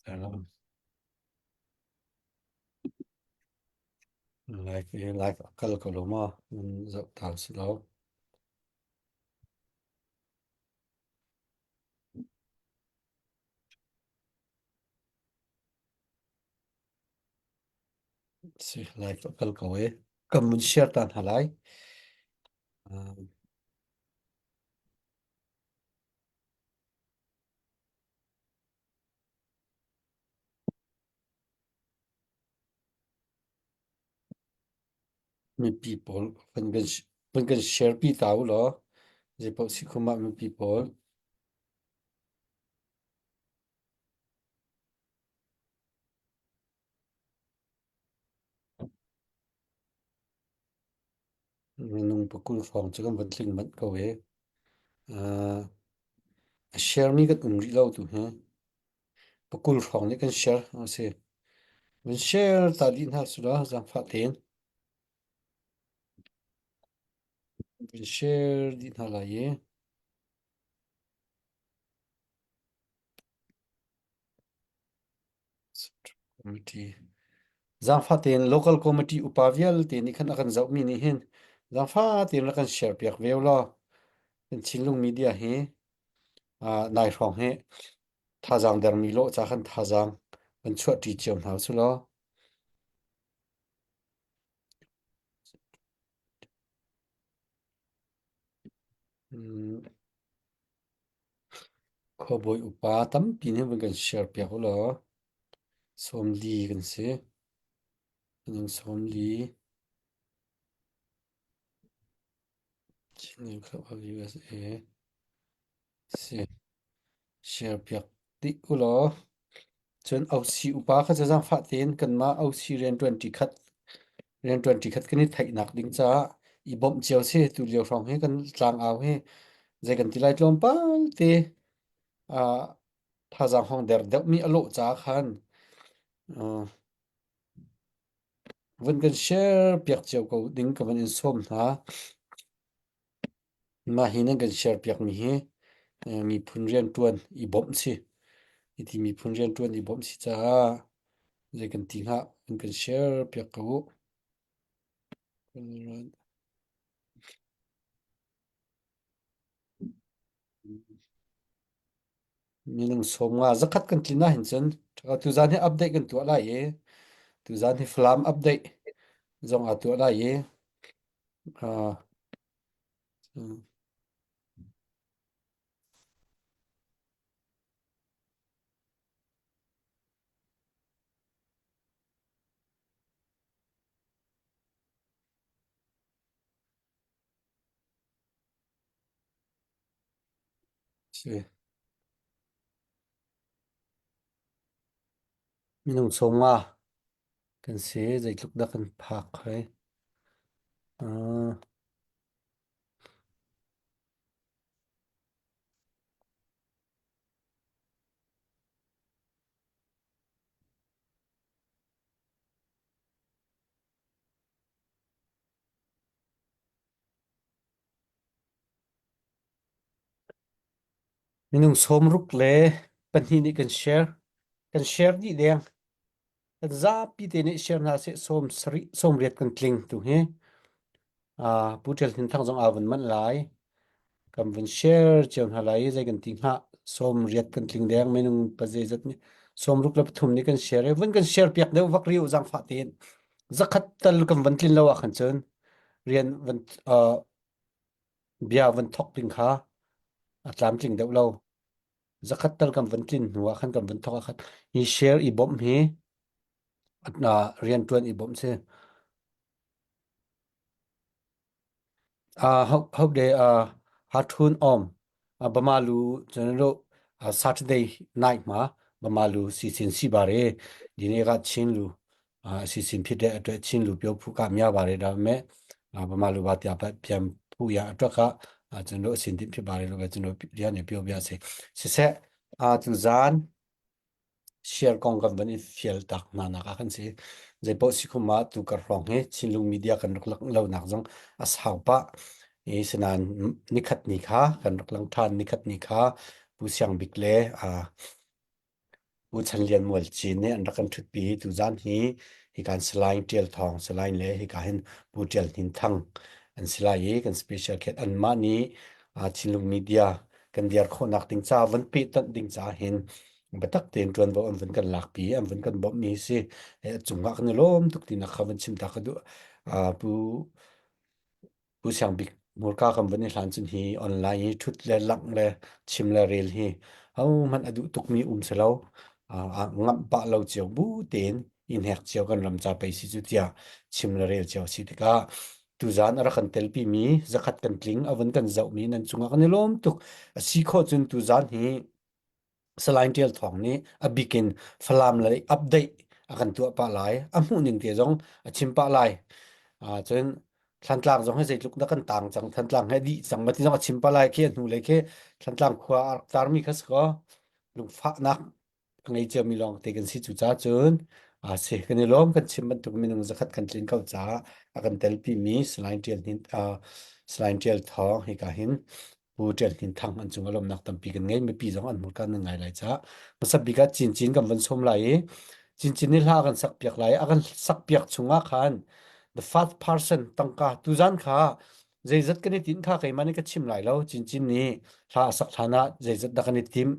Live i live a kal ko lo maw? Nan zoh ta si lo. Si live a kal ko e. Kan mun share ta hna lai. Um, mipi pawl van kan van kan share pi ta u law zeipaoh si khum ah mipi pawl minung pakul hrawng cu kan van tling manh ko e. Uh, a share mi kan um rih lo tu hi. Pakul hrawng nih kan share a si. Van share ta dih hna su law zaangfah tein. Van share dih hna lai i. Committee. Zaangfah tein local committee upa vialte nih khan a kan zohmi nih hin zaangfah tein rak kan share piak ve law kan Chinlung media hi uh, nai hrawng hi thazaang dermi lawh ca khan thazaang kan chuahṭi cio hna usih law. Mm, Khuabawi upa tampi nih van kan share piak u law 40 kan si. Minung 40. Chin Club of USA. Si. Share piak dih u law cun OC upa kha cu zaangfah tein kanmah OC rianṭuanṭi khat rianṭuanṭi khat kan i theihnak ding caah i bawmh cio si. Tu lio hrawng hi kan tlangau hi zei kan ti lai tlawmpal te uh, thazaang hong der deuhmi a lawh caah khan uh, vun kan share piak cio ko ding ka van in sawm hna. Mah hi nan kan share piakmi hi miphun rianṭuan i bawmh si. Hiti miphun rianṭuan i bawmh si caah zei kan ti hnga nan kan share piak ko u. Minung 50 zakhat kan tlin ahhin cun tuzaan hi update kan tuah lai i tuzaan hi Falam update zong aa tuah lai i uh, Si. Minung 50 kan si zeitluk dah kan phak hoi. Uh, minung 62 nih kan share. Kan share dih deng. Kan zapi te nih share hna seh 70 80 kan tling tu hi. Uh, Pu Ṭial Hnin Thang zong aa vun manh lai. Kan vun share cio hna lai i zei kan ti hnga 80 kan tling deng minung pa zeizat nih 63 nih kan share i vun kan share piak deuh vak riu zaangfah tein zakhat tal kan van tlin lo ah khan cun rian van uh, bia van thok ding kha a tlamtling deuh lo. Zakhat tal kan van tlin hnu ah khan kan van thok ah khan hi share i bawmh hi uh, rian ṭuan i bawmh si. Uh, hope de uh, hathun om uh, bamalu chunro uh, Saturday night ma bamalu si sin si bare dine ga chin lu uh, အစီအစဉ်ဖြစ်တဲ့အတွက်ချင်းလူပြောဖို့ကများပါတယ်ဒါပေမဲ့ဗမာလူပါပြပြန်ဖို့ရအတွက်ကကျွန်တော်အစီအစဉ်ဖြစ်ပါတယ်လို့ပဲကျွန်တော်ဒီကနေပြောပြစေဆက်ဆက်အာသူဇန် share kong kan van i fial tak hna nak ah kan si zeipaoh si khum ah tu kar hrawng hi Chinlung media kan rak lang lo nak zong a sau pah i sinain nikhat ni kha kan rak lang than nikhat ni kha Pu Siang Bik le a. Pu Chan Lian Mual Cin nih an rak kan ṭhutpi. Tuzaan hi hikan Salai Ṭial Thawng Salai le hika hin Pu Ṭial Hnin Thang an si lai i kan special khet anmah nih Chinlung Media kan diar khawhnak ding ca van pehtonh ding ca hin biatak tein ṭuanvo an vun kan lakpi an vun kan bawmhmi si. A cungah kan i lawm tuk tinak kha van chim ta ka duh. Pu Pu Siang Bik hmurka kan vun i hlan cun hi online hi ṭhut le langh le chim le rel hi hohmanh a duh tukmi um si lo. Ngamh pah lo cio bu tein i hnek cio kan ram ca pei si cu tiah chim le rel cio si tikah tuzaan a rak kan telpimi zakhat kan tling a vun kan zohmi nan cungah kan i lawm tuk. A si khawh cun tuzaan hi Salai Ṭial Thawng nih a bik in Falam lei update a kan tuah pah lai. A hmuh ning te zong a chim pah lai. Cun Thlantlang zong hi zeitluk dah kan tang cang, Thantlang he dih cang ma ti zong a chim pah lai khi a hnu lei khi Thlantlang khua a rak tarmi kha si kaw lungfahnak a ngei ciami lawng te kan si cu ca cun a si kan i lawm kan chim bantuk minung zakhat kan tlin ko caah a kan telpi mi Salai Ṭial Hnin Salai Ṭial Thawng hika hin Pu Ṭial Hnin Thang an cung a lawmnak tampi kan ngei. Mipi zong an hmurka nan ngai lai caah hmasa bik ah Cincin kan von sawm lai i Cincin nih hla kan sak piak lai. A kan sak piak chungah khan the first person tangka tuzan kha zeizat kan i tinh kha keimah nih ka chim lai lo. Cincin nih hla a sak hlan ah zeizat dah kan i tim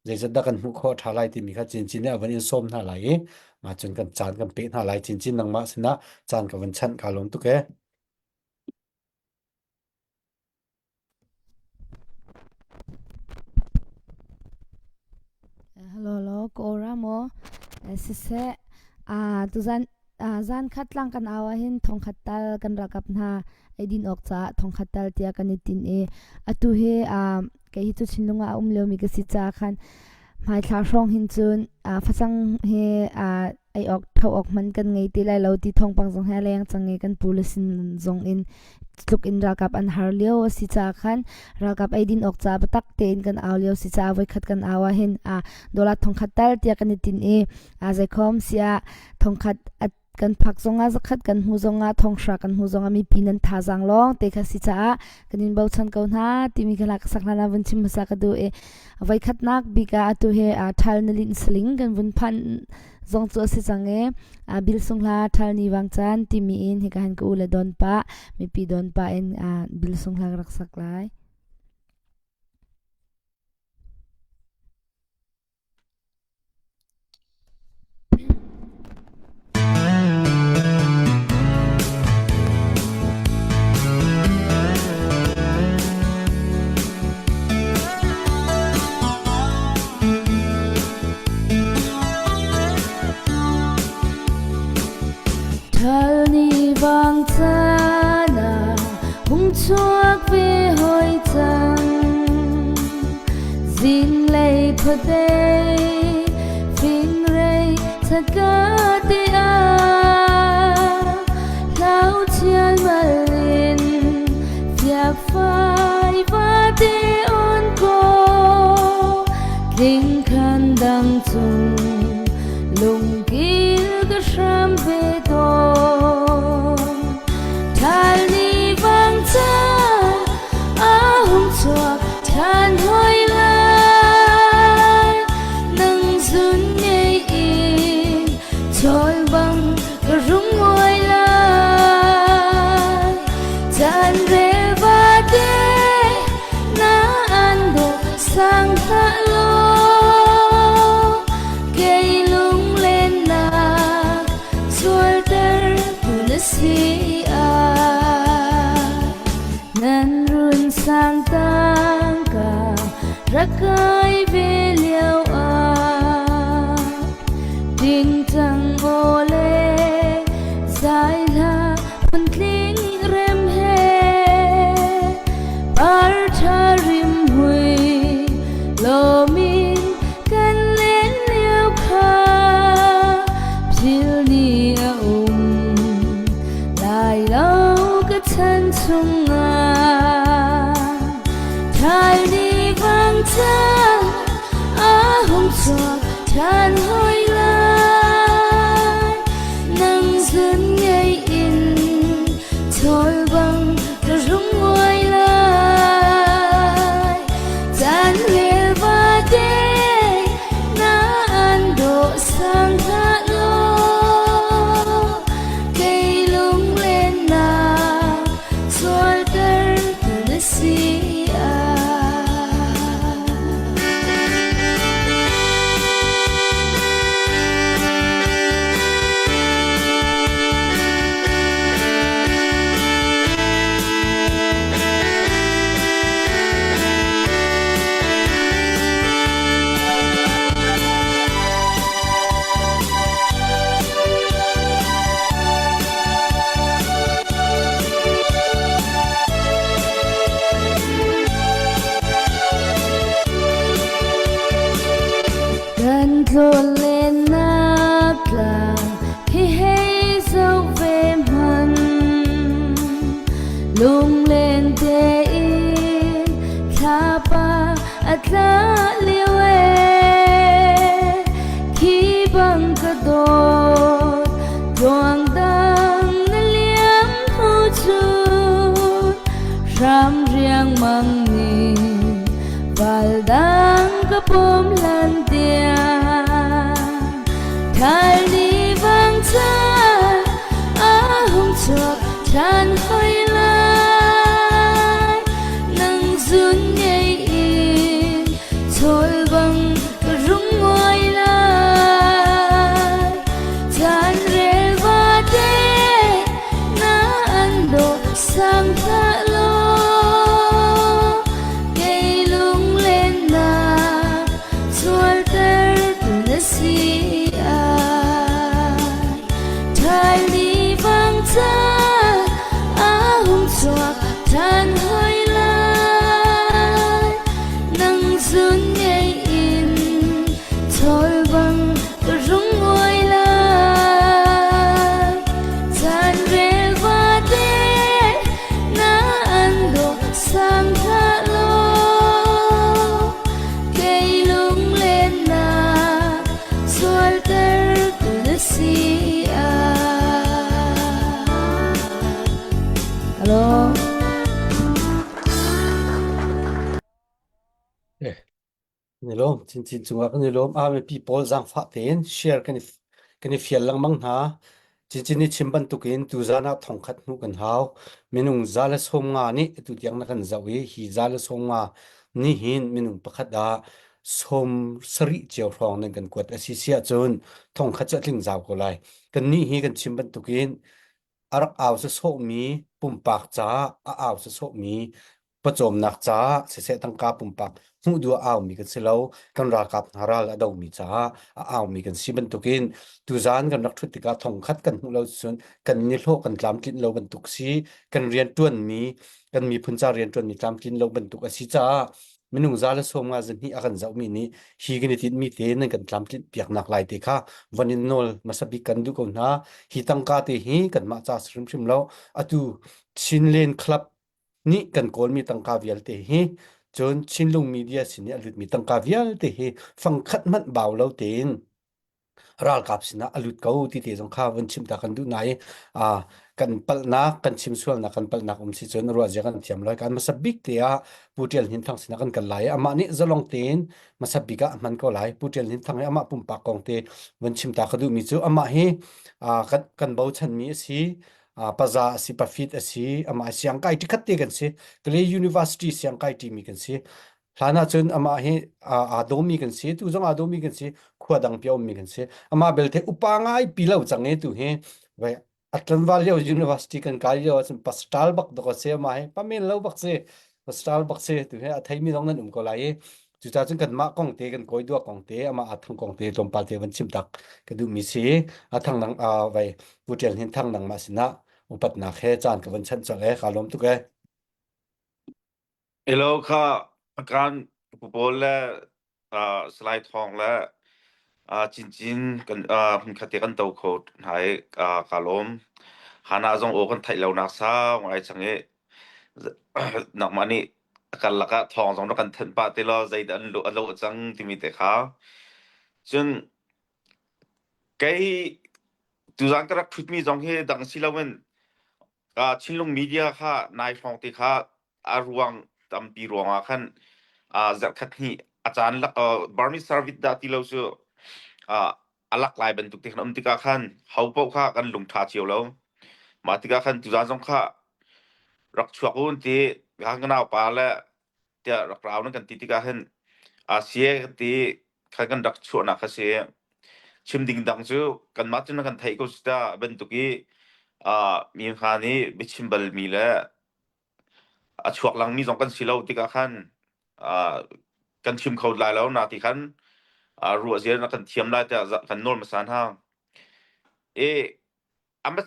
zeizat dah kan hmuh khawh ṭha lai timi kha Cincin nih a van in sawm hna lai i mah cun kan caan kan peh hna lai. Cincin nangmah sinah caan ka van chanh kaa lawm tuk ee. Hello, hello, ka aw maw? Siseh, tuzan zan khat tlang kan au ahhin thongkhat tal kan ralkap hna eidin awk caah thongkhat tal tiah kan i tinh i atu hi kei hi cu Chinlung ah a um liomi ka si caah khan hmaithla hrawng hin cun facang hi ei awk tho awk hmanh kan ngei ti lai lo ti thawngpang zong he a leng cang i kan pu le sin zong in tluk in ralkap an har lio a si caah khan ralkap eidin awk ca biatak tein kan au lio si caah voikhat kan au ah hin a dollar thongkhat tal tiah kan i tin i a zeikhom siah thongkhat kan phak zongah zakhat kan hmu zongah thonghra kan hmu zongah mipi nan thazaang lawng te kha si caah kan in bochan ko hna timi kha lak sak hlan ah vun chim hmasa ka duh i voikhatnak bik ah atu he ṭhal na linh saling kan vun phan zong cu a si cang i bil sung hla ṭhal ni wang caan timi in hika han ka u le don pa mipi don pa in bil sung hla ka rak sak lai. Ṭhal ni vang caan ah hung chuak ve hoi cang. Zinglei khuadei fingrei thatka te ah hlau chialmal in fiakfai vate on ko tling khan dang cung lungkil ka hram ve tawn Thal ni vang caan a hung chuak ṭhan hoi lai nang zun ngei in chawl bang ka rung nguai lai caan rel vate na an dawh sang hlah law kei lunglennak sualter tu na si ah nan run sang tangka rak kai ve lio ah tingtang aw le zai hla phuntling rem he par tha rim hui lomin kan len lio kha phil ni a um lai lo ka chan chungah thai ni vang cang a hung chuak than hoi lai nang zun ngei in thol bang ka rung nguai lai caan rel vate na an. tlawnlennak tlang khi hei zoh ve hmanh. Lunglen tein thlapa a tla lio ee. Khi bang ka dawt tluang dang na liam hnu cun hram riangmang nih val dang ka pawm lan tiang thal ni vang caan a hung chuak ṭhan hoi lai nang zun ngei in chawl bang ka rung nguai lai chan rel vate na an dawh sang hlah law kei lunglennak sualter tu na si ai thai ni vang ca a hung chuak than hoi lai nang zun ngei in chawl bang ka rung nguai lai chan rel vate na an dawh sang hlah law kei lunglennak sualter tu na si ai. Hello. Kan i lawm. Chinchin cungah kan i lawm. A mipi pawl zaangfah tein share kan i fial lengmang hna. Chinchin nih chim bantukin tuzan ah thongkhat hmuh kan hau. Minung 150 nih atu tiang na kan zoh i hi 150 nih hin minung pakhat ah 70 cio hrawng nan kan kuat a si si ahcun thongkhat cu a tling zau ko lai. Kannih hi kan chim bantukin a rak au sawsawhmi pumpak caah a au sawsawhmi pawcawmnak caah siseh tangka pumpak hmuh duh a aumi kan si lo kan ralkap hna ral a domi caah a aumi kan si bantukin tuzan kan rak ṭhut tikah thongkhat kan hmuh lo cun kan nihlawh kan tlamtlinh lo bantuk si kan rianṭuanmi kan miphun ca rianṭuanmi tlamtlin lo bantuk a si caah minung 150 zahnih a kan zohmi nih hi kan i tinhmi te nan kan tlamtlinh piaknak lai te kha von in nawl hmasa bik kan duh ko hna hi tangka te hi kanmah ca si hrimhrim lo atu Chinland Club nih kan kawlmi tangka vialte hi cun Chinlung media sin i a lutmi tangka vialte hi fangkhat hmanh bau lo tein ralkap sinah a lut ko ti te zong kha vun chim ta kan duh na i kan palhnak kan chim sualnak kan palhnak um si cun ruah zia kan thiam loi kan hmasa bik te ah Pu Tial Hnin Thang sinah kan kal lai amah nih zalong tein hmasa bik ah a hman ko lai Pu Tial Hnin Thang hi amah pumpak kong te vun chim ta ka duhmi cu amah hi kan kan bochanmi a si paza a si pafit a si amah siangkai tikhat te kan si Kalay University siangkai timi kan si hlan ahcun amah hi aa dawmi kan si tu zong aa dawmi kan si khua dang pi a ummi kan si amah belte upa ngai pi lo cang e tu hi vai a tlangval lio university kan kai lio ahcun pastal bak dok a si amah hi pamen lo bak si pastal bak si tu hi a theimi zong nan um ko lai i cucaah cun kanmah kong te kan kawi dua kong te amah a thang kong te tlawmpal te van chim tak ka duhmi si a thang nang vai Pu Tial Hnin Thang nangmah sinah upatnak he caan ka van chanh colh e ka lawm tuk e Elo kha kan pu pawl le Salai Thawng le Cincin kan hmunkhat te kan to kho hna i ka lawm. Hana zong aw kan theih lonak sau ngai cang i nangmah nih a karlak ah thawng zong rak kan thanh pah te law zeidah an lawh a lawh cang timi te kha. Cun kei tuzaan ka rak ṭhutmi zong hi dang si loin Chinlung media kha nai hrawng te kha a ruang tampi ruangah khan zarhkhat hnih a caan lak Burmese service dah ti lo cu a lak lai bantuk te khan um tikah khan ho paoh kha kan lung ṭha cio lo. Mah tikah khan tuzaan zong kha rak chuak un ti ka naupa le tiah rak rau nan kan ti tikah hin Asia kan ti khan kan rak chuahnak kha si. Chim ding dang cu kanmah cu na kan theih ko si ta bantuk i mi hna nih biachim balmi le a chuak langmi zong kan si lo tikah khan kan chim kho lai lo na ti khan ruah zia na kan thiam lai tiah kan nawl hmasa hna. E ama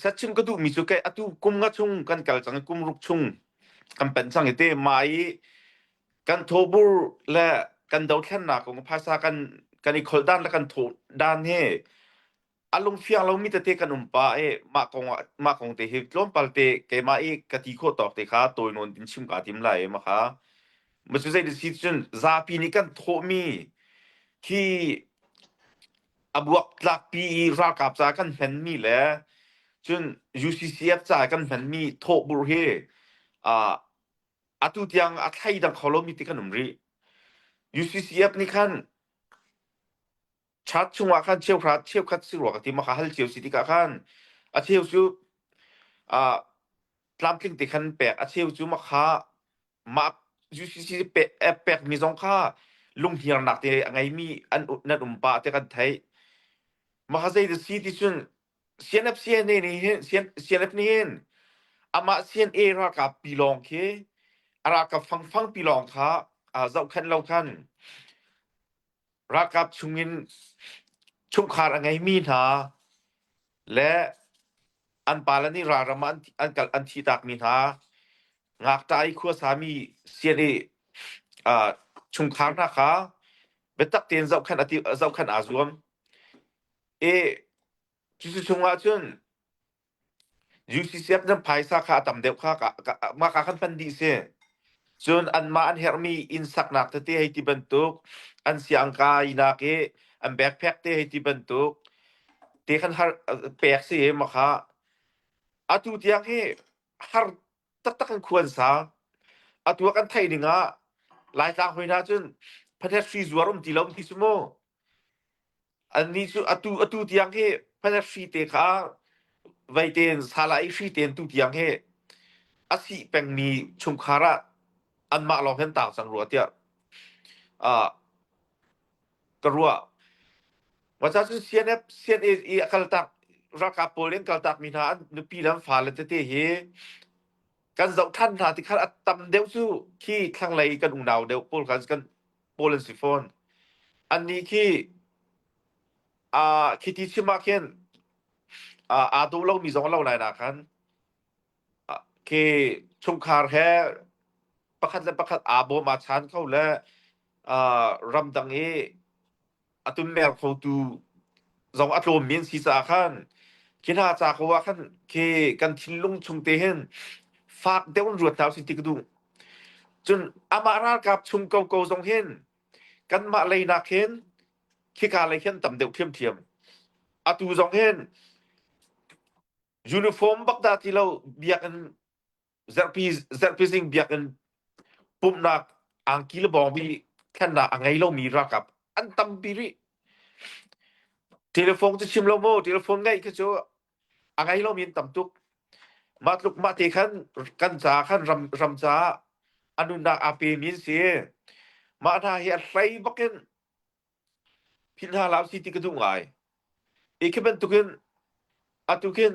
sachim ka duhmi cu kei atu kum nga chung kan kal cang i kum ruk chung kan pen cang i te mai i kan thobur le. kan dothlennak kong phaisa kan kan i kholh dan le kan thawh dan hi a lungfiang lomi tete kan um pah i mah kong ah mah kong te hi tlawmpal te keimah i ka ti khawh tawk te kha tawi nawn in chim kaa tim lai i ma kha ma cu zei si cun zapi nih kan thawhmi khi a buak tlakpi i ralkap ca kan hmanmi le cun UCCF ca kan hmanmi thawhburh hi uh, atu tiang a thleidang kho lomi ti kan um rih. UCCF nih khan chat chungah khan cheuhra cheukhat si rua ka ti ma kha hal cio si tikah khan a cheu cu uh, tlamtling te khan pek a cheu cu ma kha mah UCC pe pek mi zong kha lunghniarnak te a ngeimi an nan um pa te kan theih ma kha zei si ti cun CNF CNA nih hin CNF nih hin amah CNA ralkap pi lawng khi a ralkap fangfang pi lawng kha zohkhenh lo khan Ralkap chungin chungkhar a ngeimi hna le an pale nih ralram ah an kal an thihtakmi hna ngakṭah i khuasami CNA uh, chungkhar hna kha biatak tein zohkhenh a zohkhenh aa zuam. I cucu chungah cun UCCF nan phaisa kha a tam deuh kha mah ka kan hman dih si. Cun anmah an herhmi inn saknak tete hei ti bantuk, an siangkainak i an backpack te hei ti bantuk te khan har pek si i mah kha atu tiang hi har taktak in khua an sa. Atu ah kan theih ning ah Laitlang hoi hna cun phanet hri zuar um ti lo ti cu mu. Annih cu atu atu tiang hi phanet hri te kha vei tein sala i hri tein tu tiang hi a sih pengmi chungkhar ah anmah lawng hin taang cang rua tiah uh, ka ruah. Waca cun CNF CNA i a kaltak ralkap pawl in kaltak mi hna an nupi le an fale tete hi kan zoh than hna ti khan a tam deuh cu khi thlanglei kan unau deuh pawl khan kan pawl an si fawn. Annih khi uh, khi ti chim ah khin uh, aa dawh lomi zong a lo lai na khan uh, khi chungkhar he pakhat le pakhat aa bawm aa chan kho le uh, ramdang i a tunmer khotu zong a tlawmmi an si caah khan khi hna ca ko ah khan khi kan thinlung chung te hin fak deuh in ruat hna usih ti ka duh. Cun amah ralkap chung koko zong hin kanmah lei nak hin khika lei khin tam deuh ṭhiamṭhiam. Atu zong hin uniform bak dah ti lo biakinn zarhpi zarhpi zing biakinn pumhnak angki le bawngbi thlennak a ngei lomi ralkap an tampi rih. Telephone cu chim lo mu, telephone ngeih khi cu a ngei lomi an tam tuk. Mah tluk mah te khan kan ca khan ram ram caah a nunnak aa pemi an si. Mah hna hi a hlei bakin philh hna hlah usih ti ka duh ngai. I khi bantukin atu khin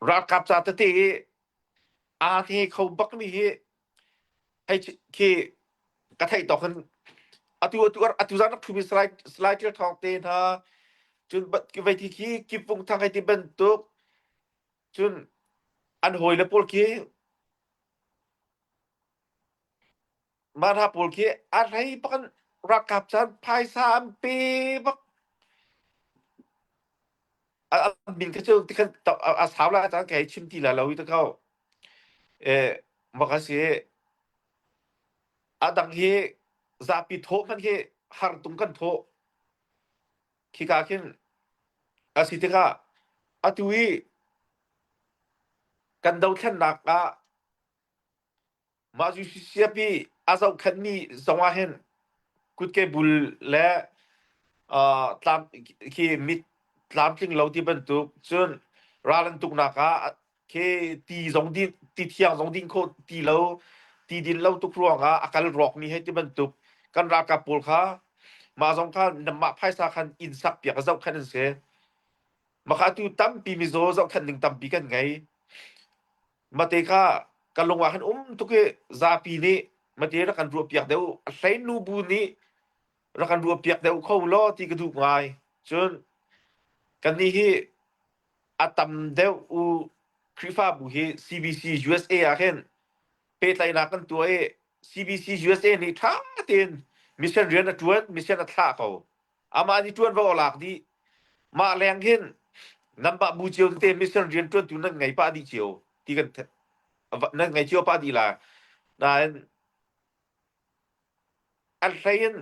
ralkap ca tete i aa the kho bakmi hi hei khi ka theih tawk in atu atu atu zan rak ṭhumi slide slide ṭial thawng te hna cun vei ti khi kipvung thang hei ti bantuk cun an hawile pawl khi Mah hna pawl khi a hlei bak in ralkap caan phaisa an pe bak. A a min kha cu tikhan a sau lai caan ka hei chim ti lai lo i ta ko. Eh, bak a si. A dang hi zapi thawh hmanh khi har tung kan thawh. Khika khin a si tikah atu i kan dothlennak ah Mah siapi a zohkhenhmi zong ah hin kutke bul le uh, tlam khi mit tlamtling lo ti bantuk cun ral an tuknak ah khi ti zong din ti thiang zong din khawh ti lo ti din lo tuk ruangah a kal rawkmi hei ti bantuk kan ralkap pawl kha mah zong kha mah phaisa khan inn sak piak a zohkhenh an si maka tu tampi mizaw zohkhenh ding tampi kan ngei Mate kha ka lung ah khan um tuk i zapi nih mate rak kan ruahpiak deuh a hlei nu bu nih rak kan ruahpiak deuh kho law ti ka duh ngai. Cun kannih hi a tam deuh u Khrihfabu hi CBC USA ah khin pehtlaihnak kan tuah i. CBC USA nih ṭha tein mission rian a ṭuan, mission a thlah ko. Amah nih ṭuanvo a lak dih. Mah leng hin nanmah bu cio tete mission rian ṭuantu nan ngei pah dih cio ti kan nan ngei cio pah dih la. Nain an hlei in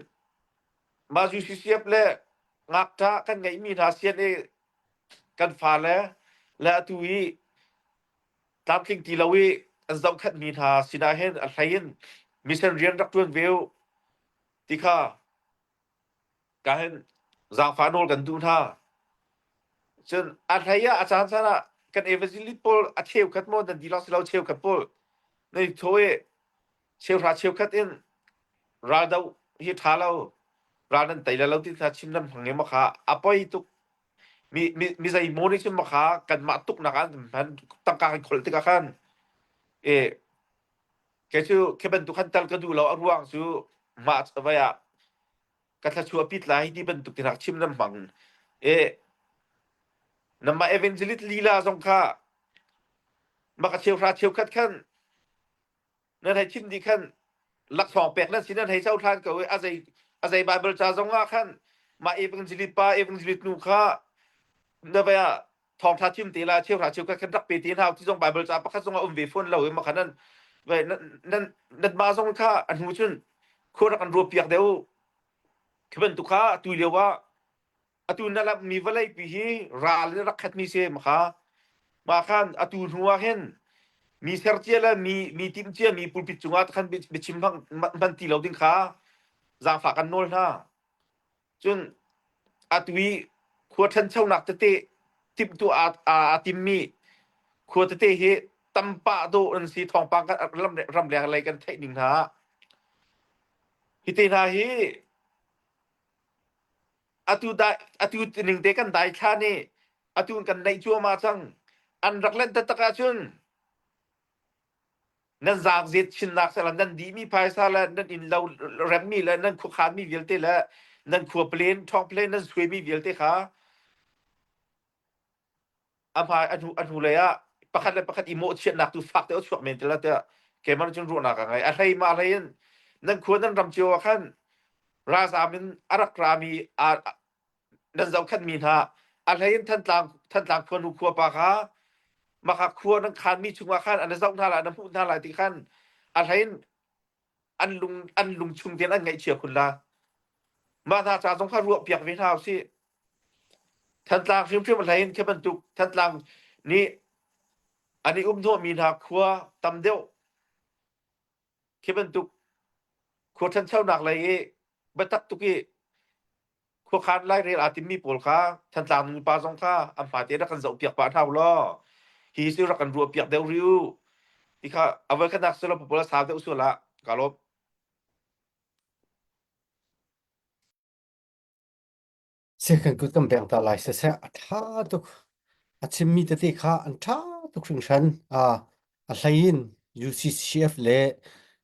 mah UCCF le ngakṭah kan ngeihmi hna sian i kan fale le atu i tlamtling ti lo i an zohkhenhmi hna sinah hin a hlei in mission rian rak ṭuan ve u ti kha ka hin zaangfah nawl kan duh hna. Cun a hlei ah a caan caan ah kan evangelist pawl a cheukhat maw nan dihlak si lo cheukhat pawl nei thaw i cheuhra cheukhat in raldoh hi ṭha lo ral nan tei le lo ti kha chim nan hmang i ma kha a poi tuk mi mi mi zei maw nih cun ma kha kanmah tuknak ah an hman tangka kan kholh tikah khan e kei cu khi bantuk khan tal ka duh lo a ruang cu mah vai ah ka thluachuah pit lai ti bantuk tinak chim nan hmang e namah evangelist lila zong kha maka cheuhra cheukhat khan nan hei chim dih khan laksawng pek nan si nan hei cohlan ko i a zei a zei Bible ca zong ah khan mah evangelist pa evangelist nu kha na vai ah thawngtha chim te la cheuhra cheukhat khan rak pe te hna ti zong Bible ca pakhat zong a um ve fawn lo i ma khan nan vai nan nan nan ma zong kha a hnu cun khua rak an ruah piak deuh khi bantuk kha tu lio ah atu na lamhmi vawleipi hi ral in rak khatmi si makha mah khan atu hnu ah hin mi sercia le mi mi timhcia mi pulpit cungah khan biachim hman ti lo ding kha zaangfah kan nawl hna cun atu i khua ṭhanchonak tete timhtu aa timmi khua tete hi tampah dawh an si thawngpang kan ramleng lei kan theih ning hna hi te hna hi Atu dai atu ning te kan dai thla nih atu kan neih cuahmah cang. An rak lent taktak ahcun nan zaangzet chinnak sela nan dihmi phaisa le nan inn lo remmi le nan khuakhanmi vialte le nan khua plen ṭhawng plen nan suaimi vialte kha a hmai a hnu a hnu lei ah pakhat le pakhat i mawhchiatnak tu fak te a chuak men te la tiah keimah nih cun ruahnak a ngei a hlei ma hlei in nan khua nan ram cio ah khan ralzam in a rak rami a nan zohkhenhmi hna a hlei in Thantlang Thantlang khua nu khua pa kha maka khua nan khanmi chungah khan an zoh hna lai an hmuh hna lai ti khan a hlei in an lung an lung chung tein an ngaihchia khun la mah hna ca zong kha ruah piak ve hna usih Thantlang hrimhrim a hlei in khi bantuk Thantlang nih an i um hnawhmi hna khua tam deuh khi bantuk khua ṭhanchonak lei i biatak tuk i khuakhan lairel aa timmi pawl kha Thantlang nupa zong kha an hmai te rak kan zohpiak pah hna u law hi cu rak kan ruahpiak deuh rih u ti kha a voikhatnak silo pawl a sau deuh sual ah ka lawm. Sikan kut kan beng ta lai siseh a ṭha tuk. A chimmi tete kha an ṭha tuk hringhran. A a hlei in UCCF le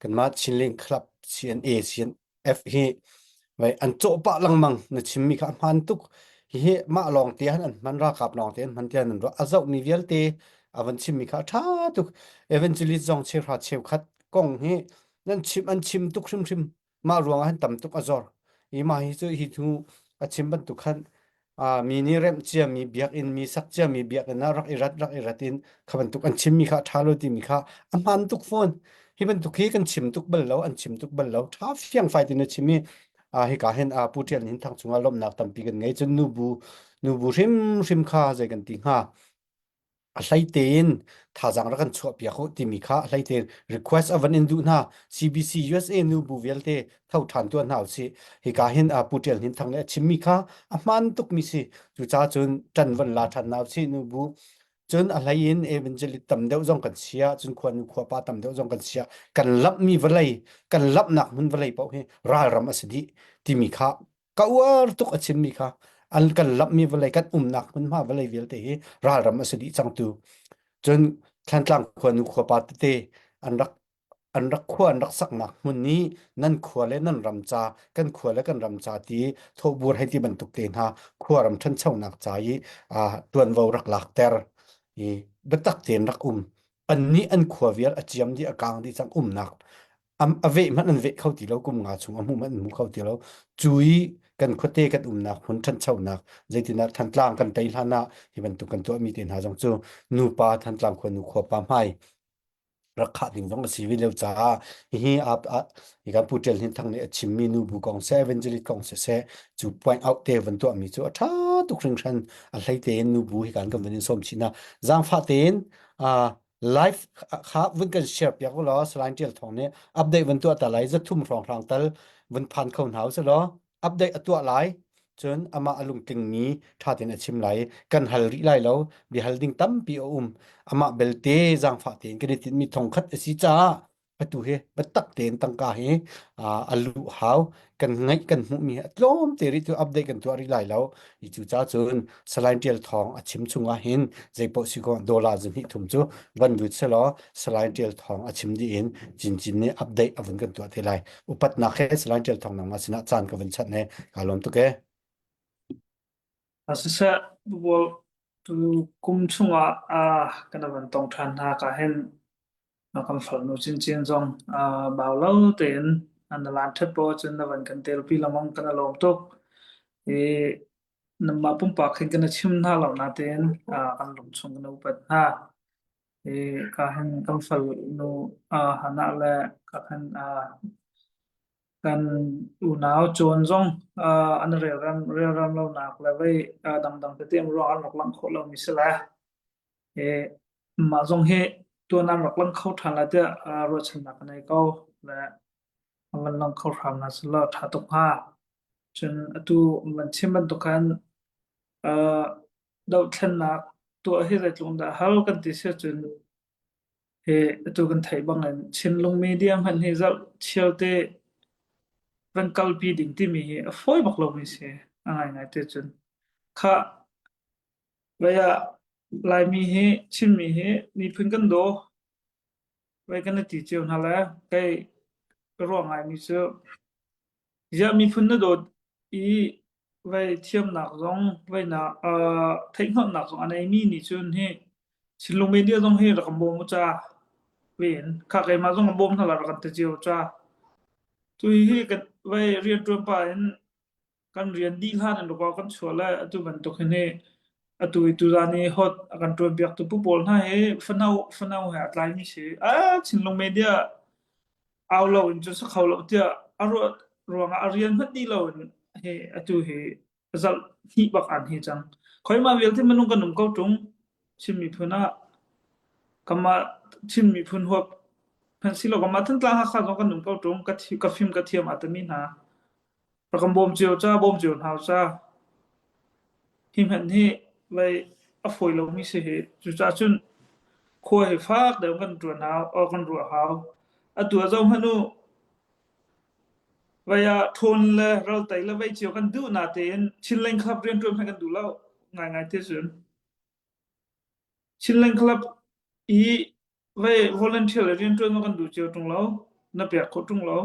kanmah Chinlink Club CNA CNF hi vai an cawh pah lengmang na chimmi kha a hmaan tuk. Hihi mah lawng te han an hman ralkap lawng te an hman tiah nan ruah. A zohmi vialte a van chimmi kha a ṭha tuk. Evangelist zong cheuhra cheukhat kong hi nan chim an chim tuk hrimhrim. Mah ruangah hin tam tuk a zor. I mah hi cu hi thu a chim bantuk khan uh, mi nih remh ciami biakinn mi sak ciami biakinn ah rak i rat rak i rat in kha bantuk an chimmi kha a ṭha lo timi kha a hmaan tuk fawn. Hi bantuk hi kan chim tuk bal lo, an chim tuk bal lo. Ṭha fiangfai tin a chim i uh, hika hin uh, Pu Ṭial Hin Thang cungah lawmhnak tampi kan ngei. Cun nubu nubu hrimhrim kha zei kan ti hnga? A hlei tein thazaang rak kan chuahpiak u timi kha a hlei tein request a van in duh hna. CBC USA nu bu vialte tho ṭhan tuah hna usih. Hika hin uh, Pu Ṭial Hnin Thang nih a chimmi kha a hmaan tukmi si. Cucaah cun ṭan van la ṭhan hna usih nu bu. Cun a hlei in evangelist tam deuh zong kan sia, cun khuanu khuapa tam deuh zong kan sia. Kan lamhmi vawlei, kan lamhnak hmun vawlei paoh hi ralram a si dih timi kha ka uar tuk a chimmi kha an kan lamhmi vawlei kan umnak hmunhma vawlei vialte hi ralram a si dih cangtu cun Thlantlang khuanu khuapa tete an rak an rak khua an rak saknak hmun nih nan khua le nan ram ca kan khua le kan ram ca ti thawhbur hei ti bantuk te hna khua ram ṭhanchonak ca i ṭuanvo rak lakter i biatak tein rak um annih an khua vial a ciam dih a kang dih cang umnak. A veh hmanh an veh kho ti lo kum nga chung a hmuh hmanh an hmu kho ti lo. Cu i kan khuate kan umnak hmun ṭhanchonak zeitindah Thantlang kan tei hlan ah hi bantuk kan tuahmi te hna zong cu nupa Thantlang khua nu khua pa hmai rak khah ding zong a si ve lio caah hihi hi kan Pu Ṭial Hnin Thang nih a chimmi nubu kong seh evangelist kong siseh cu point out te van tuahmi cu a ṭha tuk hringhran a hlei tein nubu hi kan kan van in sawm chih hna zaangfah tein live kha vun kan share piak u law Salai Ṭial Thawng nih update van tuah ta lai zathum hrawnghrang tal vun phan kho hna u law update a tuah lai cun amah a lungtlingmi ṭha tein a chim lai kan hal rih lai lo biahal ding tampi a um amah belte zaangfah tein kan i tinhmi thongkhat a si caah atu hi biatak tein tangka hi a luh hau kan ngaih kan hmuhmi a tlawm te rih tu update kan tuah rih lai lo i cu ca cun Salai Ṭial Thawng a chim chungah hin zeipaoh si ko dollar zahnih thum cu van lut selaw Salai Ṭial Thawng a chim dih in Cincin nih update a vun kan tuah te lai upatnak he Salai Ṭial Thawng nangmah sinah caan ka vun chanh he kaa lawm tuk e. Siseh, bubual tu kum chungah kan van tong ṭhan hna ka hin kan farnu chinchin zong bau lo tein na lan ṭhat poah ahcun na van kan telpi lengmang kan i lawm tuk. I nanmah pumpak hin kan i chim hna lo natein kan lungchung kan upat hna. I ka hin kan farnu Hannah le ka khan kan unau cawn zong an relram relram lonak le vei dangdang tete ruang an rak langh khawh lomi si le Mah zong hi tuan an rak lang kho ṭhan lai tiah ruahchannak ka nei ko. Le an van lang kho hram hna sehlaw ṭha tuk hnga. Cun atu van chim bantuk khan dohthlennak tuah hi zeitluk dah hal kan ti si ahcun hi atu kan theih bangin Chinlung media hmanh hi zarh chialte van kalpi ding timi hi a fawi bak lomi si a ngaingai te cun. Khah Vei ah Laimi hi Chinmi hi miphun kan daw. Vei kan i ti cio hna le kei ka ruah ngaimi cu ziah miphun na dawt i vei thiamnak zong vei na uh, theihhngalhnak zong a neimi nih cun hi Chinlung media zong hi rak kan bawm u ca vein kha keimah zong kan bawm hna la rak kan ti cio ca. Tu hi kan vei rianṭuan pah in Kan rian dih hlan in ruah kan chuah le atu bantuk hin hi atu i tuzan i hot a kan ṭuan piaktu pu pawl hna hi fano fano he a tlaimi si. Ah, Chinlung media au lo in cun si kho lo tiah a ruah ruangah a rian hmanh dih lo in hi atu hi zalh hnih bak an hi cang. Khoima vialte minung kan um ko ṭung Chin miphun ah kanmah Chin miphun huap hmanh si lo kanmah Thantlang Hakha zong kan um ko ṭung ka ka fim ka thiam aa timi hna. Rak kan bawm cio ca, bawm cio hna u ca. Hi hmanh hi vei a fawi lomi si hi. Cucaah cun khua hi fak deuh kan ṭuan hau, or kan ruah hau. Atu ah zoh hmanh u, vei ah ṭhawn le raltei le vei cio kan duh natein Chinland Club rianṭuan hmanh kan duh lo ngaingai te cun. Chinland Club i vei volunteer le rianṭuan ma kan duh cio ṭung lo, na pek khawh ṭung lo.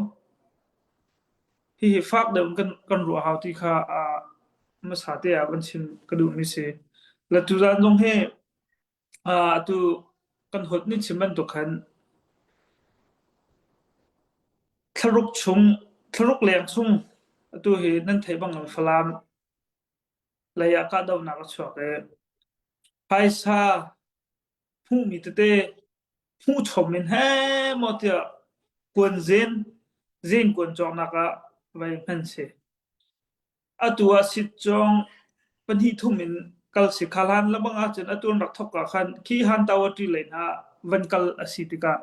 Hihi fak deuh in kan, kan ruah hau ti kha uh, hmasa te ah van chim ka duhmi si. Le tuzaan zong hi uh, atu kan hot ni chim bantuk khan thlaruk chung, thlaruk leng chung atu hi nan theih bang in Falam lei ah kahdohnak a chuak i phaisa hmuhmi tete hmuhchom in heh maw tiah kuanzen zengkuan cawknak ah vai hman si. Atu ah sitcawng pahnih thum in kal si kha hlan lebang ahcun atu an rak thawk ah khan khi han tawatri lei hna van kal a si tikah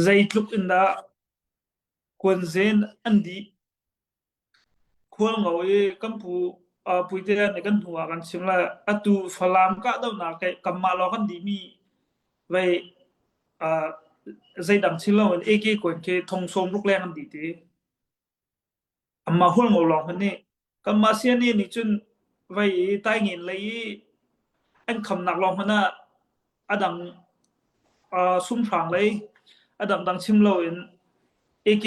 zeitluk in dah kuanzen an dih Khualngo i kan pu Puitea nih kan hnu ah kan chim lai. Atu Falam kahdohnak i kanmah lawng kan dihmi vei zeidang chim loin AK kuan khi thong 60 leng an dih ti. Anmah Hualngo lawng hmanh nih kanmah CNA nih cun vei i Taingen lei i an khamnak lawng hmanh ah a dang sumhrang lei a dangdang chim loin AK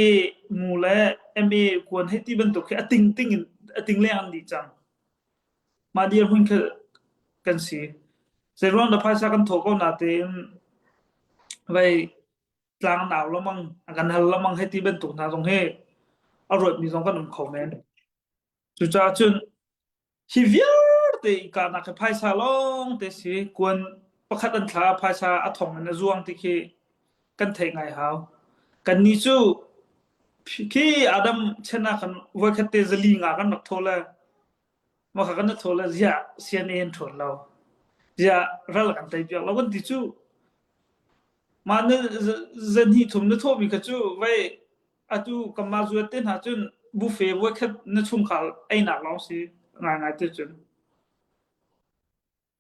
mu le MA kuan hei ti bantuk khi a ting ting in a ting leng an dih cang. Mah dirhmun khi kan si. Zeiruang dah phaisa kan thawh ko natein vei. Tlangnau lengmang a kan hal lengmang hei ti bantuk hna zong hi a ruatmi zong kan um kho men. Cucaah cun hi vialte i kahnak hi phaisa lawng te si kuan pakhat an thla phaisa a thong in a zuang ti khi kan theih ngai hau. Kannih cu khi Adam chen ah khan voikhat te zali nga kan rak thaw le mah kha kan thaw le ziah CNA an ṭhawn lo. Ziah ral kan tei piak lo kan ti cu. Mah na zan hnih thum na thawhmi kha cu vei atu kanmah zuat te hna cun buffet voikhat na chungkhar einak lawng si ngaingai te cun.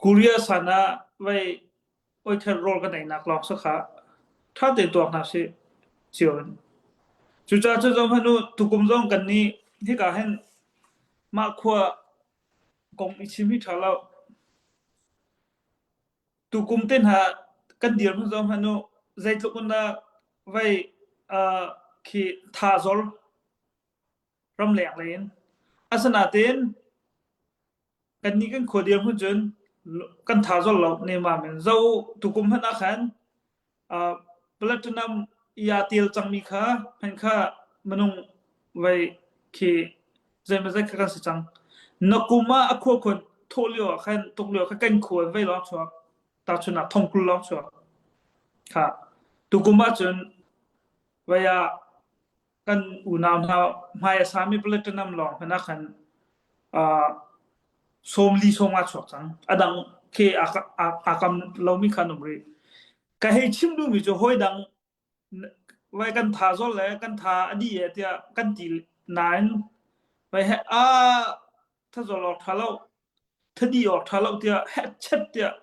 Korea san ah vei oikhat rawl kan einak lawng si kha ṭha tein tuak hna sih cio in. Cucaah cu zong hmanh u tukum zong kan nih hika hin mah khua kong i chim hi ṭha lo. Tukum te hna kan dirhmun zong hmanh u zeitluk in dah vei uh, khi thazor ramleng lei in asinain kannih kan khua dirhmun cun kan thazor lo nemam in zo tukum hmanh ah khan uh, platinum i aa tel cangmi kha hman kha minung vei khi zeimazet kha kan si cang. Na kum ah a khua khun thawh lio ah khan tuk lio kha kan khua vei lawng chuak tahchun ah thongkul lawng chuak kha tukum ah cun vei ah kan unau hna hmai a sami platinum lawng hmanh ah khan uh, sawmli sawm ah chuak cang a dang khi aa kam lomi kha an um rih Ka hei chim duhmi cu hawidang vai kan tha zol le kan tha a dih e tiah kan ti nain vai he a thazol awk tha lo thadi awk tha lo tiah hehchet tiah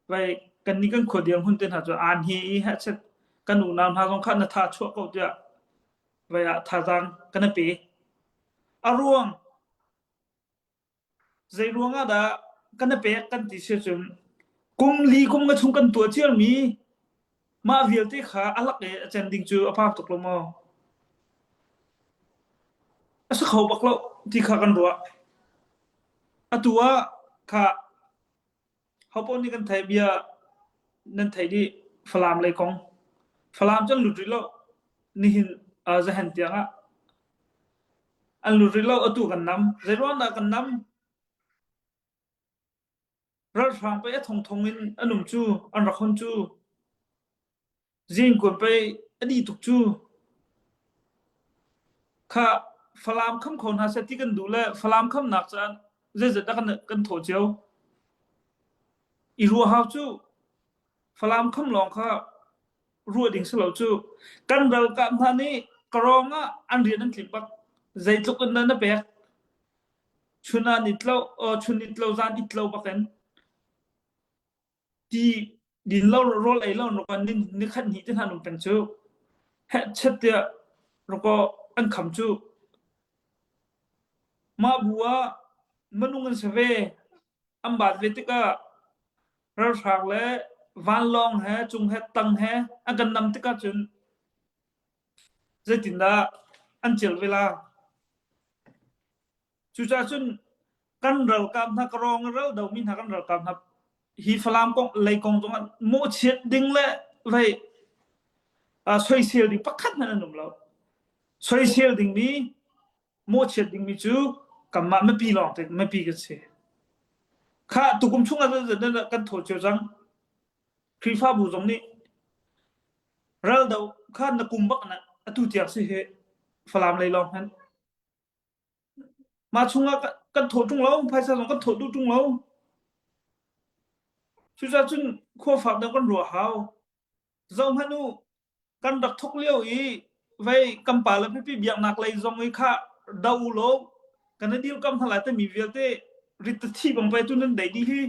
vai kan ni kan khua diam hun te hna cu aan hi i hehchet kan unau hna zong kha na tha chuah ko tiah vai ah thazaang kan pe a ruang Zeiruang ah dah kan i pek kan ti si cun kum li kum nga chung kan tuah ciami mah vialte kha a lak i a cen ding cu a pam tuk lo maw? A si kho bak lo ti kha kan ruah. Atu ah kha hopaoh nih kan theih bia nan theih dih Falam lei kong. Falam cu an lut rih lo. Nihin uh, zahan tiang ah An lut rih lo, atu kan nam. Zeiruang dah kan nam? Ralhrang pei a thongthong in an um cu, an rak hon cu. Zingkuan pei a dih tuk cu. Kha Falam kham kho hna seh ti kan duh le Falam khamnak caan zeizat dah kan, kan thawh cio. I ruah hau cu Falam kham lawng kha ruah ding si lo cu kan ralkap hna nih karawng ah an rian an tlinh bak zeitluk in dah na pek chun ah nit lo chun it lo zan it lo bak in ti din lo rawl ei lo roko nin ni khat hnih te hna nung peng cu heh chet tiah roko an kham cu mah bu ah minung an si ve an bat ve tikah ralhrang le vanlawng he cung he tang he an kan nam tikah cun zeitindah an cel ve la cucaah cun kan ralkap hna ka rawng ral domi hna kan ralkap hna hi Falam kong lei kong zong ah mawhchiat ding le vei soisel ding pakhat hmanh an um lo soisel dingmi mawhchiat dingmi cu kanmah mipi lawng te mipi kan si. Kha tukum chung ah kan thaw cio cang. Khrihfabu zong nih raldo kha na kum bak na atu tiang si hi Falam lei lawng hmanh. Mah chungah kan thaw ṭung lo, phaisa zong kan thaw duh ṭung lo. Cucaah cun khua fak deuh kan ruah hau. Zohhmanh u, kan rak thawk lio i vei kan pa le pipi biaknak lei zong i kha do u law kan i dirkam hna lai timi vialte rit thi bang pei tu nan dei dih hi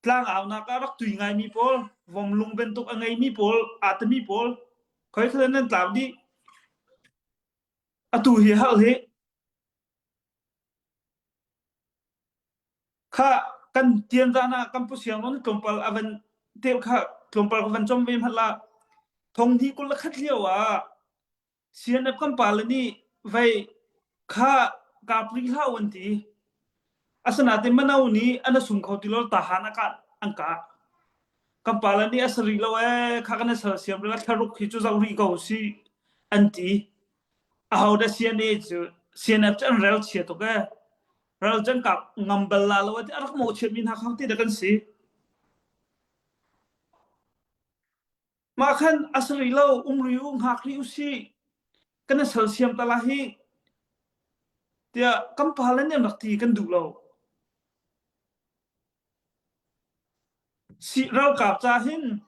tlangaunak ah rak tui ngaimi pawl vom lung bantuk a ngeimi pawl aa timi pawl khoi kha nan tlau dih atu hi hal hi Kha kan tian zan ah kan pu siang nawn tlawmpal a van tel kha tlawmpal ka van com ve hmanh la thong hnih 21 lio ah CNF kan pale nih vei kha kapri hlah an ti asinain mano nih an sum kho ti lo tahan a kah an kah. Kan pale nih a si rih lo ee, kha kan i sersiam rih la thlaruk hi cu zoh rih ko si an ti. Aho dah CNA cu CNF cu an rel chia tuk ee. Ral cu an kap ngam bal la lo ti a rak mawhchiatmi hna kha ti dah kan si. Mah khan a si rih lo, um rih u, hngak rih u sih. Kan i sersiam ta la hi tiah kan pale nih an rak ti kan duh lo. Si ralkap ca hin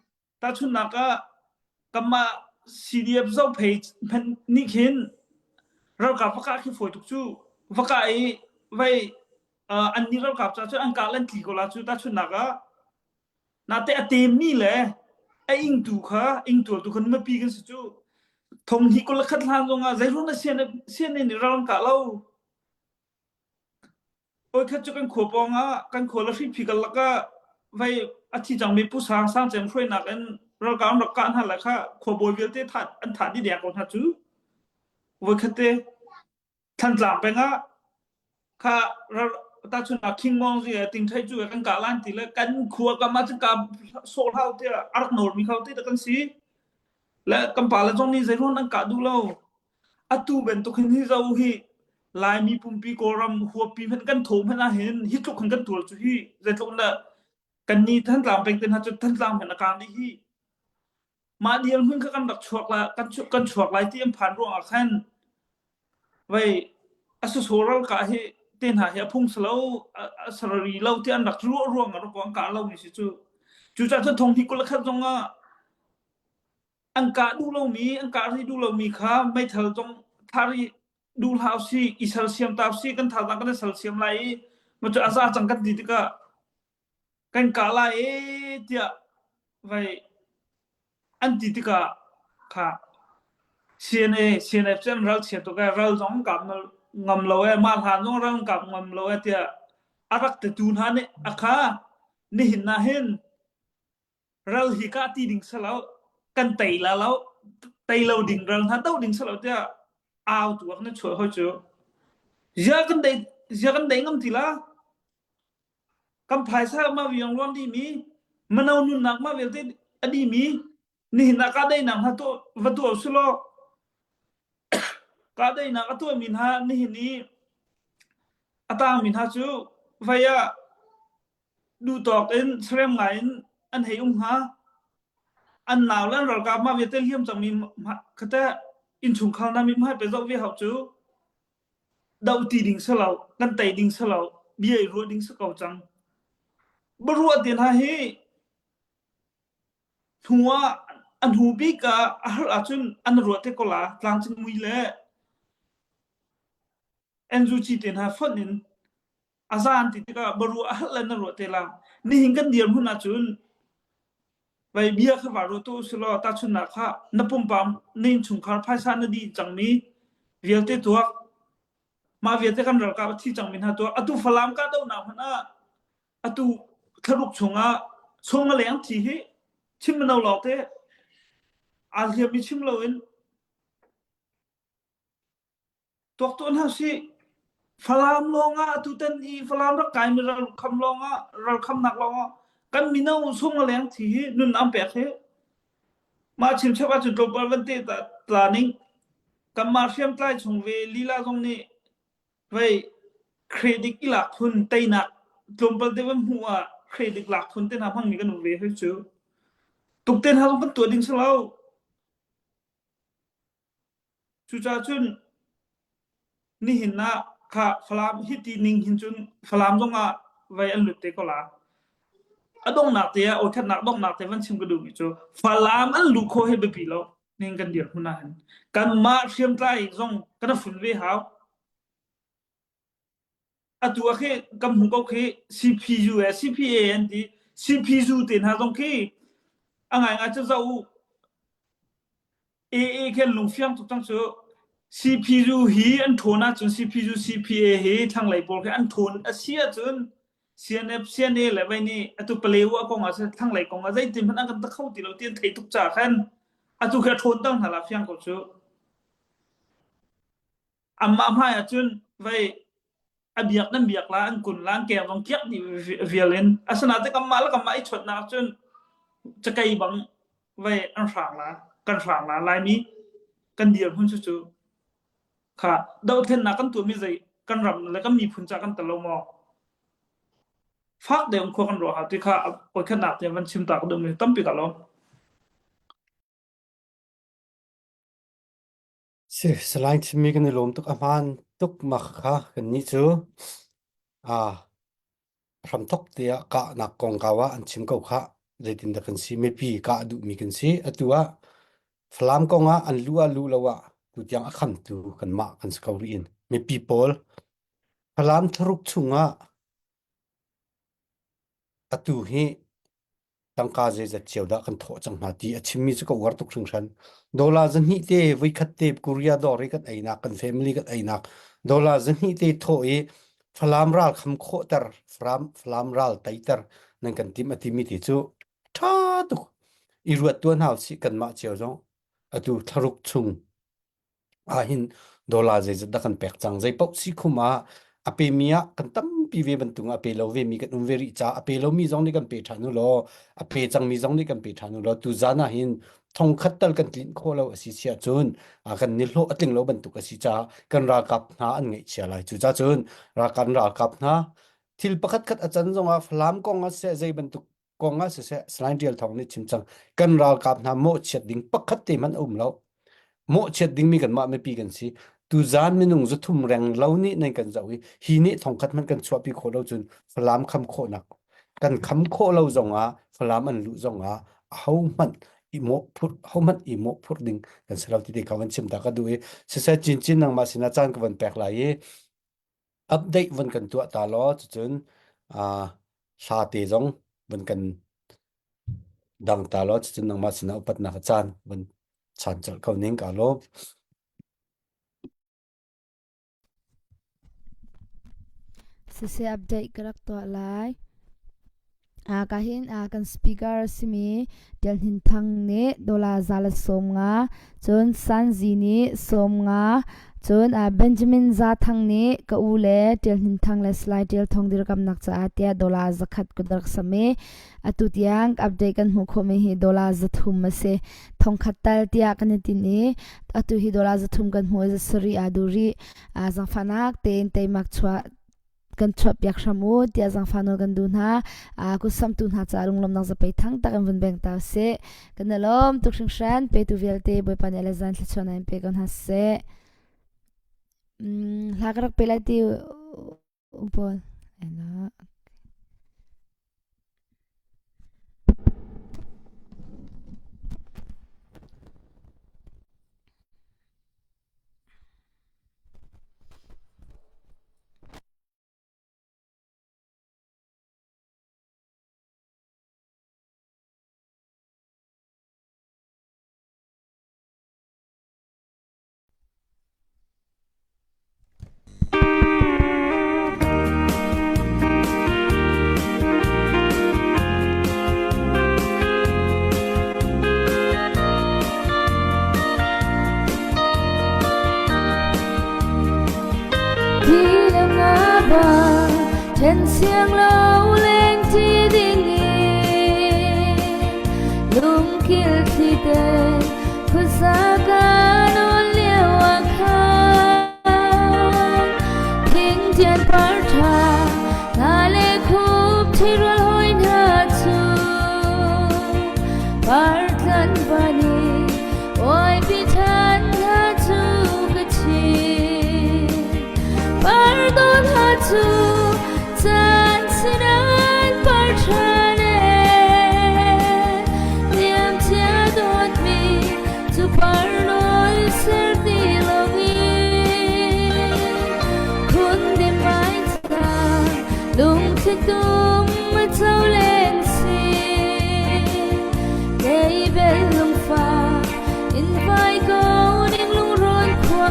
tahchunhnak ah kanmah CDF Zophei hmanh nih khin ralkap va kah khi fawi tuk cu. Va kah i vei uh, annih ralkap ca cu an kah le an tli ko la cu tahchunhnak ah. Nate a temmi le a ingtu kha ingtuartu kha nupi kan si cu. Thong hi kul le khat hlan zong ah zeiruang dah CNA nih ral an kah lo? Voikhat cu kan khua pawng ah kan khua le hriphi karlak ah vei a thi cangmi Pu Sang Sang Cem hruainak in ralkap an rak kah hna le kha khuabawi vialte thah an thah dih deng ko hna cu. Voikhat te Thantlang peng ah kha ral tahchun ah King Mong zi Ting Thai cu kan kah lan ti le kan khua kam ah cun ka sawh hlau tiah a rak nawlmi kho te kan si. Le kan pa le zong nih zeiruang an kah duh lo. Atu bantuk hin hi zo hi Laimi pumpi Kawlram huappi hmanh kan thaw hmanh ahhin hi tluk hin kan tuar cu hi zeitluk in dah kannih Thantlang peng te hna cu Thantlang hmanh a kang dih hi. Mah dirhmun kha kan rak chuak la kan kan chuak lai ti an phan ruangah khan vei a sasawh ralkah hi te hna hi a phung si lo a sarari lo ti an rak ruah ruangah rak an kah lomi si cu. Cucaah cun thong hnih 21 zong ah an kah duh lomi an kah rih duh lomi kha meithal zong thah rih duh hlah usih i sersiam ta usih kan thazaang kan i sersiam lai i maw cu a za cang kan ti tikah kan kah lai e tiah vai an ti tikah kha CNA CNF cu an ral chia tuk e ral zong an kap ngam lo e mah hlan zong ral an kap ngam lo e tiah a rak tetu hna nih a kha nihin ah hin ral hi kah ti ding si lo kan tei la lo tei lo ding ral hna do ding si lo tiah au tu ah kan chuah hoi cu zia kan dei zia kan dei ngam ti la kan phaisa ma viang ruang di mi mano nunnak ma vialte a di mi nihin ah ka deinak hna tu va tuah su law ka deinak a tuah mi hna nihin i a tang mi hna cu vai ah duhtawk in serem ngai in an hei um hnga. An nau le an ralkap mah vialte hliam cangmi kha teh innchungkhar hna mithmai pe zoh ve hau cu doh ti ding si lo, kan tei ding si lo, bia i ruah ding si ko cang. Biaruah te hna hi hnu ah a hnu bik ah a har ahcun an ruah te ko la tlangcung mui le NUG te hna fonh in a zan ti tikah baruah a halh le na ruah te la. Nihin kan dirhmun ahcun vai bia kha va ruah tu usilaw tahchunhnak kha na pumpak na innchungkhar phaisa na dih cangmi vialte tuak mah vialte kan ralkap a thi cangmi hna tuak atu Falam kahdohnak hmanh ah atu thlaruk chungah sung a leng thi hi chim mano lawng te aa hliam i chim loin Tuak tuah hna sih. Falam lawngah atutan i Falam rak kaimi ralkham lawngah ralkhamnak lawngah kan mino sung a leng thi hi nun an pek hi mah chimchap ahcun tlawmpal van te tla ning kanmah hriamtlai chung ve lila zong nih vei credit i lak phun teinak tlawmpal te van hmuh ah credit lak phun te hna hmangmi kan um ve hoi cu tuk te hna zong kan tuah ding si lo Cucaah cun nihin ah kha Falam hiti ning hin cun Falam zongah vei an lut te ko la. A donghnak te ah awthatnak donghnak te van chim ka duhmi cu Falam an luh khawh hi biapi lo ning kan dirhmun ah hin. Kanmah hriamtlai zong kan fun ve hau. Atu ah khi kan hmuh ko khi CPU le CPA an ti. CPU te hna zong khi a ngaingai cu zoh u. AA khi an lungfiang tuk cang cu. CPU hi an ṭhawn ahcun CPU CPA hi thlanglei pawl khi an ṭhawn a si ahcun CNF CNA le vei nih atu Palewa kong ah seh thlanglei kong ah zeitin hmanh an kan ta kho ti lo ti an theih tuk caah khan atu khi a ṭhawn ter hna la fiang ko cu. Amah hmai ah cun vei a biak nan biak la an kun la an keng zong kiak dih vial in asinain kanmah le kanmah i chawnhnak cun Cakei bang vei an hrang la kan hrang la Laimi kan dirhmun cu cu kha dohthlennak kan tuahmi zei kan ram le kan miphun ca kan tel lo maw? Fak deuh in khua kan ruah hau ti kha voikhatnak tiang van chim ta ka duhmi tampi ka lawm. Si, Salai chimmi kan i lawm tuk. A hmaan tuk mak kha kannih cu aa hramthok tiah kahnak kongkau ah an chim ko khah. Zeitindah kan si? Mipi kah duhmi kan si. Atu ah Falam kong ah an lu ah lu lo ah tutiang a khamtu kanmah kan si ko rih in. Mipi pawl Falam thlaruk chungah atu hi tangka zeizat cio dah kan thawh cang hna ti a chimmi cu ka uar tuk hringhran. Dollar zahnih te voikhat te Korea dawr i kan einak kan family kan einak dollar zahnih te thawh i Falam ral kham khawhter Falam Falam ral teiter nan kan tim a timi ti cu ṭha tuk i ruat tuan hau sih kanmah cio zong atu thlaruk chung ahhin dollar zeizat dah kan pek cang zei paoh si khum ah a pemi ah kan tampi ve bantuk a pe lo ve mi kan um ve rih ca a pe lomi zong nih kan pe ṭhan u law a pe cangmi zong nih kan pe ṭhan u law tu zan ah hin thongkhat tal kan tlinh khawh lo a si si ahcun kan nihlawh a tling lo bantuk a si caah kan ralkap hna an ngaihchia lai cu cun ralkap ralkap hna thil pakhat khat a can zongah Falam kong ah siseh zei bantuk kong ah siseh Salai Tial Thawng nih chim cang kan ralkap hna mawhchiat ding pakhat te hmanh a um lo mawhchiat dingmi kanmah mipi kan si tuzan minung zathum reng lo nih nan kan zoh i hi nih thongkhat hmanh kan chuahpi khawh lo cun Falam kham khawhnak kan kham khawh lo zongah Falam an luh zongah aho hmanh i mawh phurh ho hmanh i mawh phurh ding kan si lo ti te kha van chim ta ka duh i siseh cincin nangmah sinah caan ka van pek lai i update van kan tuah ta law cucun uh, hla te zong van kan dang ta law cucun nangmah sinah upatnak caan van chan colh ko ning ka lawm. Siseh update ka rak tuah lai. Ka hin kan speaker a simi Tial Hnin Thang nih dollar 150, cun San Zi nih 50, cun Benjamin Za Thang nih ka u le Tial Hnin Thang le Salai Tial Thawng dirkamnak caah tiah dollar 100 kut rak sam i atu tiang update kan hmuh khawhmi hi dollar 300 a si. Thongkhat tal tiah kan i tin i atu hi dollar 300 kan hmuh i 700 aa duh rih. Zaangfahnak tein teimak chuah kan chuahpiak hram u tiah zaangfah nawl kan duh hna. Kutsamtu hna caah lunglawmhnak zapei thang tak in vun beng ta usih. Kan i lawm tuk hringhran. Petu vialte Bawipa nih le zan thluachuahnak in pe ko hna seh. Hla ka rak pe lai ti u pawl. Then siang lo leng ti ding in lungkil thli te khuasaka nawl lio ah khan thingtian par tha hna le khup thirual hoi hna cu par tlan vani oi than hna cu ka chim par don ha cu caan sinan par than e niam cia dawt mi cu par noi ser ti lo in khun dim mai ta lungthli tum ma cho lên si kei bel lungfa in vai ko ning lungrawn khua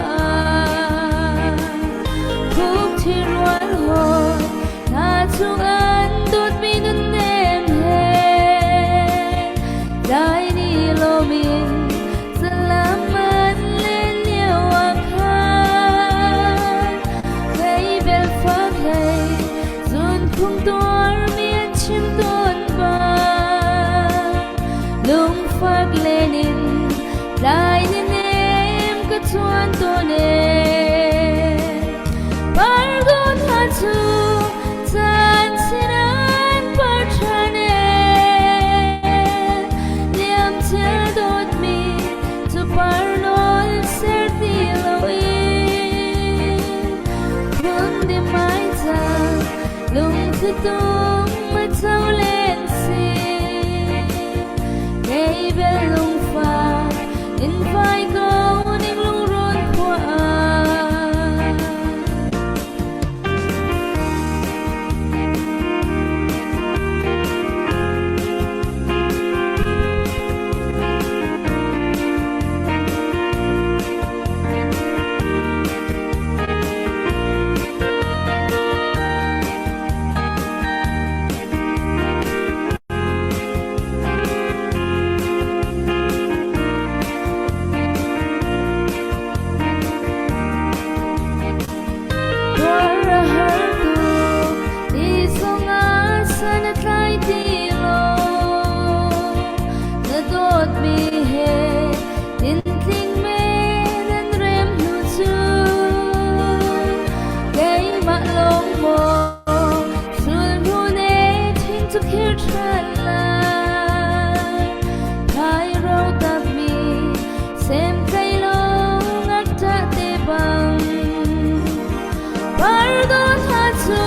Khuk thi rual hawi hna chung an dawtmi nunnem he Lai ni lomin zalam an len lio ah khan Kei bel fak hlei zun phung tuar mi an chim tawn. Kundi mai cang lungthli tum a tho len si Kei bel lungfak in vai ko ning lungrawn khua ah. Tuar a har tuk ti zongah san a tlai ti lo. Na dawtmi he tintling men an rem hnu cu keimah lawng maw sulhnu ne thing cu khir ṭhan lai. Thai ro takmi semtlei lo ngakṭah te bang Pardon hla cu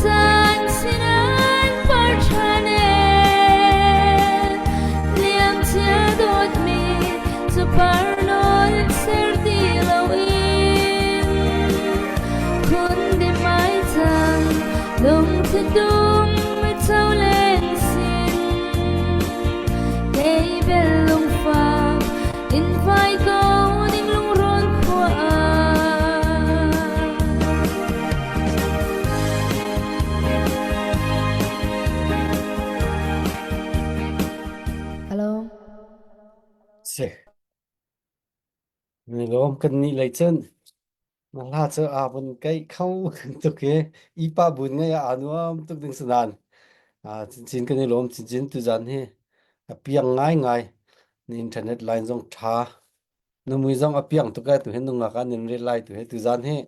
caan sinan par ṭhan ee liamcia dawtmi cu par nawl ser ti loin khun di mai cang lungthli tum cho len sin kei bel lungfak in vai ko ning lungrawn khua ah. Hello. Si. Mi lawm kan nih lei cun na hla cu aa vun keih kho tuk i i pah bun ngai ah aa nuam tuk ding si nain ah chinchin kan i lawm chinchin tuzan hi a piang ngaingai na internet line zong ṭha na mui zong a piang tuk e tu hin nungak ah nin rel lai tu hi tuzan hi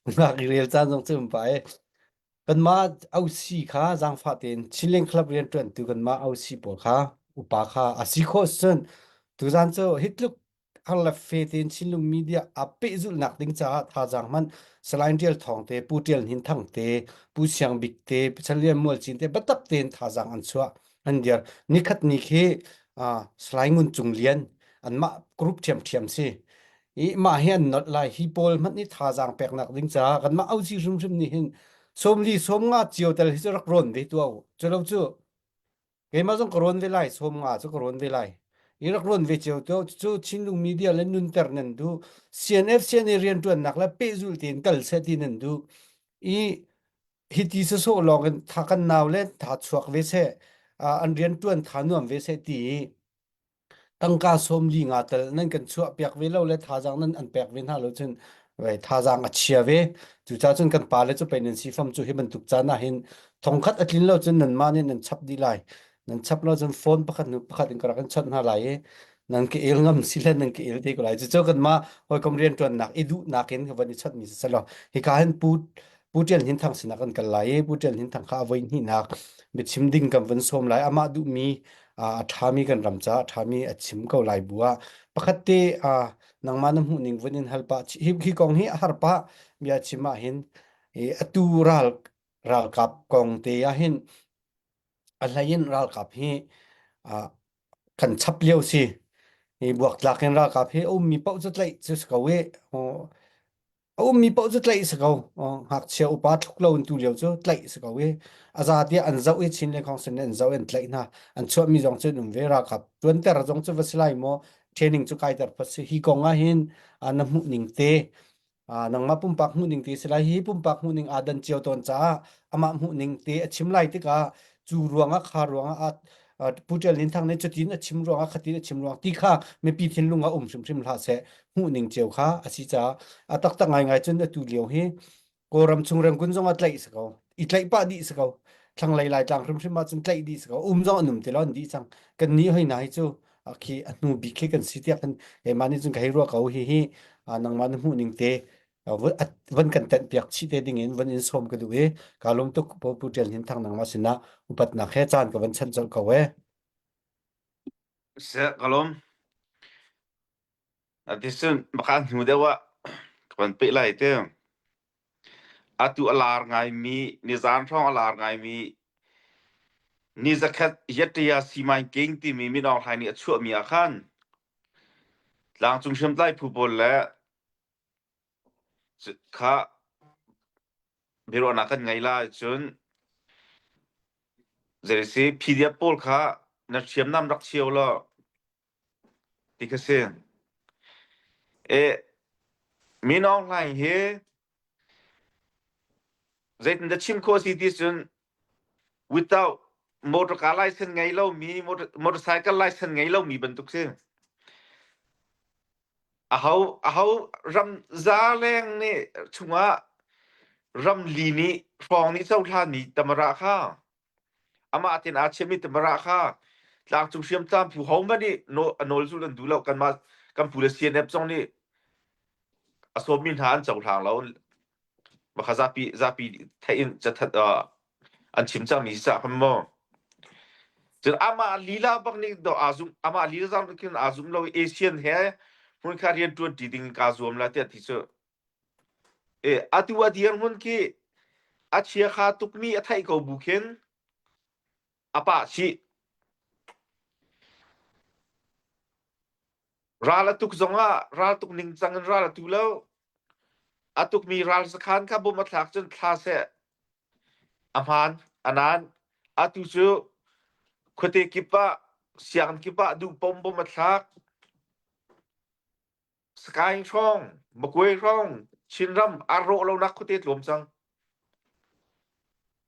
nungak i rel caan zong cu um pah i kanmah OC kha zaangfah tein Chinland Club rianṭuantu kanmah OC pawl kha upa kha a si khawh cun tuzan cu hi tluk har le fe tein Chinlung media a pehzulhnak ding caah thazaang hmanh Salai Tial Thawng te, Pu Tial Hnin Thang te, Pu Siang Bik te, Pu Chan Lian Mual Cin te biatak tein thazaang an chuah an dir. Nikhat ni khi uh, Salai Ngun Cung Lian anmah group ṭhiamṭhiam si. I mah hi an nolh lai hi pawl hmanh nih thazaang peknak ding caah kanmah ausi hrimhrim nih hin sawmli sawmnga cio tel hi cu rak rawn ve tuah u. Culo cu Keimah zong ka rawn ve lai, 50 cu ka rawn ve lai. I rak rawn ve cio to cu Chinlung media le nunter nan duh. CNF CNA rianṭuannak le pehzulh tein kal seh ti nan duh. I hiti sawsawh lawng in tha kan nau le tha chuak ve seh, an rianṭuan tha nuam ve seh ti i tangka 45 tal nan kan chuah piak ve lo le thazaang nan an pek ve hna lo cun vai thazaang a chia ve cucaah cun kan pale cu pei nan si fam cu hi bantuk caan ah hin thongkhat a tlin lo cun nanmah nih nan chap dih lai nan chap lo cun phone pakhat hnu pakhat in ka rak in chawnh hna lai i nan ka el ngam si le nan ka el te ko lai cucu kanmah hawikom rianṭuannak i duhnak in ka van i chawnh mi si selaw hika hin pu Pu Ṭial Hnin Thang sinah kan kal lai i Pu Ṭial Hnin Thang kha a voi hnihnak biachim ding kan vun sawm lai. Amah duhmi a ṭhami kan ram caah a ṭhami a chim ko lai bu ah pakhat te nangmah na hmuhning vun in hal pah hi, hi kong hi a har pah bia chim ah hin atu ral ralkap kong te ah hin a hlei in ralkap hi kan chap lio si hi buaktlak in ralkap hi a ummi paoh cu tlaih cu si ko i A ummi paoh cu tlaih si ko. Ngakchia upa thluk lo in tu lio cu tlaih si ko i a za tiah an zoh i Chin le Khawngsin nih an zoh i an tlaih hna. An chuahmi zong cu an um ve. Ralkap ṭuanter zong cu va si lai maw training cu kaiter phot si. Hi kong ah hin na hmuh ning te nangmah pumpak hmuh ning te si lai. Hi pumpak hmuh ning aa dan cio tawn caah amah hmuh ning te a chim lai tikah cu ruangah kha ruangah Pu Ṭial Nin Thang nih cutin a chim ruangah khatin a chim ruang ti kha mipi thinlung ah um hrimhrim hlah seh hmuhning cio kha a si caah a taktak ngaingai cun atu lio hi Kawlram chung Rangoon zong ah tlaih si ko i tlaih pah dih si ko thlanglei Laitlang hrimhrim ah cun tlaih dih si ko um zong an um ti lo an dih cang kan nih hoi na hi cu khi a hnu bik khi kan si tiah kan keimah nih cun ka hei ruah ko hi hi nangmah na hmuh ning te van kan tenh piak chih te ding in van in sawm ka duh i ka lung tuk Pu Ṭial Hnin Thang nangmah sinah upatnak he caan ka van chanh colh ko e. Seh ka lawm. Ati cun baka hnu deuh ah ka. Kan peh lai te. Atu a lar ngaimi, nizan hrawng a lar ngaimi ni zakhat Yattaya Simaing timi Min Aung Hlaing nih a chuahmi ah khan tlangcung hriamtlai phu pawl le kha biaruahnak kan ngei lai cun zei PDF pawl kha na hriamnam rak chio law ti kha si. E Min Aung Hlaing hi zeitin dah chim khawh si ti cun without motor car license ngei lomi motorcycle license ngei lomi bantuk si. Aho aho ram za leng nih chungah ram li nih hrawng nih cohlanmi tamara kha amah tin aa chiami tamara kha tlangcung hriamtlam phu hohmanh nih a nawl zul an duh lo kanmah kan pu le CNF zong nih a sawmmi hna an cohlang lo Maka zapi zapi theih in cathat uh, an chim cangmi si cah khan maw. Cun amah lila bak nih do aa zum amah lila zang khin aa zum lo i Asian he hmunkha rian ṭuan ṭi ding kaa zuam la tiah ti cu. E atu a dirhmun khi a chiakha tukmi a theih ko bu khin a pah chih. Ral a tuk zongah ral tuk ningcang in ral a tu lo. A tukmi ral sakhan kha bom a thlak cun thla seh. A hmaan, a naan. Atu cu khuate kip ah, sianginn kip ah duh pom bom a thlak. Sakaing hrawng, Magway hrawng, Chinram aa rawh lonak khuate tlawm cang.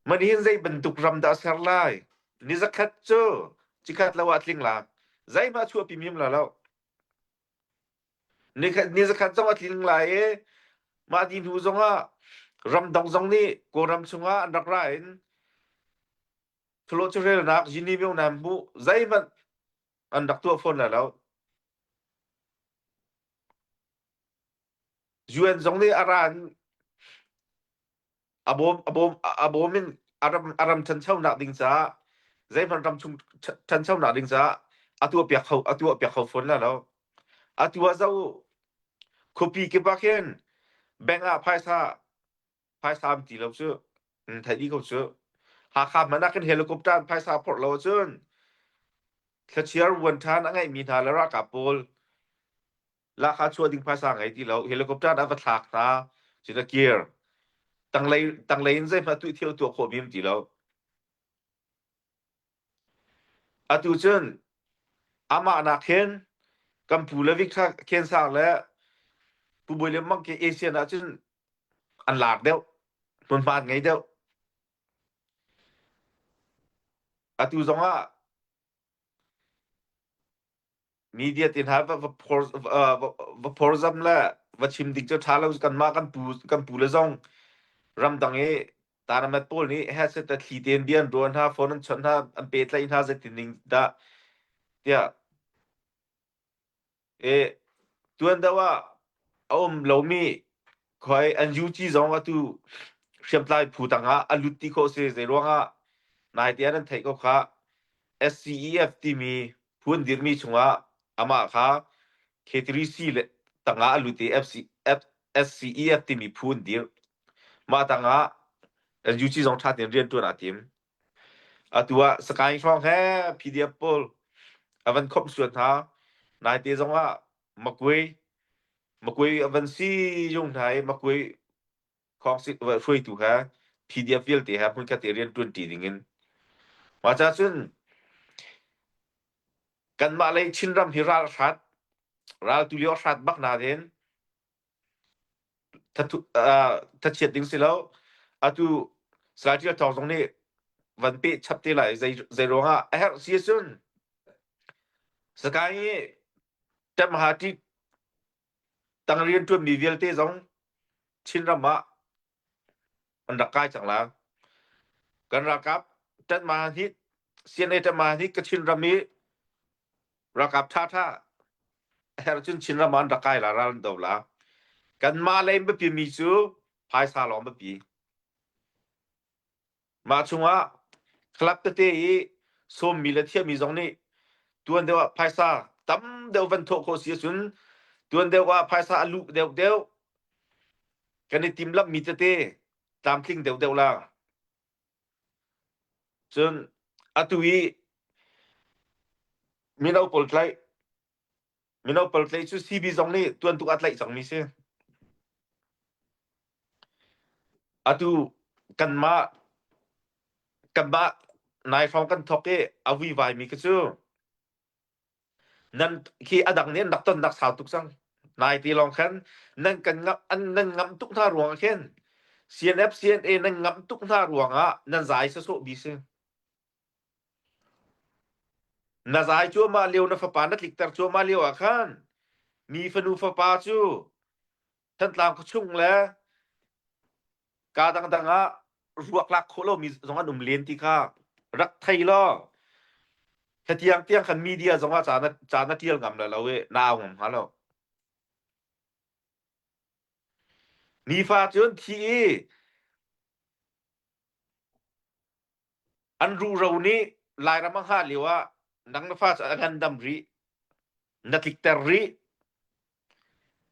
Manihin zei bantuk ram dah a ser lai? Ni zakhat cu cikhat lo ah tling la. Zeihmah chuahpi mim la lo. Ni ni zakhat zong a tling lai i mah ti hnu zong ah ramdang zong nih Kawlram chungah an rak ra in thluachuah carelnak yini myonam hmuh zeihmanh an rak tuah fawn lai lo. UN zong nih a ra in a bawm a bawm a bawm in a ram a ram ṭhanchonak ding caah zeihmanh ram chung ṭhanchonak ding caah a tuah piak kho a tuah piak kho fawn la lo. Atu ah zo khuapi kip ah khin bank ah phaisa phaisa am ti lo cu theih dih ko cu. Hakha hmanh ah khin helicopter in phaisa phorh lo ahcun thlachiar vuan ṭhan a ngeihmi hna le ralkap pawl lahkhah chuah ding phaisa ngei ti lo helicopter a va thlak hna cun a kir tanglei tanglei in zeihmanh tuih thil tuah khawh mi um ti lo atu cun amah nak hin kan pu le Victor Khen Sang le Pu Bawi Lian Mang ke ASEAN ah cun an lak deuh hmunhma an ngei deuh atu zong ah Media te hna va va phor va phorzam le va chim ding cu ṭha lo kanmah kan pu kan pu le zong ramdang i tanamat pawl nih headset a thli tein bia an ruah hna phone an chawnh hna an pehtlaih hna zeitin ning dah tiah e tuan deuh ah a um lomi khoi an UG zong atu hriamtlai phu tangah a lut ti khawh si zei ruangah nai te an theih ko kha SCEF timi phun dirhmi chungah amah kha K3C le tangah a lut i FC, F, SCEF timi phu an dirh. Mah tangah NUG zong ṭha tein rian ṭuan aa tim. Atu ah Sakaing hrawng he PDF pawl a van khawmh suan hna. Naite zongah Makui Makui a van si yung hna i Makui khawng hruaitu he PDF vialte he hmunkhat i rian ṭuanṭi dingin. Mah ca cun kanmah lei Chinram hi ral hrat ral tu lio hrat bak nain thachiat ding si lo. Atu Salai Ṭial Thawng zong nih van peh chap te lai zei zei ruangah a herh si ahcun Sakaing i ṭemha ṭih tang rianṭuanmi vialte zong Chinram ah an rak kai cang la. Kan ralkap ṭanhma hi CNA ṭanhma hi Kachin ram i ralkap ṭhaṭha a herh cun Chinram ah an rak kai la ral an do la. Kanmah lei biapi mi cu phaisa lawng biapi. Mah chungah club tete i sawmmi le thiammi zong nih tuan deuh ah phaisa tam deuh van thawh khawh si ahcun tuan deuh ah phaisa a luh deuh deuh. Kan i timhlamhmi tete tlamtling deuhdeuh la. Cun atu i mino pawl tlaih mino pawl tlaih cu CB zong nih tuan tuk ah tlaih cangmi si. Atu kanmah kanmah nai hrawng kan thawk i a vuivaimi kha cu Nan khi a dang nih an rak tonnak sau tuk cang. Nai ti lawng khan nan kan ngamh an nan ngamh tuk hna ruangah khin CNF CNA nan ngamh tuk hna ruangah nan zai sawsawh bi si. Na zai cuahmah lio na fapa na tlikter cuahmah lio ah khan mi fanu fapa cu Thantlang khuachung le Kaa dangdang ah ruak lak khawh lomi zong an um len ti kha rak thei law hetiang tiang khan media zong ah ca na ca na tial ngam la lo i na au ngam hnga lo. Nifa cun thi i An ruhro nih Lairam a hngah lio ah nang na fa cu a ngandam rih, na tlikter rih,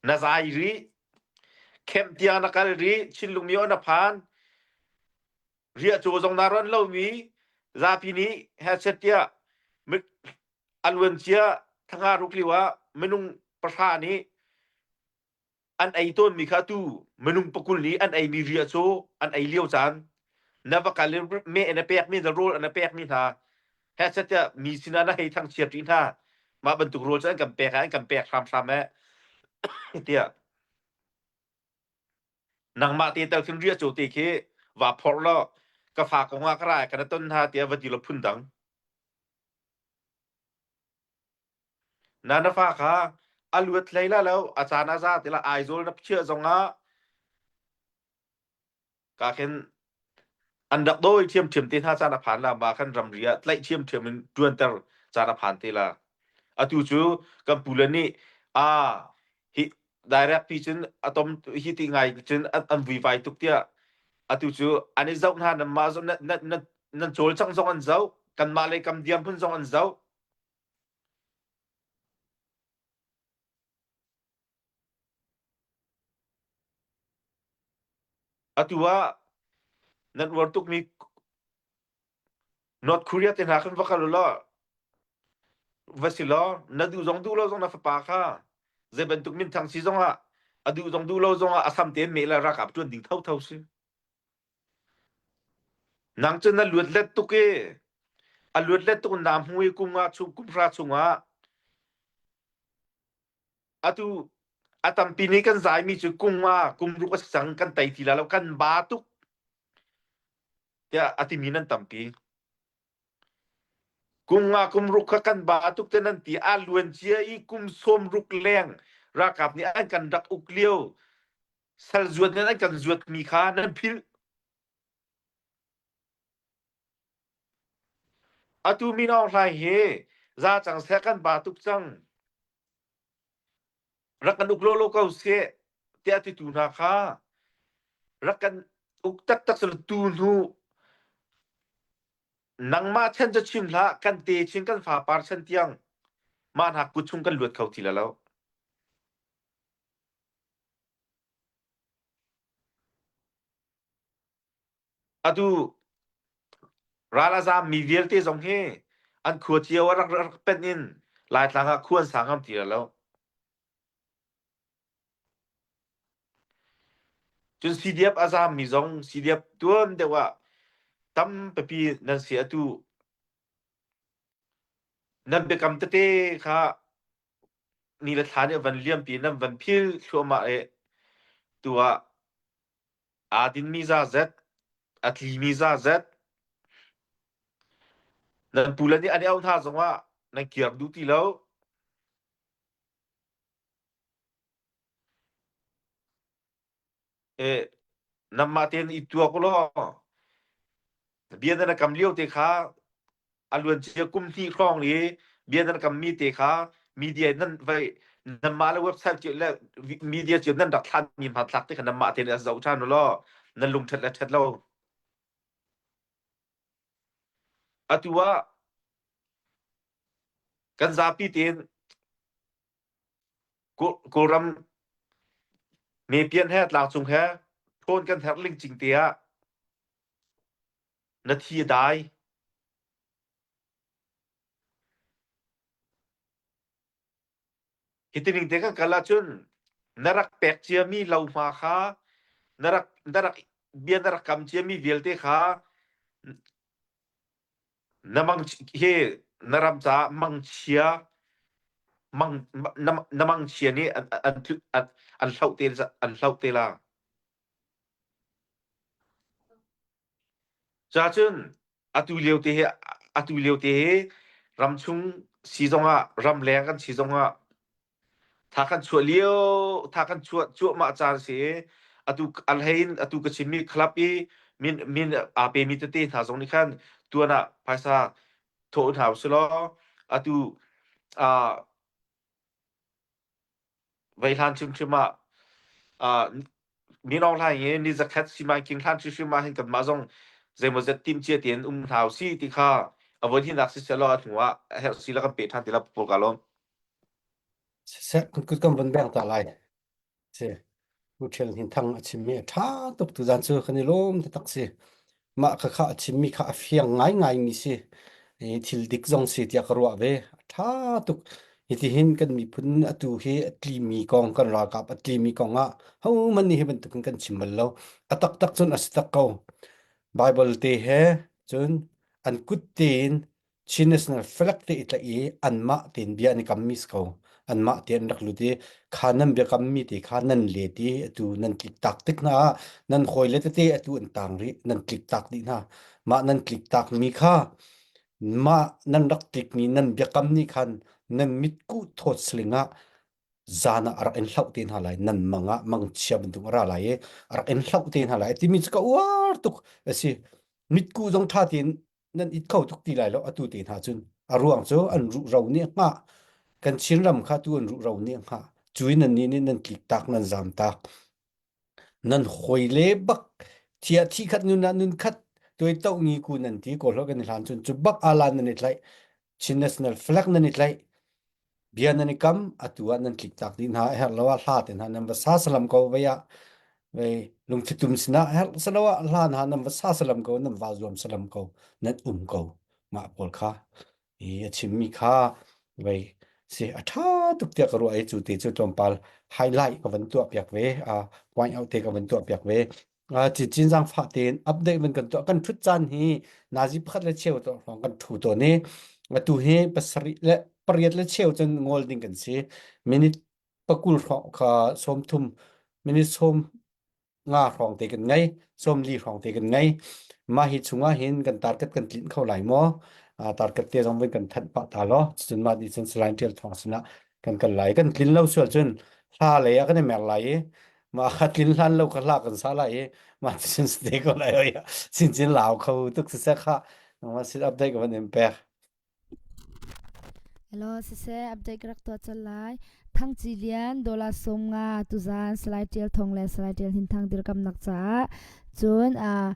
na zai rih, kemh tiang na kal rih, Chinlung myo na phan, riahcaw zong naa ruan lomi zapi nih hechet tiah a luancia thanga ruk lio ah minung pahra nih an ei tawnmi kha tu minung pakul nih an eimi ria cu an ei lio caan na va kal i meh na pekmi na rawl na pekmi hna he tiah mi sinah na hei thangchiat rih hna mah bantuk rawl cu an kan pek an kan pek hramhram eh tiah nangmah te tel khin ria cu te khi va phorh law ka fa kong ah ka ra ka na ton hna tiah va ti lo phun dang Na na fa kha a luat hlei la lo, a caan a za ti la Aizawl na phiah zongah ka khin an rak dawi ṭhiamṭhiam te hna caan a phan la ma khan ramri ah tlaih ṭhiamṭhiam in ṭuanter caan a phan te la. Atu cu kan pule nih a hi direct pi cun a tom hi ti ngai cun an, an vuivai tuk tiah atu cu an i zoh hna nan mah zong nan, nan, nan, nan cawlcang zong an zoh kanmah lei kam dirhmun zong an zoh Atu ah nan uar tukmi North Korea te hna khan va kal u law va si law na duh zong duh lo zong na fapa kha zei bantuk minthang si zong ah a duh zong duh lo zong ah a sam tein meh le ralkap ṭuan ding thotho si. Nang cu na luat let tuk i a luat let tuk na hmu i kum nga chung kum hra chungah atu a tampi nih kan zaimi cu kum nga kum ruk a si cang kan tei ti la lo kan ba tuk tiah a timi nan tampi. Kum nga kum ruk kha kan ba tuk te nan ti a luan cia i kum sawm ruk leng ralkap nih an kan rak uk lio sal zuat nan an kan zuatmi kha nan philh. Atu Min Aung Hlaing hi za cang seh kan ba tuk cang. Rak kan uk lawlaw ko seh tiah titu hna kha rak kan uk taktak sel tu hnu nangmah chan cu chim hlah kan te chin kan fapar chan tiang mah hna kut chung kan luat kho ti la lo. Atu ral a zaammi vialte zong hi an khua cio ah rak rak penh in Laitlang ah khua an sa ngam ti lo. Cun CDF a zaammi zong CDF tuan deuh ah tampipi nan si atu nan biakam tete kha ni le thla nih a van liampi nan van phil thluahmah i tu ah aa dinmi zazet a tlimi zazet nan pule nih an i auh hna zongah nan kir duh ti lo E, nangmah tein i tuak u law bia na kam lio te kha a luancia kum hnih hrawng i bia nan kammi te kha media nan vai nanmah le website cio le media cio nan rak thlanmi hmanthlak te kha nanmah tein a zoh ṭhan u law nan lungṭhat le ṭhat lo. Atu ah kan zapi tein Kawlram mepian he tlangcung he. Ṭhawn kan herh lingcing te ah na thi a dai. Hi tining te kan kal ahcun na rak pek ciami lohma kha na rak na rak bia na rak kam ciami vialte kha na mang hi na ram caah mangchia mang na, na mangchia nih an an an, an hloh te an hloh te la. Cacun atu lio te hi atu lio te hi ramchung si zongah ramleng kan si zongah tha kan chuah lio tha kan chuah cuahmah caan si i atu alhein atu ka chimmi club i min min aa pemi tete hna zong nih khan tuan ah phaisa thawh hna usih law atu ah Vei hlan hrimhrim ah uh, Min Aung Hlaing hi ni zakhat simanking hlan hrimhrim ah hin kanmah zong zeimawzat timhcia tein um hna usih ti kha a von hinak siseh law a hnu ah a herh si la kan pe ṭhan ti la pawl ka lawm. Siseh kan kut kan von beng ta lai. Si. Pu Ṭhial Hnin Thang a chimmi a ṭha tuk tuzan cu kan i lawm taktak si. Mah khakha a chimmi kha a fiang ngaingaimi si. I thil dik zong si tiah ka ruah ve. A ṭha tuk. Hitihin kan miphun atu hi a tlimi kong kan ralkap a tlimi kong ah hohmanh nih hi bantukin kan chim bal lo. A taktak cun a si tak ko. Bible te he cun an kut tein Chin National Flag te i tlaih i anmah tein bia an i kammi si ko. Anmah te an rak lut i kha nan biakammi te kha nan let i atu nan tliktak tik hna ah nan hawile tete atu an tang rih nan tliktak dih hna. Mah nan tliktakmi kha mah nan rak tlikmi nan biakam nih khan nan mitkuh thawt saling ah zan ah a rak in hloh te hna lai nan mang ah mangchia bantuk a ra lai i a rak in hloh te hna lai timi cu ka uar tuk a si. Mitkuh zong ṭha tein nan it kho tuk ti lai lo atu te hna cun a ruang cu an ruhro nih hngah kan Chinram kha tu an ruhro nih hngah cui nan nih nih nan tlik tak nan zam tak nan hoi le bak thia thi khat nun ah nun khat tuai to ngi ku nan ti ko hlo kan hlan cun cu bak alan nan i tlaih Chin National Flag nan i tlaih Bia nan i kam, atu ah nan tliktak dih hna, a herh lo ah hla te hna nan va sa salam ko vei ah vei lungthitum sinah a herh salo ah hla hna nan va sa salam ko, nan va zuam salam ko, nan um ko. Mah pawl kha i a chimmi kha vei si a ṭha tuk tiah ka ruah i cu te cu tlawmpal highlight ka van tuah piak ve, uh, point out te ka van tuah piak ve. Cincin zaangfah tein update van kan tuah kan ṭhut caan hi nazi pakhat le cheu to hrawng kan ṭhu tawn i atu hi pasarih le pariat le cheu cun ngol ding kan si minute pakul hrawng kha 30 minute 15 hrawng te kan ngei 40 hrawng te kan ngei mah hi chungah hin kan target kan tlinh kho lai maw target te zong van kan thanh pah ta law cun mah nih cun Salai Ṭial Thawng sinah kan kal lai kan tlin lo sual cun hla lei ah kan i mer lai i mah kha tlin hlan lo ka hla kan sa lai i mah cun ste ko lai oi sin cin lau kho tuk siseh kha nangmah sin update ka van in pek Hello, siseh update ka rak tuah col lai. Thang Ci Lian, Dollar 50 tuzan Salai Tial Thong le Salai Tial Hin Thang dirkamnak caah cun uh,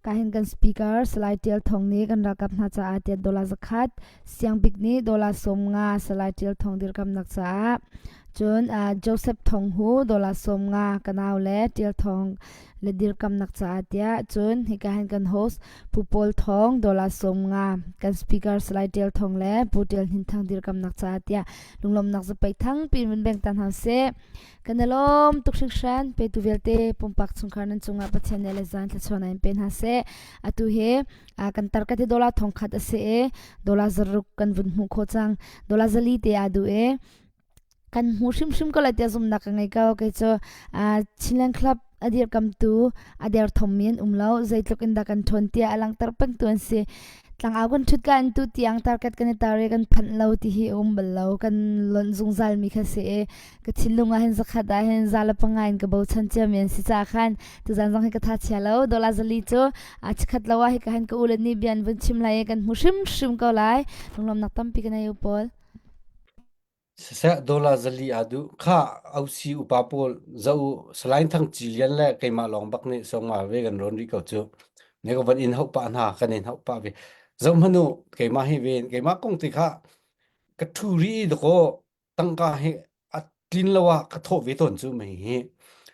Kahin kan speaker Salai Tial Thawng nih kan ralkap hna caah tiah dollar zakhat, Siangbik nih dollar 50 Salai Tial Thawng dirkamnak caah, cun uh, Joseph Thawng Hu dollar 50 ka nau le Tial Thawng le dirkamnak caah tiah, cun hika hin kan host Pu Paul Thawng dollar 50 kan speaker Salai Tial Thawng le Pu Tial Hnin Thang dirkamnak caah tiah lunglawmnak zapei thang pin vun beng ta hna seh. Kan i lawm tuk hringhran. Petu vialte pumpak chungkhar nan cungah Pathian nih le zan thluachuah in pe hna seh. Atu hi kan tar ka ti dollar 1000 a si i dollar zaruk kan vun hmuh khawh cang. Dollar zali te aa duh i kan hmu hrimhrim ko lai tiah zumhnak ka ngei ko. Kei cu Chinland Club a dirkamtu a derthawmmi an um lo. Zeitluk in dah kan ṭhawn tiah a langhter pengtu an si. Tlangau kan ṭhut ka in tu tiang target kan i tar i kan phanh lo ti hi a um bal lo. Kan lonh zungzal mi kha si i ka thinlung ah hin zakhat ah hin za le panga in ka bochan ciami an si caah khan tuzan zong hi ka tha chia lo dollar zali cu a chikhat lo ah hika hin ka u le nih bia an vun chim lai i kan hmu hrimhrim ko lai lunglawmnak tampi ka nei u pawl Siseh dollar zali aa duh kha ausi upa pawl za u Salai Thang Ci Lian le keimah lawng bak nih songma ve kan rawn rih ko cu ne ka van in hauh pah hna kan in hauh pah ve zoh hmanh u keimah hi ven keimah kong ti kha ka ṭhu rih dakaw tangka hi a tlin lo ah ka thawh ve tawn cu mei hi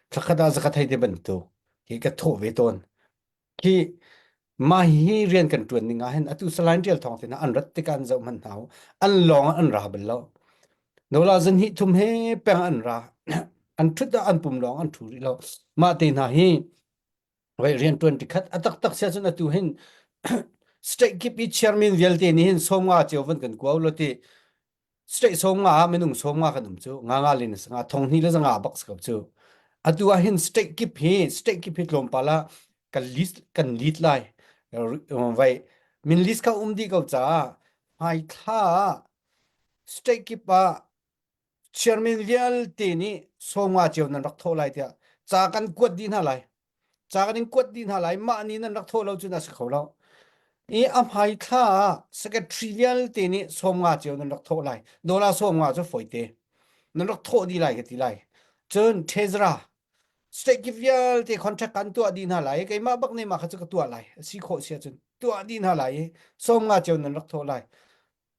thlakhat ah zakhat hei te bantuk. Hi ka thawh ve tawn. Khi mah hi rian kan ṭuan ning ah hin atu Salai Ṭial Thawng te hna an rat tikah an zoh hmanh hna u. An lawng ah an ra bal lo. Nola zan hi thum he peng an ra. An ṭhut ah an pum lawng an ṭhu rih lo. Mah te hna hi Vai rian ṭuan tikhat a taktak sia cun atu hin state kip i chairman vialte nih hin sawmnga cio van kan kuau lo ti state sawmnga ah minung sawmnga kan um cu nga nga len sanga thong hnih le zanga bak si ko cu atu ah hin state kip hi state kip hi tlawmpal ah kan list kan lead lai vai min list kha um dih ko caah hmai thla ah state kip ah chairman vialte nih sawmnga cio nan rak thawh lai tiah ca kan kuat dih hna lai ca kan in kuat dih hna lai mah ni nan rak thawh lo cun a si kho lo i a hmai thla ah secretary vialte nih sawmnga cio nan rak thawh lai dollar sawmnga cu fawite nan rak thawh dih lai ka ti lai cun treasurer state kip vialte contract kan tuah dih hna lai keimah bak nih mah kha cu ka tuah lai a si khawh si ahcun tuah dih hna lai i sawmnga cio nan rak thawh lai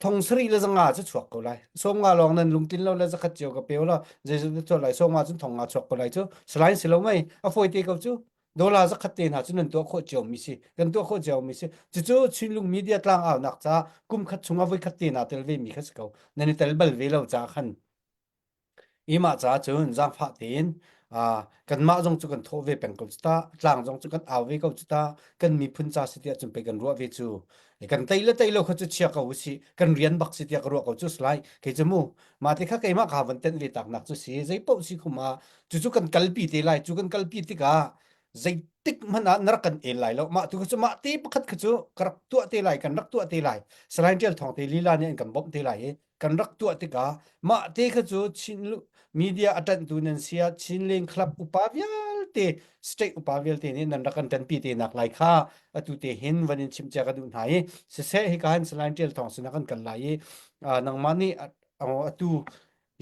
thong sarih le zanga cu chuak ko lai sawmnga lawng nan lungtlin lo le zakhat cio ka pe la zeizat na chuak lai sawmnga cun thong nga chuak ko lai cu salain si lo mei a fawi te ko cu dollar zakhat te hna cu nan tuah khawh cio mi si kan tuah khawh cio mi si cucu Chinlung media tlang au nak ca kum khat chung ah voi khat te na tel ve mi kha si ko nan i tel bal ve lo ca khan Imah caah cun zaangfah tein kanmah zong cu kan thawh ve peng ko cu ta, tlang zong cu kan au ve ko cu ta, kan miphun ca si tiah cun pei kan ruah ve cu. Kan tei le tei lo kha cu chia ko usih, kan rian bak si tiah ka ruah ko cu salai. Kei cu mu, mah te kha keimah ka van tenh ve tak nak cu si, zei paoh si khum ah, cucu kan kalpi te lai, cu kan kalpi tikah zeitik hmanh ah na rak kan el lai lo. Mah tu kha cu mah te pakhat kha cu ka rak tuah te lai, kan rak tuah te lai. Salai Ṭial Thawng te lila nih an kan bawmh te lai i kan rak tuah tikah mah te kha cu Chin media a ṭanhtu nan si ah Chinleng Club upa vialte state upa vialte nih nan rak kan ṭanpi te nak lai kha atu te hin van in chim cia ka duh hna i siseh hika hin Salai Ṭial Thawng sinah kan kal lai i nangmah nih atu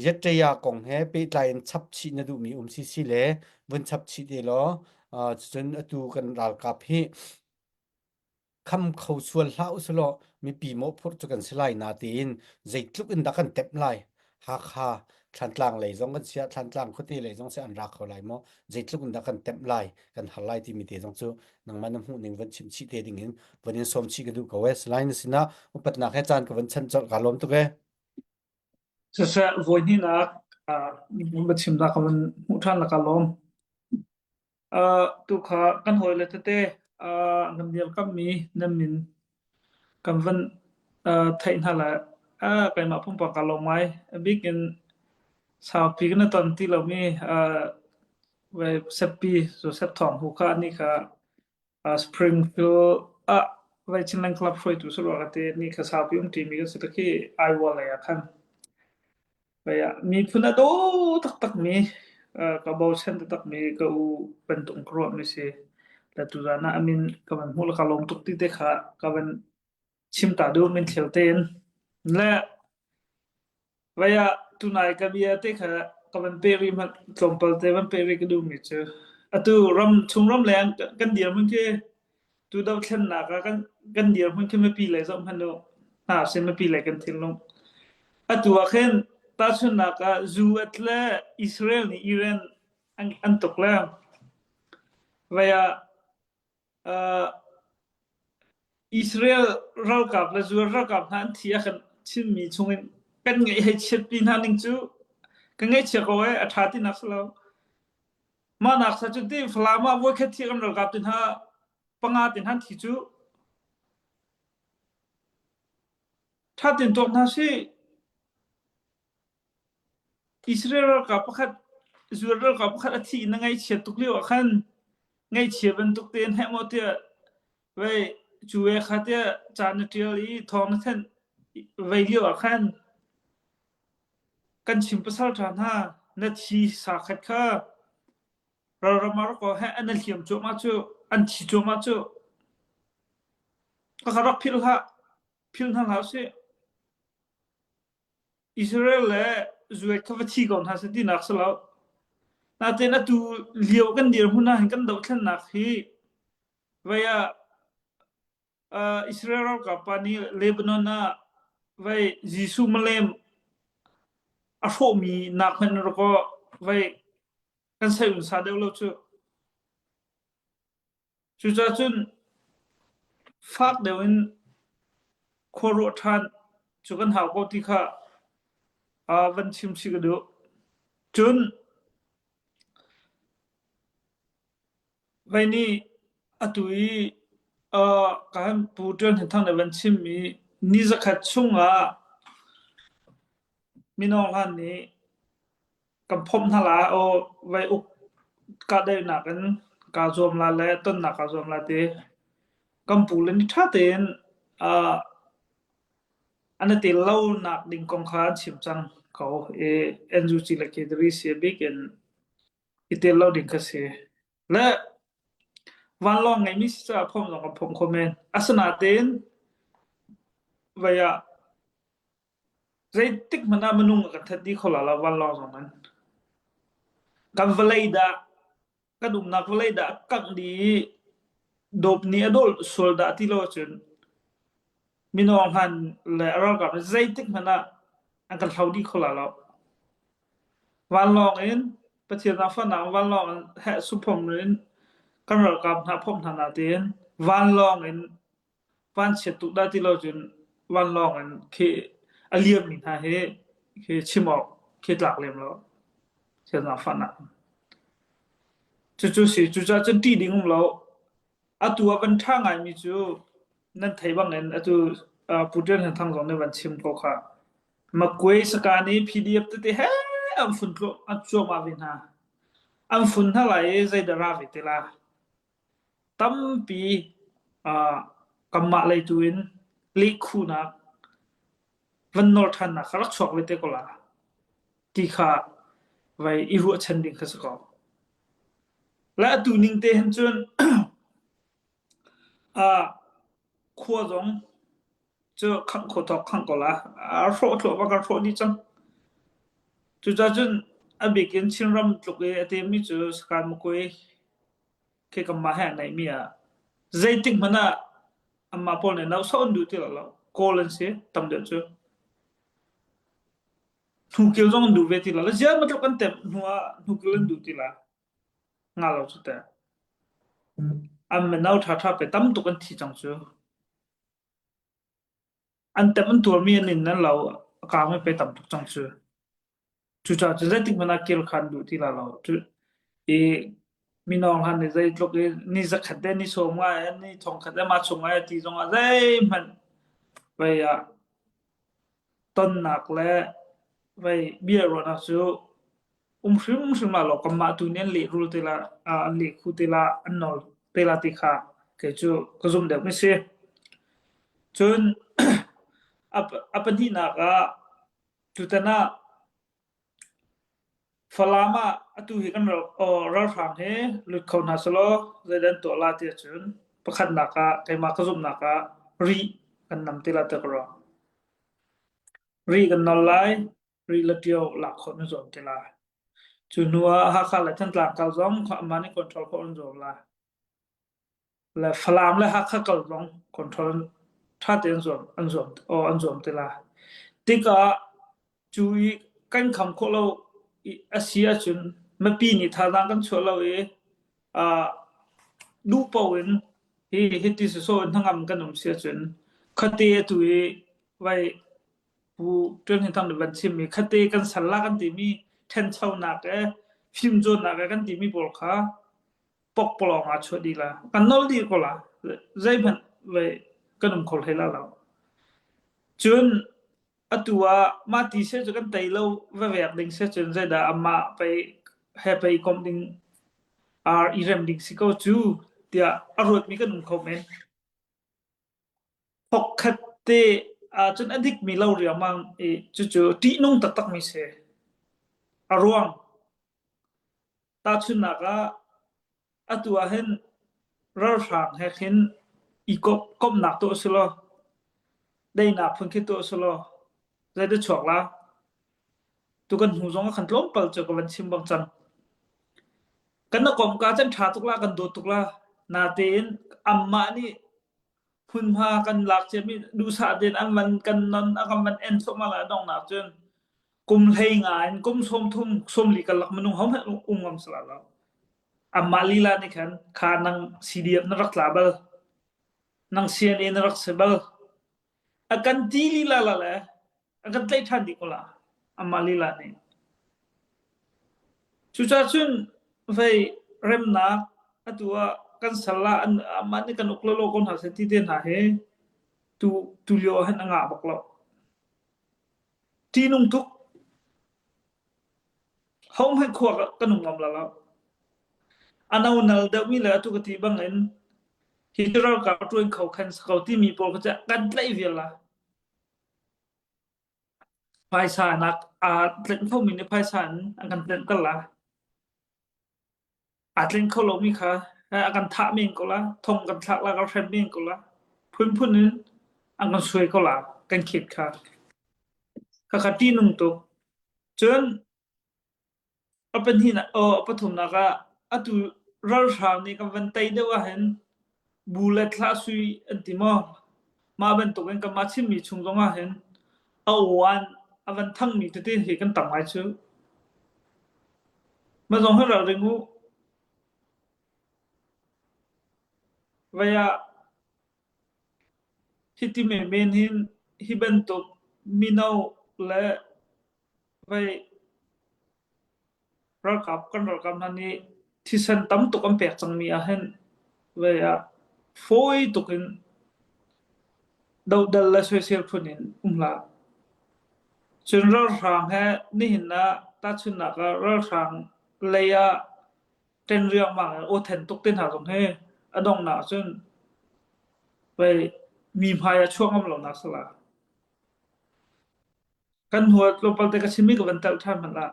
Yetṭaya kong he pehtlai in chap chih na duhmi um si si le vun chap chih te law cucun atu kan ralkap hi kham kho sual hlah usulaw mipi mawhphurh cu kan si lai na tiin zeitluk in dah kan tep lai Hakha Thlantlang lei zong kan siah Thlantlang khuate lei zong si an ra kho lai maw zeitluk in dah kan temh lai kan har lai timi te zong cu nangmah na hmuh ning van chim chih te ding in van in sawm chih ka duh ko e salai na sinah upatnak he caan ka van chan colh ka lawm tuk e Siseh voi hnihnak uh, chimnak ka van hmuh ṭhan la ka lawm. Tu kha kan hawile tete kan dirkamhmi nan min kan van theih hna le keimah pumpak kaa lawm ngai. A bik in saupi kan i ton ti lomi Seppi Joseph Thawng Hu kha anih kha Springfield ah vai Chinland Club hruaitu si rua ka ti. Anih kha saupi um ṭimi kan si khi Iowa lei ah khan. Miphun a daw taktakmi, ka bochan taktakmi ka u bantuk ka ruahmi si. Le tuzaan ah a min ka van hmuh le ka lawm tuk ti te kha ka van chim ta duh min thil tein. Le vai ah tunai ka bia te kha ka van peh rih hmanh tlawmpal te van peh rih ka duhmi cu atu ram chung ram leng kan dirhmun khi Tu dothlennak ah kan, kan dirhmun khi mipi lei zoh hmanh u. Hna sin mipi lei kan thinlung. Atu ah khin tahchunhnak ah US le Israel nih Iran an, an tuk le vei ah uh, Israel ralkap le US ralkap hna an thi ah khan Chinmi chungin kan ngeih hei chiatpi hna ning cu ka ngaihchia ko ee a ṭha tinak si lo. Mah nak sa cu ti Falam ah voikhat thi kan ralkap ti hna panga ti hna thi cu ṭha tein tuak hna sih. Israel ralkap pakhat Israel ralkap pakhat a thi in a ngaihchiat tuk lio ah khan ngaihchia bantuk tein heh maw tiah vei cu e kha tiah ca na ṭial i thawng na thanh vei lio ah khan Kan Chin pasalṭha hna, na thi sakhat kha ralram ah rak aw heh an i hliam cuahmah cu, an thi cuahmah cu. Khakha rak philh hlah, philh hna hlah usih. Israel le Zuek kha va thi ko hna seh tinak si lo. Natein atu lio kan dirhmun ah hin kan dohthlennak hi vei ah Israel ralkap pa nih Lebanon ah vei Jesuh milem a hrawhmi nak hmanh rak aw vei kan sei unsa deuh lo cu. Cucaah cun fak deuh in khua ruah ṭhan cu kan hau ko ti kha van chim chih ka duh. Cun Vei nih atu i kan Pu Ṭuan Hnin Thang nih van chimmi ni zakhat chungah mino hlan nih kan phomh hna lai aw vei uk kahdaihnak in kaa zuam lai le tonnak kaa zuam lai ti kan pu le nih ṭha tein an i tel lonak ding kong kha an chim cang ko i NUG le KWC a bik in i tel lo ding kha si. Le vanlawng ngeimi si caah phomh zong kan phomh kho men. Asinain vei ah zeitik hmanh ah minung a kan that dih kho la lo vanlawng zong in. Kan vawlei dah kan umnak vawlei dah a kangh dih i dawp nih a dawl sual dah ti lo ahcun mino hlan le a ralkap nih zeitik hmanh ah an kan hlo dih kho la lo. Vanlawng in Pathian zaangfahnak in vanlawng in heh suphom in kan ralkap hna phomh hna natin vanlawng in vanchiat tuk dah ti lo cun vanlawng in khi a liammi hna hi khi chim awk khi tlak lem lo. Pathian zaangfahnak in. Cucu si cucaah cun ṭih ding um lo. Atu a van ṭha ngaimi cu nan theih bangin atu uh, Pu Ṭian Hen Thang zong nih van chim ko kha. Makwe saka nih PDF tete he an fun an cuahmah ve hna. An fun hna lai i zeidah ra ve te la. Tampi uh, kanmah lei tu in lehkhunak van nawl ṭhannak kha rak chuak ve te ko la. Ti kha vai i ruahchan ding kha si ko. Le atu ning te hin cun uh, khua zong cu khangh khawh tawk khangh ko la. A hrawh thluahmah kan hrawh dih cang. Cucaah cun a bik in Chinram tluk i a temmi cu Sakan Makui khi kanmah he a naihmi ah zeitik hmanh ah anmah pawl nih nauhsawh an duh ti lo lo. Kawl an si tam deuh cu. Hnukil zong an duh ve ti lo. Ziah matluk an temh hnu ah hnukil an duh ti la. Nga lo cu teh. An mino ṭhaṭha pe tam tuk an thi cang cu. An temh an tuarmi an in nan lo a kaang pe tam tuk cang cu. Cucaah cu zeitik hmanh ah kil kha an duh ti la lo. Cu i mino hlan nih zeitluk i ni zakhat le ni sawm ngai ni thongkhat le mah chung ai ti zong ah zeihmanh vei ah tonnak le vei bia ruahnak cu um hrimhrim ah law kanmah tu nih an lehrul te la, an lehkhu te la, an nawl te la ti kha kei cu ka zumh deuh mi si. Cun a pahnihnak ah tutan ah Falam ah atu hi kan ralhrang hi lut kho hna selaw zeidah an tuah la ti ahcun pakhatnak ah keimah ka zumhnak ah ri kan nam te la ti ka ruah. Ri kan nawl lai, ri le ṭio lak khawh na zuam te lai. Cu hnu ah Hakha le Thantlang kal zong amah nih control khawh an zuam lai. Le Falam le Hakha kal zong control ṭha tein zuam an zuam aw an zuam te lai. Tikah cu i kan kham khawh lo i a si ahcun mipi nih thazaang kan chuah lo i uh, duh paoh in hi hiti sawsawh in hnangam kan um si ahcun khuate atu i vai Pu Ṭuan Hin Thang nih van chimmi khatte kan sal la kan timi ṭhenchonak e fimcawnnak e kan timi pawl kha pokpalawng ah chuah dih la kan nol dih ko la zeihmanh vei kan um kho hlei la lo cun atu ah mah ti se cu kan tei lo va vek ding se cun zeidah amah pei he pei komh ding ar i rem ding si ko cu tiah a ruatmi kan um kho men Thawkkhat te ahcun a dikmi lo riangmang i cucu ṭihnung taktakmi si. A ruang tahchunhnak ah atu ah hin ralhrang he khin i komhnak tuah usih law daihnak phun khi tuah usih law zeidah chuak la? Tu kan hnu zong ah khan tlawmpal cu ka van chim bang cang. Kan na komh ka cun ṭha tuk la, kan dawt tuk la. Natein anmah nih hmunhma kan lak ciami duhsah tein an van kan non a kan van en thluahmah lai donghnak cun kum hlei nga in kum 30 40 karlak minung hohmanh um ngam sala lo. Amah lila nih khan kha nang CDF na rak tla bal, nang CNA na rak si bal. A kan ti lila la le a kan tlaih ṭhan dih ko la. Amah lila nih. Cucaah cun vei remnak atu ah kan sal ah an amah nih kan uk lawlaw ko hna seh ti te hna hi tu tu lio ah hin a ngah bak lo. Ṭihnung tuk. Hohmanh khua kan um ngam la lo. A no nal deuhmi le atu ka ti bangin hi ralkap a ṭuan kho khan si ko timi pawl kha cu kan tlaih vial la. Phaisa nak aa tlenh khomi nih phaisa in an kan tlenh ter la. Aa tlenh kho lomi kha a kan thah men ko la, thong kan thlak la, kan hrem men ko la. Phunphun in an kan suai ko la, kan khit kha. Khakha ṭihnung tuk. Cun A pahnihnak aw a pathumnak ah atu ralhrang nih kan van tei deuh ahhin bu le thlah sui an ti maw? Mah bantukin kanmah Chinmi chung zong ahhin a aw-an a van thangmi tete hi kan tam ngai cu. Mah zong hi ralring u. Vei ah hiti menmen hin hi bantuk mino le Vei ralkap kan ralkap hna nih thisen tam tuk an pek cangmi ahhin vei ah fawi tuk in dohdal le soisel phun in um hlah. Cun ralhrang he nihin ah tahchunhnak ah ralhrang lei ah ṭen riangmang in aw then tuk te hna zong hi a donghnak cun vei mi hmai ah chuak ngam lonak si la. Kan hnu ah tlawmpal te ka chimmi ka van telh ṭhan hmanh ah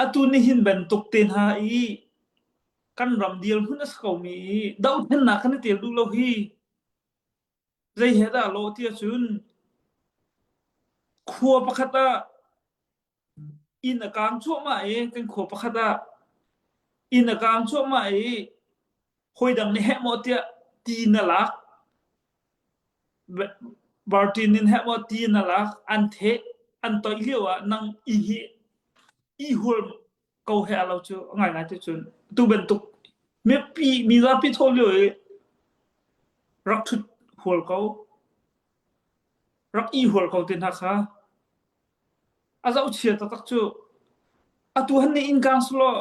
atu nihin bantuk te hna i kan ram dirhmun a si komi i dohthlennak kan i tel duh lo hi zei he dah lawh ti ahcun khua pakhat ah inn a kaang cuahmah i kan khua pakhat ah inn a kaang cuahmah i hawidang nih heh maw tiah ti na lak Bartin in heh maw ti na lak an theh an toih lio ah nang i hi i hual ko he alo cu ngai ngai ti cun tu bantuk mipi mizapi thaw lio i rak thut hual ko rak i hual ko te hna kha a zohchia taktak cu atu han nih inn kang selaw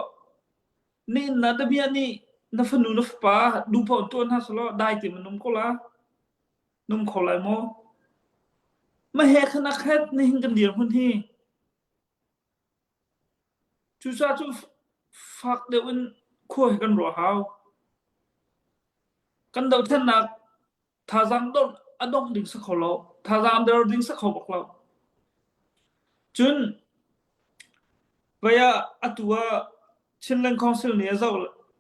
na inn na damiah nih na fanu na fapa duhpaoh in tuah hna selaw dai te man um ko la num kho lai maw ma he khan a khat nihin kan dirhmun hi cucaah cu fak deuh in khua hi kan ruah hau kan dohthlennak thazaang dongh a dongh ding si kho lo thazaang der ding si kho bak lo cun vai ah atu ah Chinland Council nih a zoh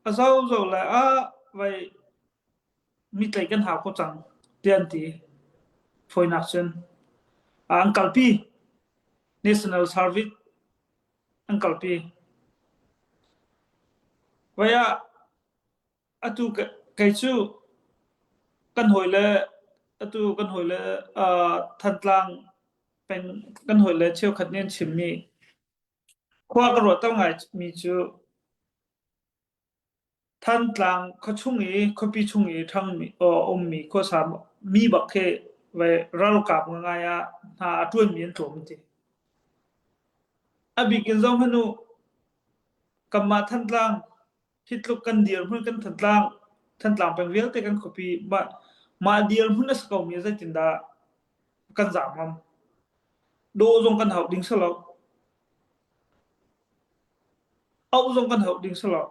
a zoh zoh le a vai mitlaih kan hau ko cang tiah an ti fawinak cun an kalpi National Service an kalpi vai ah Atu kei cu kan hawile atu kan hawile uh, Thantlang peng kan hawile cheukhat nih an chimmi khua ka ruahter ngaimi cu Thantlang khuachung i khuapi chung i ṭhangmi ummi khuasa mi bak khi vai ralkap ngai ah hna a ṭuanmi an tlawm an ti. A bik in zoh hmanh u, kanmah Thantlang Hi tluk kan dirhmun kan Thantlang Thantlang peng vialte kan khuapi mah mah dirhmun a si komi zeitindah kan zaam ngam? Dawh zong kan hauh ding si lo. Auh zong kan hauh ding si lo.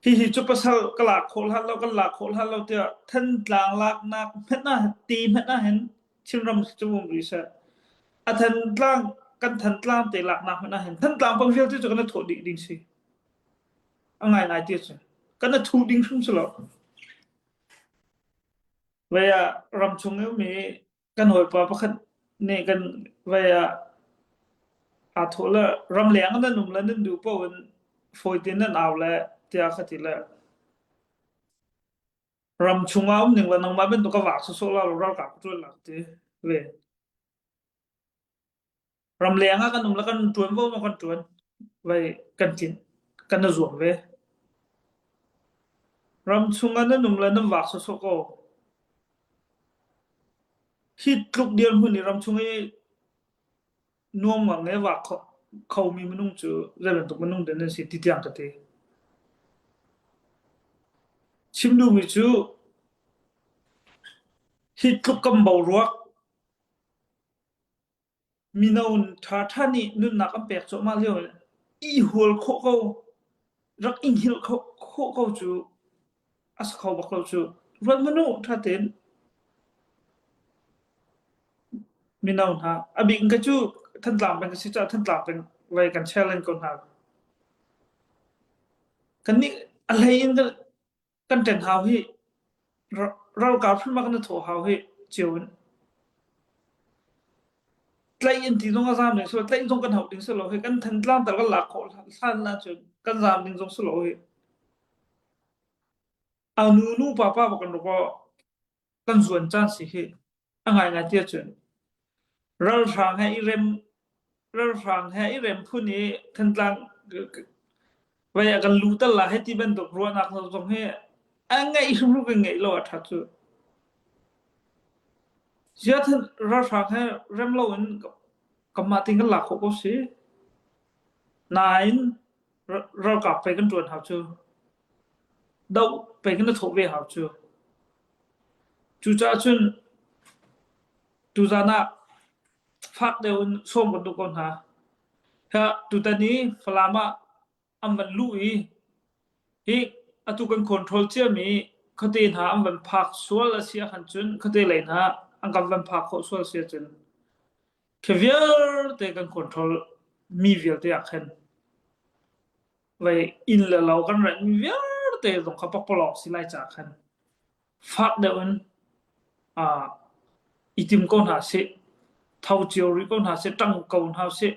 Hihi cu pasal ka lak khawh hlan lo, kan lak khawh hlan lo tiah Thantlang laknak hmanh ah ti hmanh ah hin Chinram cu um rih seh. A Thantlang kan Thantlang te laknak hmanh ah hin Thantlang pang vialte cu kan i thawh dih ding si. A ngaingai ti cu. Kan i thuh ding hrim si lo. Vei ah ramchung i ummi kan hawipa pakhat nih kan vei ah aa thawh le ramleng ah nan um le nan duh paoh in fawi tein nan au le tiah ka ti le Ram chungah um ning le nangmah bantuk ka vak sawsawh la lo ralkap ka ṭuan la ka ti ve. Ramleng ah kan um le kan ṭuan vo maw kan ṭuan vai kan tlinh. Kan i zuam ve. Ram chungah nan um le nan vak sawsawh ko. Hi tluk dirhmun i ramchung i nuam ngang le vak khomi minung cu zei bantuk minung dah nan si ti tiang ka ti. Chim duhmi cu hi tluk kan boruak Mino ṭhaṭha nih nunnak an pek cuahmah lio i hual khawh ko, rak i hngilh khawh ko cu a si kho bak lo cu. Ruat hmanh u ṭha tein. Mino hna, a bik in ka cu Thantlang peng ka si caah Thantlang peng lei kan challenge ko hna. Kannih a hlei in kan ṭen hau hi ralkap hrim ah kan i thawh hau hi cio in tlaih in ti zong a zaam ding si lo tlaih zong kan hauh ding si lo hi kan Thantlang tal kan lak khawh hlan ahcun kan zaam ding zong si lo hi a nu nu pa pa kan rak kan zuan caan si hi A ngaingai ti ahcun ralhrang he i rem ralhrang he i rem phun i Thantlang vei ah kan lu tal la hei ti bantuk ruahnak zong hi a ngeih hrimhrim kan ngeih lo a ṭhat cu. Ziah ralhrang he rem loin kanmah tein kan lak khawh ko si. Nain ralkap pei kan ṭuan hau cu. Doh pei kan i thawh ve hau cu. Cucaah cun tuzaan ah fak deuh in sawm kan duh ko hna. Khah tutan i Falam ah an van luh i hi atu kan control ciami khuate hna an van phak sual a si ahkhan cun khuate lei hna an kan van phak khawh sual a si ahcun khi vialte kan control mi vialte ah khan Vei inn le lo kan renhmi vialte zong kha pakpalawng si lai caah khan fak deuh in uh, i tim ko hna sih, tho cio rih ko hna sih, ṭang ko hna sih,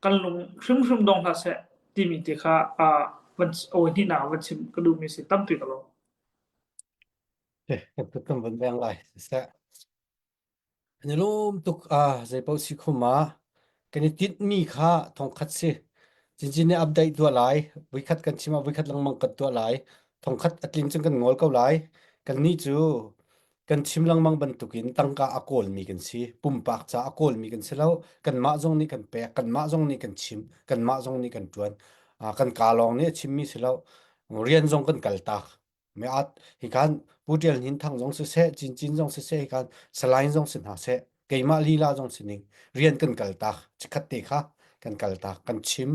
kan lung hrimhrim dong hlah seh timi te kha uh, van awi hnihnak ah van chim ka duhmi si tampi ka lawm. Kan kan van veng lai. Siseh. An i lawm tuk. Zeipaoh si khum ah kan i tinhmi kha thongkhat si. Cincin nih update tuah lai. Voikhat kan chim ah voikhat lengmang kan tuah lai. Thongkhat a tling cun kan ngol ko lai. Kannih cu kan chim lengmang bantukin tangka a kawlmi kan si. Pumpak ca a kawlmi kan si lo. Kanmah zong nih kan pek, kanmah zong nih kan chim, kanmah zong nih kan ṭuan. Kan kaa lawng nih a chimmi si lo. Rian zong kan kal tak. Me at hikan Pu Tial Hnin Thang zong siseh, Cin Cin zong siseh, hikan Salai zong si hna seh, keimah lila zong si ning rian kan kal tak, chikhat te kha kan kal tak, kan chim,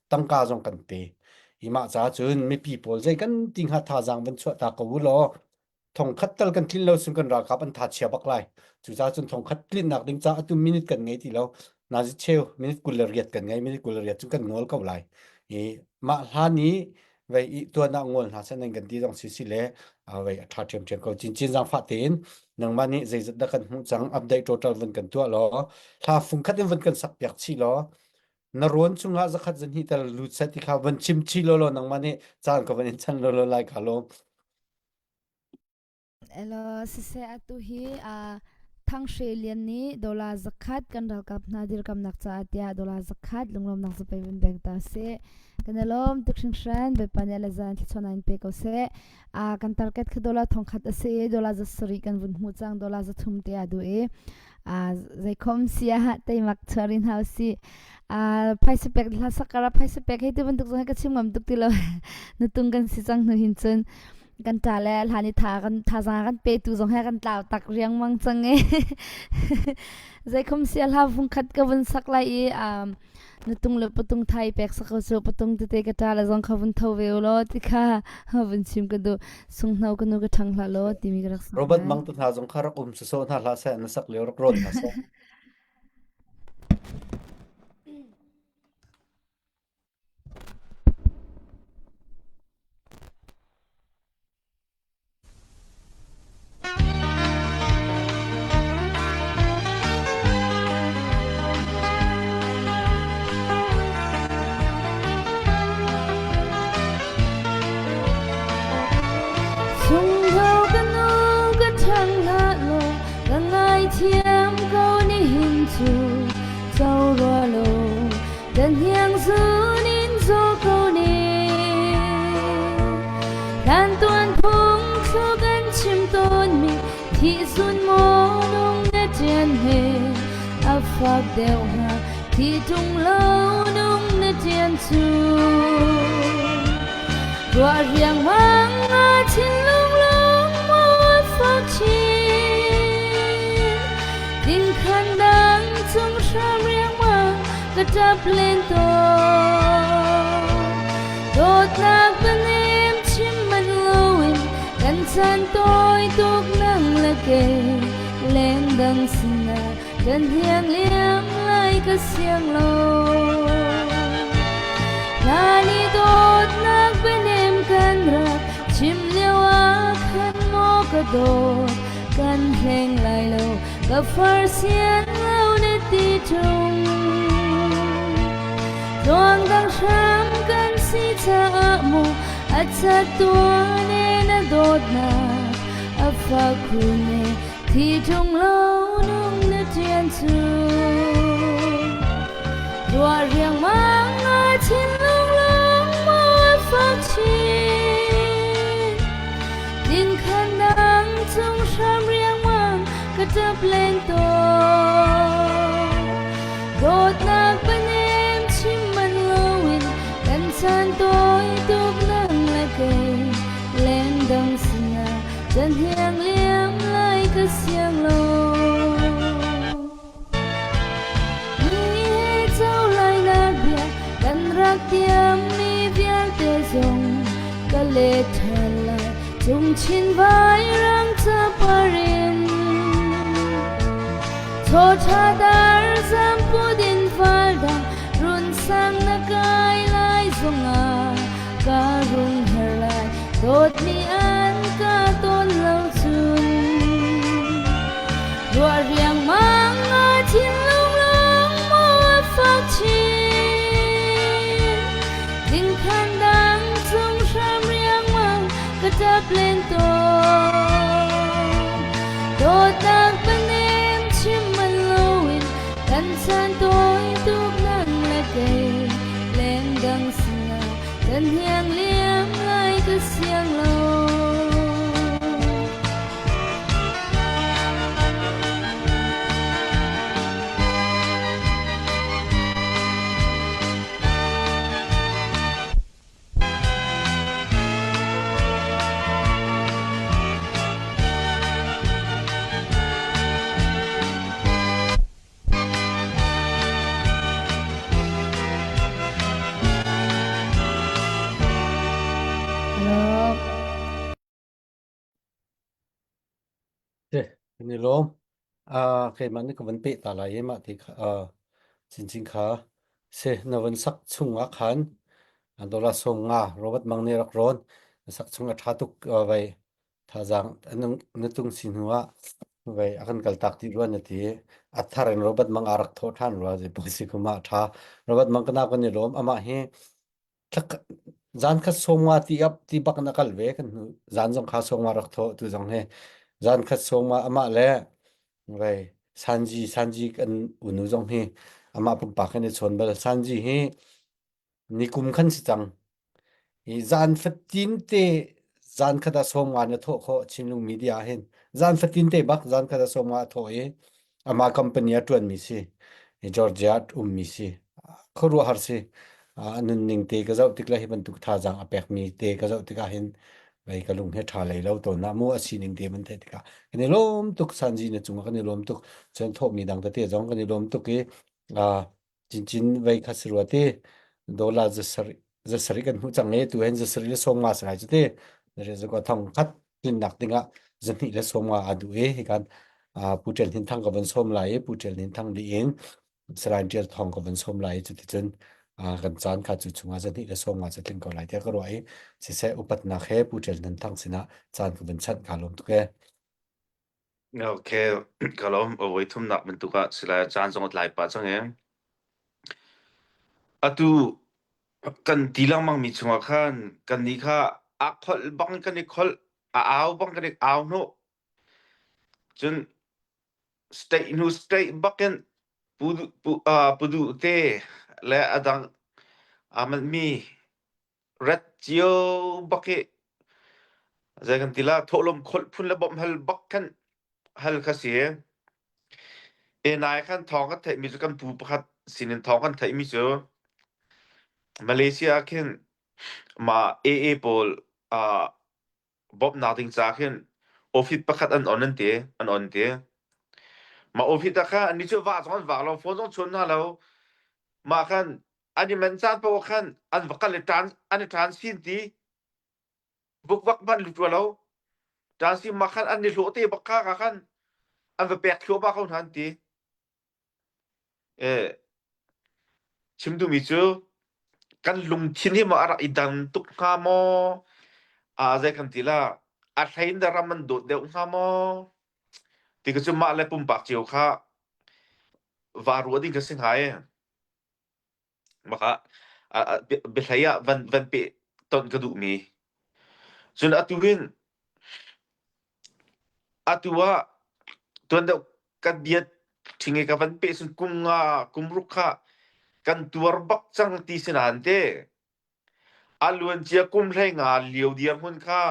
tangka zong kan pe. Hi mah ca cun mipi pawl zei kan ti hnga thazaang van chuah ta ko u law thongkhat tal kan tlin lo sun kan ralkap an tha chia bak lai. Cucaah cun thongkhat tlinnak ding ca atu minute kan ngei ti lo. Nazi cheu minute 28 kan ngei, minute 28 cun kan ngol ko lai. I mah hlan i vei i tuan ah ngol hna seh nan kan ti zong si si le vei a ṭha ṭhiamṭhiam ko cincin zaangfah tein nangmah nih zeizat dah kan hmuh cang update total vun kan tuah law hla fungkhat in vun kan sak piak chih law na rawn chungah zakhat zahnih tal lut seh ti kha van chim chih law law nangmah nih caan ka van in chan law law lai ka lawm Elaw, siseh atu hi Thang Hre Lian nih dollar zakhat kan ralkap hna dirkamnak caah tiah dollar zakhat lunglawmnak zapei vun beng ta seh. Kan i lawm tuk hringhran. Bawipa nih le zan thluachuah in pe ko seh. Kan target kha dollar thongkhat a si i dollar 700 kan vun hmuh cang dollar 300 te aa duh i zeikhom si ah teimak chuah rih hna usih. Phaisa pek hla sakara phaisa pek hei ti bantuk zong hi ka chim ngam tuk ti lo. Nutung kan si cang hnu hin cun kan ṭa le hlan i tha kan thazaang kan petu zong he kan tlau tak riangmang cang e zeikhom sia hla fung khat ka vun sak lai i um, nutung le patung thai pek sak ko cu patung tete ka ṭa le zong kha vun tho ve law ti kha vun chim ka duh sunghno ka nu ka ṭhang hlah law timi ka rak sak Robert Mang tu hna zong kha rak um sawsawh hna hlah seh na sak lio rak rawn hna seh Sungho ka nu ka ṭhang hlah law ka ngaithiam ko nihin cu co rua lo Kan hniang zun in zaw ko ning. Hlan tuan phung thlu kan chim tawnmi thih sun maw nung na ṭian he a fak deuh hnga thi ṭung lo nung na ṭian cu. Ruah riangmang a thinlung lung maw a fak chin Dingkhan dang cung hram riangmang ka ṭap len tawn. Dawtnak panem chim man loin kan chan tawi tuk nang le kei leng dang sinah kan hiang liam lai ka siang lo. Hlan i dawtnak bianem kan rak chim lio ah khan maw ka dawt kan hleng lai lo ka far sian lo na ti ṭung. Tluang dang hram kan si caah mu a cat tuan e na dawtnak a fak khun e thi ṭung lo nung na ṭian cu. Ruah riangmang a thinlung lung maw a fak chin Dingkhan dang cung hram riangmang ka ṭap len tawn. Dawtnak panem chim man loin kan chan tawi tuk nang le kei leng dang sinah can hiang liam lai ka siang lo. Ni he co lai nak bia kan rak tiammi vialte zong ka let ṭhan lai cung chin vai rang capar in. Chawṭha dar zam put in fal dang run sang na kai lai zongah ka rung her lai dawtmi an ka tawn lo cun. Ruah riangmang a thinlung lung maw a fak chin Dingkhan dang cung hram riangmang ka ṭap len tawn. Dawtnak panem chim man loin kan chan tawi tuk nang le kei leng dang sinah kan hiang liam lai ka siang lo. Hello. Te, kan i lawm. Ah, keimah nih ka van peh ta lai i mah ti kha ah, chinchin kha se na van sak chung ah khan dollar sawm nga Robert Mang nih rak rawn na sak chung a ṭha tuk ah, vei thazaang na tung si hnu ah vei a kan kaltak ti rua na ti a thar in Robert Mang a rak thawh ṭhan rua zei si kum ah ṭha Robert Mang kana kan i lawm amah hi Zan khat sawmnga ti ap ti bak in a kal ve kan hnu zan zong kha sawmnga rak thawh tu zong hi zan khat sawmnga amah le vei Sanji Sanji kan unu zong hi amah pumpak kan i chawn bal Sanji hi nikum khan si cang hi zan fatin te zan khat ah sawmnga na thawh khawh Chinlung media hin zan fatin te bak zan khat ah sawmnga a thawh i Amah company a ṭuanmi si. Georgia ummi si. Khuaruahhar si. A nunning te ka zoh tik le hi bantuk thazaang a pekmi te ka zoh tikah hin vei ka lung hi ṭha lei lo tawn na mu a sining te man theih tikah kan i lawm tuk Sanji na cungah kan i lawm tuk cun thawhmi dang tete zong kan i lawm tuk i Cincin vei kha si rua ti dollar zasarih kan hmuh cang i tu hen zasarih le 50 si lai cu ti zakua thong khat tlinnak dingah zahnih le 50 aa duh i hikan Pu Ṭial Hnin Thang ka von sawm lai i Pu Ṭial Hnin Thang dih in Salai Ṭial Thawng ka von sawm lai i cuticun kan caan kha cu chungah zahnih le 50 cu tling ko lai tiah ka ruah i siseh upatnak he Pu Ṭial Hnin Thang sinah caan ka von chanh kaa lawm tuk ee. Okay, ka lawm. Voi thumnak bantuk ah sila caan zong a tlai pah cang i. Atu kan ti lengmang mi chungah khan kannih kha a kholh bang kan i kholh, a au bang kan i au hnawh. Cun state hnu state bakin pu pu uh, pudu te le a dang aa manhmi rat cio bak i. Zei kan ti la thawhlawm kholh phun le bawmh hal bak khan hal kha si. E nai khan thawng kan theihmi cu kan pu pakhat sinin thawng kan theihmi cu Malaysia ah khin mah AA pawl uh, bawmhnak ding ca khin office pakhat an on an ti an on ti. Mah office ah khan annih cu va zong an vak lo phone zong chawn hna lo. Mah khan an i manh caan paoh khan an va kal i ṭan an i ṭan sin ti. Bukvak hmanh lut rua lo. Ṭan sin mah khan an i hlawh te bak kha ka khan an va pek thluahmah ko hna an ti. Eh, chim duhmi cu kan lungthin hi maw a rak i dang tuk hnga maw? Ah, zei kan ti la, a hlei in dah ram an dawt deuh hnga maw? Ti ka cu mah le pumpak cio kha va ruah ding ka si hnga e. Maka biahlei ah van van peh ton ka duhmi. Cun atu hin atu ah tuan deuh kan bia ṭhing i ka van peh cun kum nga kum ruk kha kan tuar bak cang ti si nain te a luancia kum hlei nga lio dirhmun kha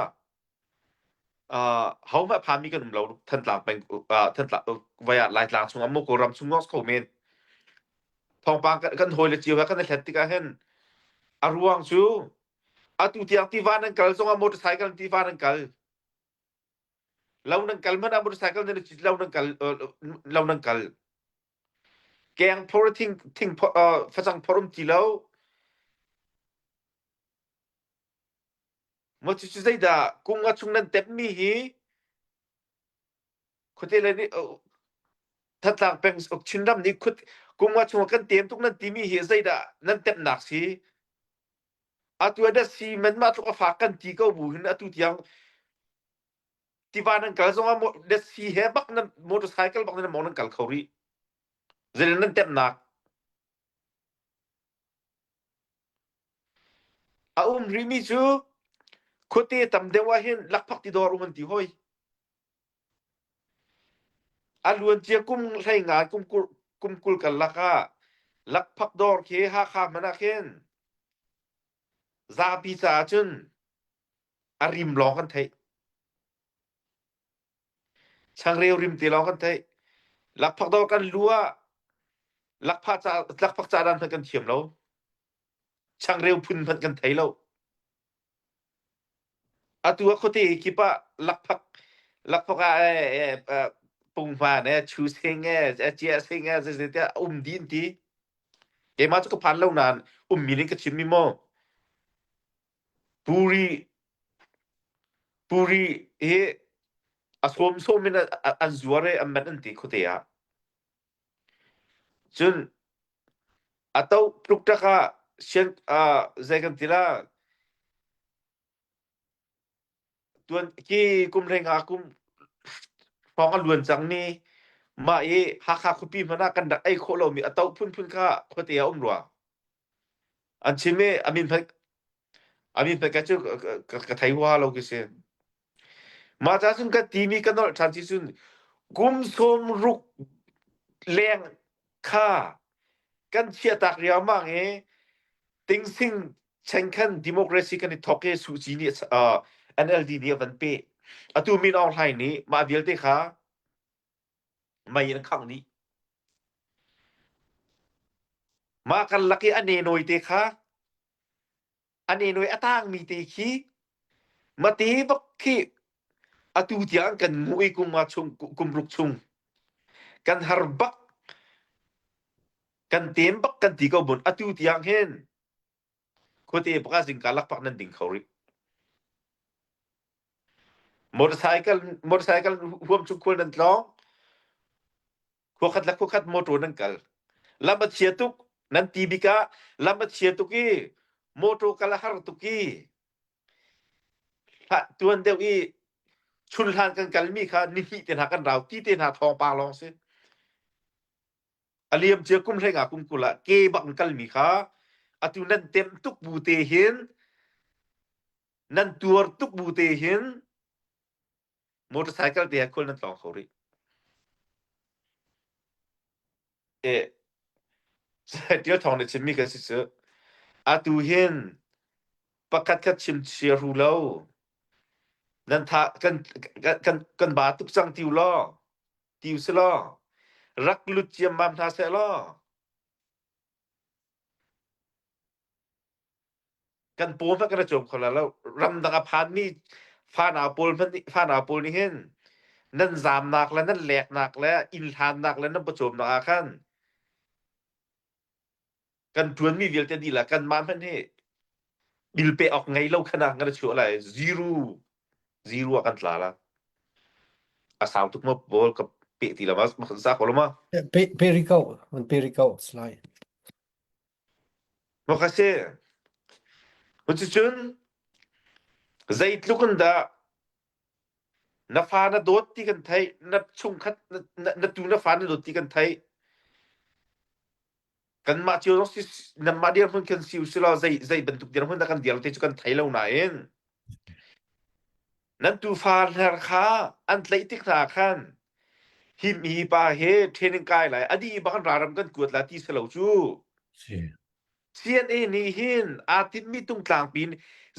uh, hohmanh phanmi kan um lo Thantlang peng uh, Thantlang vai ah Laitlang chung ah maw Kawlram chung maw kho men thawngpang kan, kan hawi le cio he kan i hlet tikah hin a ruang cu atu tiang tiva nan kal zongah motorcycle tiva nan kal lo nan kal hmanh ah motorcycle nan cit lo nan kal lo nan kal keng phor thing thing facang phor um ti lo Maw cucu zeidah kum nga chung nan temmi hi khuate le nih Thantlang peng Chinram nih khut kum nga chung kan tem tuk nan timi hi zeidah nan temnak si? Atu ah si man mah tluk a fak kan ti ko bu hin atu tiang tiva nan kal zongah si he bak nan motorcycle bak nan mong nan kal kho rih. Zeidah nan temnak? A um rihmi cu khuate tam deuh ah hin lakphak ti dawr um an ti hoi. A luancia kum 15 kum 20 kum 20 karlak ah lakphak dawr khi Hakha hmanh ah khin zapi caah cun a rim lawng kan theih. Changreu rim te lawng kan theih. Lakphak dawr kan lu ah lakphak ca lakphak ca dan hmanh kan thiam lo. Changreu phun hmanh kan thei lo. Atu ah khuate kip ah lakphak lakphak ah eh, eh, punghman eh, chusing eh, cia sing eh, zeizei um din ti. Keimah cu ka phan lo nain ummi nih ka chimmi maw. Puri Puri hi a sawmsawm in an zuar i an manh an ti khuate ah. Cun a to tlukṭak ah sian ah zei kan ti la tuan ki kum 15 kum hrawng a luan cang mi mah i Hakha khuapi hmanh ah kan rak ei khawh lomi a to phunphun kha khuate ah um rua. An chim i a min hmanh a min hmanh ka cu ka thei huaha lo khi si. Mah ca cun ka timi ka nolh ṭhan si cun kum 60 leng kha kan chiahtak riangmang i tingsing chengkhan democracy kan i thawk i Suh Kyi nih uh, NLD nih a van peh. Atu Min Aung Hlaing nih mah vialte kha mei in a khangh dih. Mah karlak i a nenawi te kha a nenawi a tangmi te khi mate bak khi atu tiang kan ngu i kum nga chung kum ruk chung kan har bak kan tem bak kan ti ko bun atu tiang hin khuate baka zingka lakpak nan ding kho rih motorcycle motorcycle huam chung khual nan tlawng khua khat le khua khat motor nan kal lam a chia tuk nan ti bik ah lam a chia tuk i motor kal a har tuk i tuan deuh i chun hlan kan kalmi kha ni hnih te hna kan rau ti te hna thawngpang lawng si a liam cia kum 15 kum 20 ah ke bak in kalmi kha atu nan tem tuk bu te hin nan tuar tuk bu te hin motorcycle te he khual nan tlawng kho rih. E Tial Thawng nih chimmi kan si cu atu hin pakhat khat chim chia ru lo. Nan tha kan kan kan kan ba tuk cang tiu law tiu si law rak lut ciammam hna seh law kan paw hmanh kan i cawm kho lai lo. Ramdang a phanmi fanau pawl hmanh nih fanau pawl nih hin nan zamnak le nan leknak le inn hlannak le nan pawcawmnak ah khan kan ṭuanmi vialte dihlak kanmah hmanh hi bil pe awk ngei lo khan ah kan i chuah lai zero zero ah kan tla la a sau tuk ma pawl ka pe ti lo ma za ko lo ma Pe peri ko man peri ko slai ma ka si cucun zeitluk in dah na fa na dawt ti kan theih na chungkhat na, na, na tu na fa na dawt ti kan theih Kanmah cio zong si nanmah dirhmun khin si usilaw zei zei bantuk dirhmun dah kan dir ti cu kan thei lo nain nan tufa hler kha an tlaih tik hna khan hi mi pa he training kai lai a dih bak raram kan kuat la ti si lo cu Si. CNA nih hin aa timmi tungtlang pin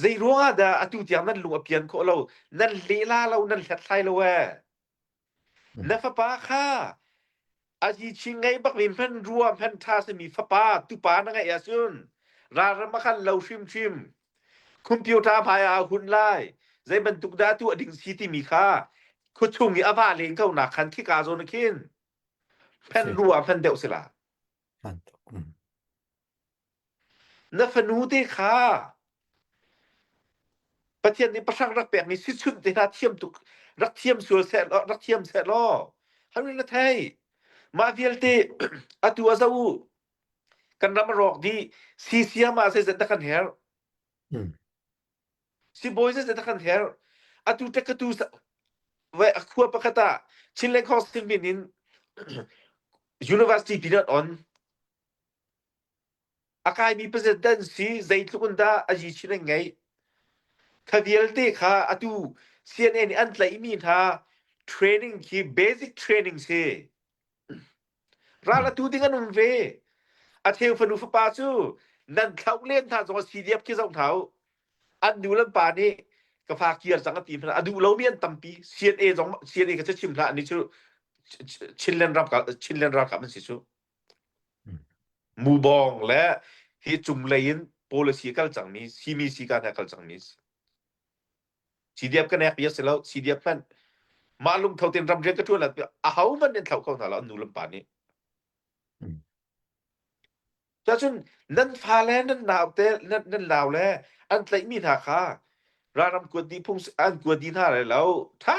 zei ruangah dah atu tiang nan lung a pian khawh lo nan lehla lo nan hlathlai lo ee Na fapa kha a hi ngei bakmi hmanrua hmanṭha simi fapa tupa na ngeih ahcun ralram a khan lo hrimhrim. Computer hmai ah a hun lai. Zei bantuk dah tuah ding si timi kha khuachung i a va len ko nak khan khika zawn ah khin hmanrua hman deuh si la. Na fanu te kha Pathian nih pahrang rak pekmi sichunh te hna thiam tuk rak thiam sual seh law rak thiam seh law harin na thei mah vialte atu a zo u kan ram a rawk dih sisiam ah zeizat dah kan herh sibawi zeizat dah kan herh atu tek ka tu ve a khua pakhat ah Chinland Council min in university ti on A kaimi president si zeitluk in dah a yi chin an ngeih. Kha vialte kha atu CNN nih an tlaihmi hna training khi basic training si. Ral atu ding an um ve. A cheu fanu fapa cu nan thlauh len hna zong CDF khi zoh hna u. An nu le pa nih ka fa kir cang a ti hmanh a duh lomi an tampi. CNA zong CNA ka cu chim hlah ni cu Chinland ralkap Chinland ralkap an si cu. Mubawng le hi cunglei in policy a kal cangmi simi sikan he a kal cangmi si. CDF ka nek bia si lo CDF hmanh mah lungtho tein ramrian ka ṭuan ah aho hmanh nih an thlauh kho hna lo an nu le pa nih. Cun nan fale nan naute nan, nan nau le an tlaihmi hna kha ralram kuat dih phung an kuat dih hna lai lo. Ṭha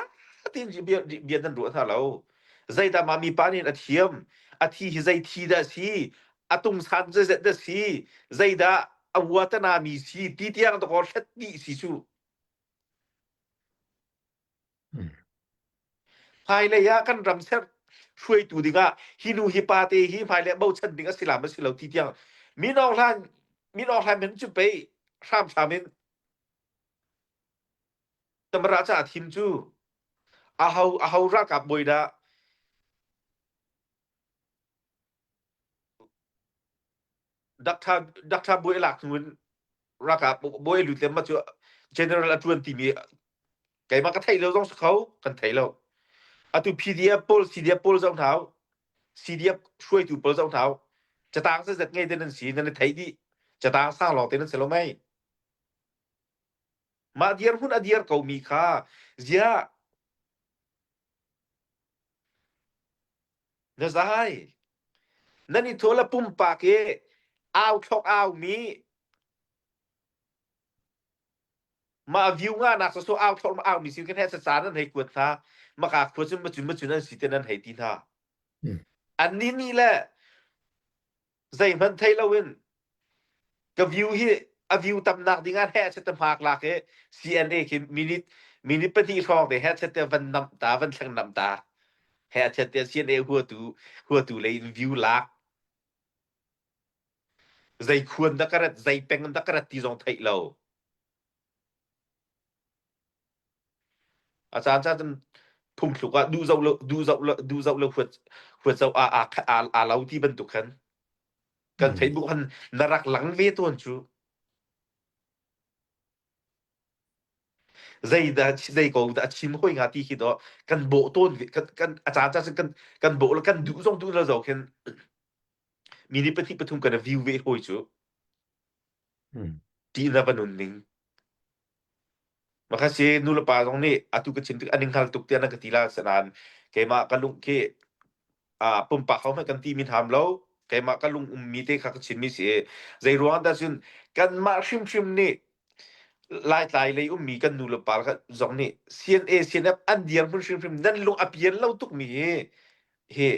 tein bia, bia nan ruah hna lo. Zeidah mah mipa nih a thiam? A thi hi zei thi dah si? A tungsan zeizat dah si? Zeidah a uatana mi si? Ti tiang dakaw hlet dih si cu. Hmailei ah kan ram ser hruaitu dingah hi nu hi pa te hi hmailei ah bochan ding a si lam a si lo ti tiang min Aung Hlaing min Aung Hlaing min cu pei hramhram in Tamara ca a thim cu aho aho ralkap bawi dah Doctor Doctor bawi a lak hnu in ralkap bawi lut le ma cu general a tuan timi keimah ka theih lo zong si kho kan thei lo atu PDF pawl CDF pawl zoh hna CDF hruaitu pawl zoh hna catang zat ngei te nan si nan i thei dih catang sang lawng te nan si lo mei mah dirhmun a dir ko mi kha ziah Na zai. Nan i thawl a pumpak i au thlok au mi mah view nga nak so au thlok au mi sin kan he sa nan hei kuat hna maka khua cun macun macun an si te nan hei ti hna an ni ni le zeihmanh thei loin ka view hi a view tamnak ding ah heh te hmak lak i CNA khi minute minute pahnih hrawng te heh te van nam ta van thleng nam ta heh te CNA huatu huatu lei in view lak zei khuan dah ka rat zei peng dah ka rat ti zong theih lo A caan caan cun phungthluk ah duh zoh lo duh zoh lo duh zoh lo huat huat zoh aa aa aa aa lo ti bantuk khan kan Facebook han na rak lang ve tawn cu. Zei dah zei ko dah a chim hoi nga ti khi do kan bawh tawn kan kan a caan caan kan kan bawh le kan duh zong duh lo zo khin mi nih pahnih pathum kan view ve hoi cu. Ti na va nun ning. Makasi nu le pa zong nih atu ka chim tik an hngal tuk tiah na ka ti la sanan keimah ka lung khi a pumpak ho hmanh kan ti min ham lo keimah ka lung ummi te kha ka chimmi si zei ruang dah cun kanmah hrimhrim nih Laitlai lei ummi kan nu le pa zong nih CNA CNF an dirhmun hrimhrim nan lung a pian lo tukmi hi hi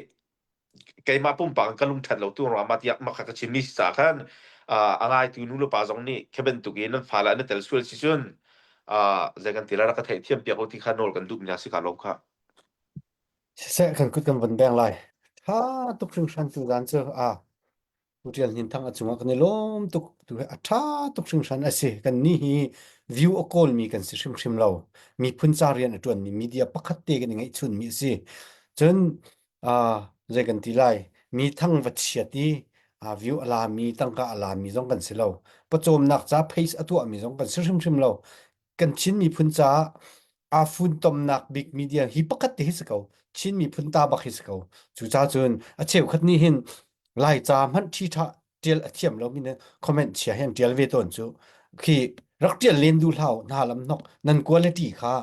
keimah pumpak ka lung ṭhat lo tu ruang mah tiah mah kha ka chimmi si ca khan a ngaitu nu le pa zong nih khi bantuk in nan fale an i tel sual si cun zei kan ti la rak ka theihthiam piak u ti kha nawl kan duh mi si ka lawm kha. Siseh kan kut kan von beng lai. Tha tuk hringhran tu zan cu a Pu Ṭial Hnin Thang a cungah kan i lawm tuk tu hi a ṭha tuk hringhran a si. Kan nih hi view a kawlmi kan si hrimhrim lo. Miphun ca rian a ṭuanmi media pakhat te kan i ngeihchunmi a si. Cun uh, zei kan ti lai mi thang va chiat i uh, view a lami tangka a lami zong kan si lo. Pawcawmnak ca face a tuahmi zong kan si hrimhrim lo. Kan Chin miphun caah aa funtomnak bik media hi pakhat te hi si ko. Chin miphun ta bak hi si ko. Cucaah cun a cheukhat nih hin Laica hmanh ṭhi ṭha ṭial a thiam lomi nih comment chia hi an ṭial ve tawn cu. Khi rak ṭial len duh hlah u, hna lam hnok nan quality kha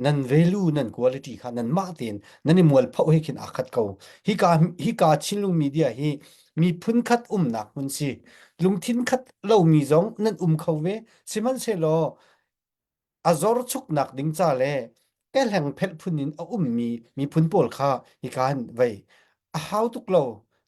nan value nan quality kha nan mah tein nan i mualphoh he khin aa khat ko. Hika hika Chinlung media hi miphun khat umnak hmun si. Lungthin khat lomi zong nan um kho ve. Sihmanhsehlaw a zorchuknak ding ca le kehleng phelh phun in a ummi miphun pawl kha hika hin vei a hau tuk lo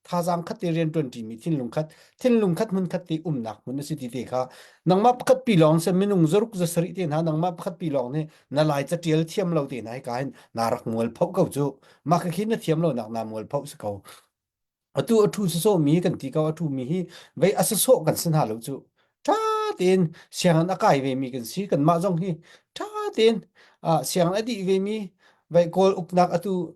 thazaang khat te rian ṭuanṭimi thinlung khat thinlung khat hmun khat te umnak hmun a si ti te kha nangmah pakhat pi lawng se minung zaruk zasarih te hna nangmah pakhat pi lawng nih na lai catial thiam lo te hna hika hin na rak mual phoh ko cu mah khi na thiam lo nak na mual phoh si ko Atu a ṭhu sawsawhmi kan ti ko a ṭhumi hi vei a sawsawh kan si hna lo cu. Ṭha tein sianginn a kai vemi kan si. Kanmah zong hi ṭha tein uh, sianginn a dih vemi vei Kawl uknak atu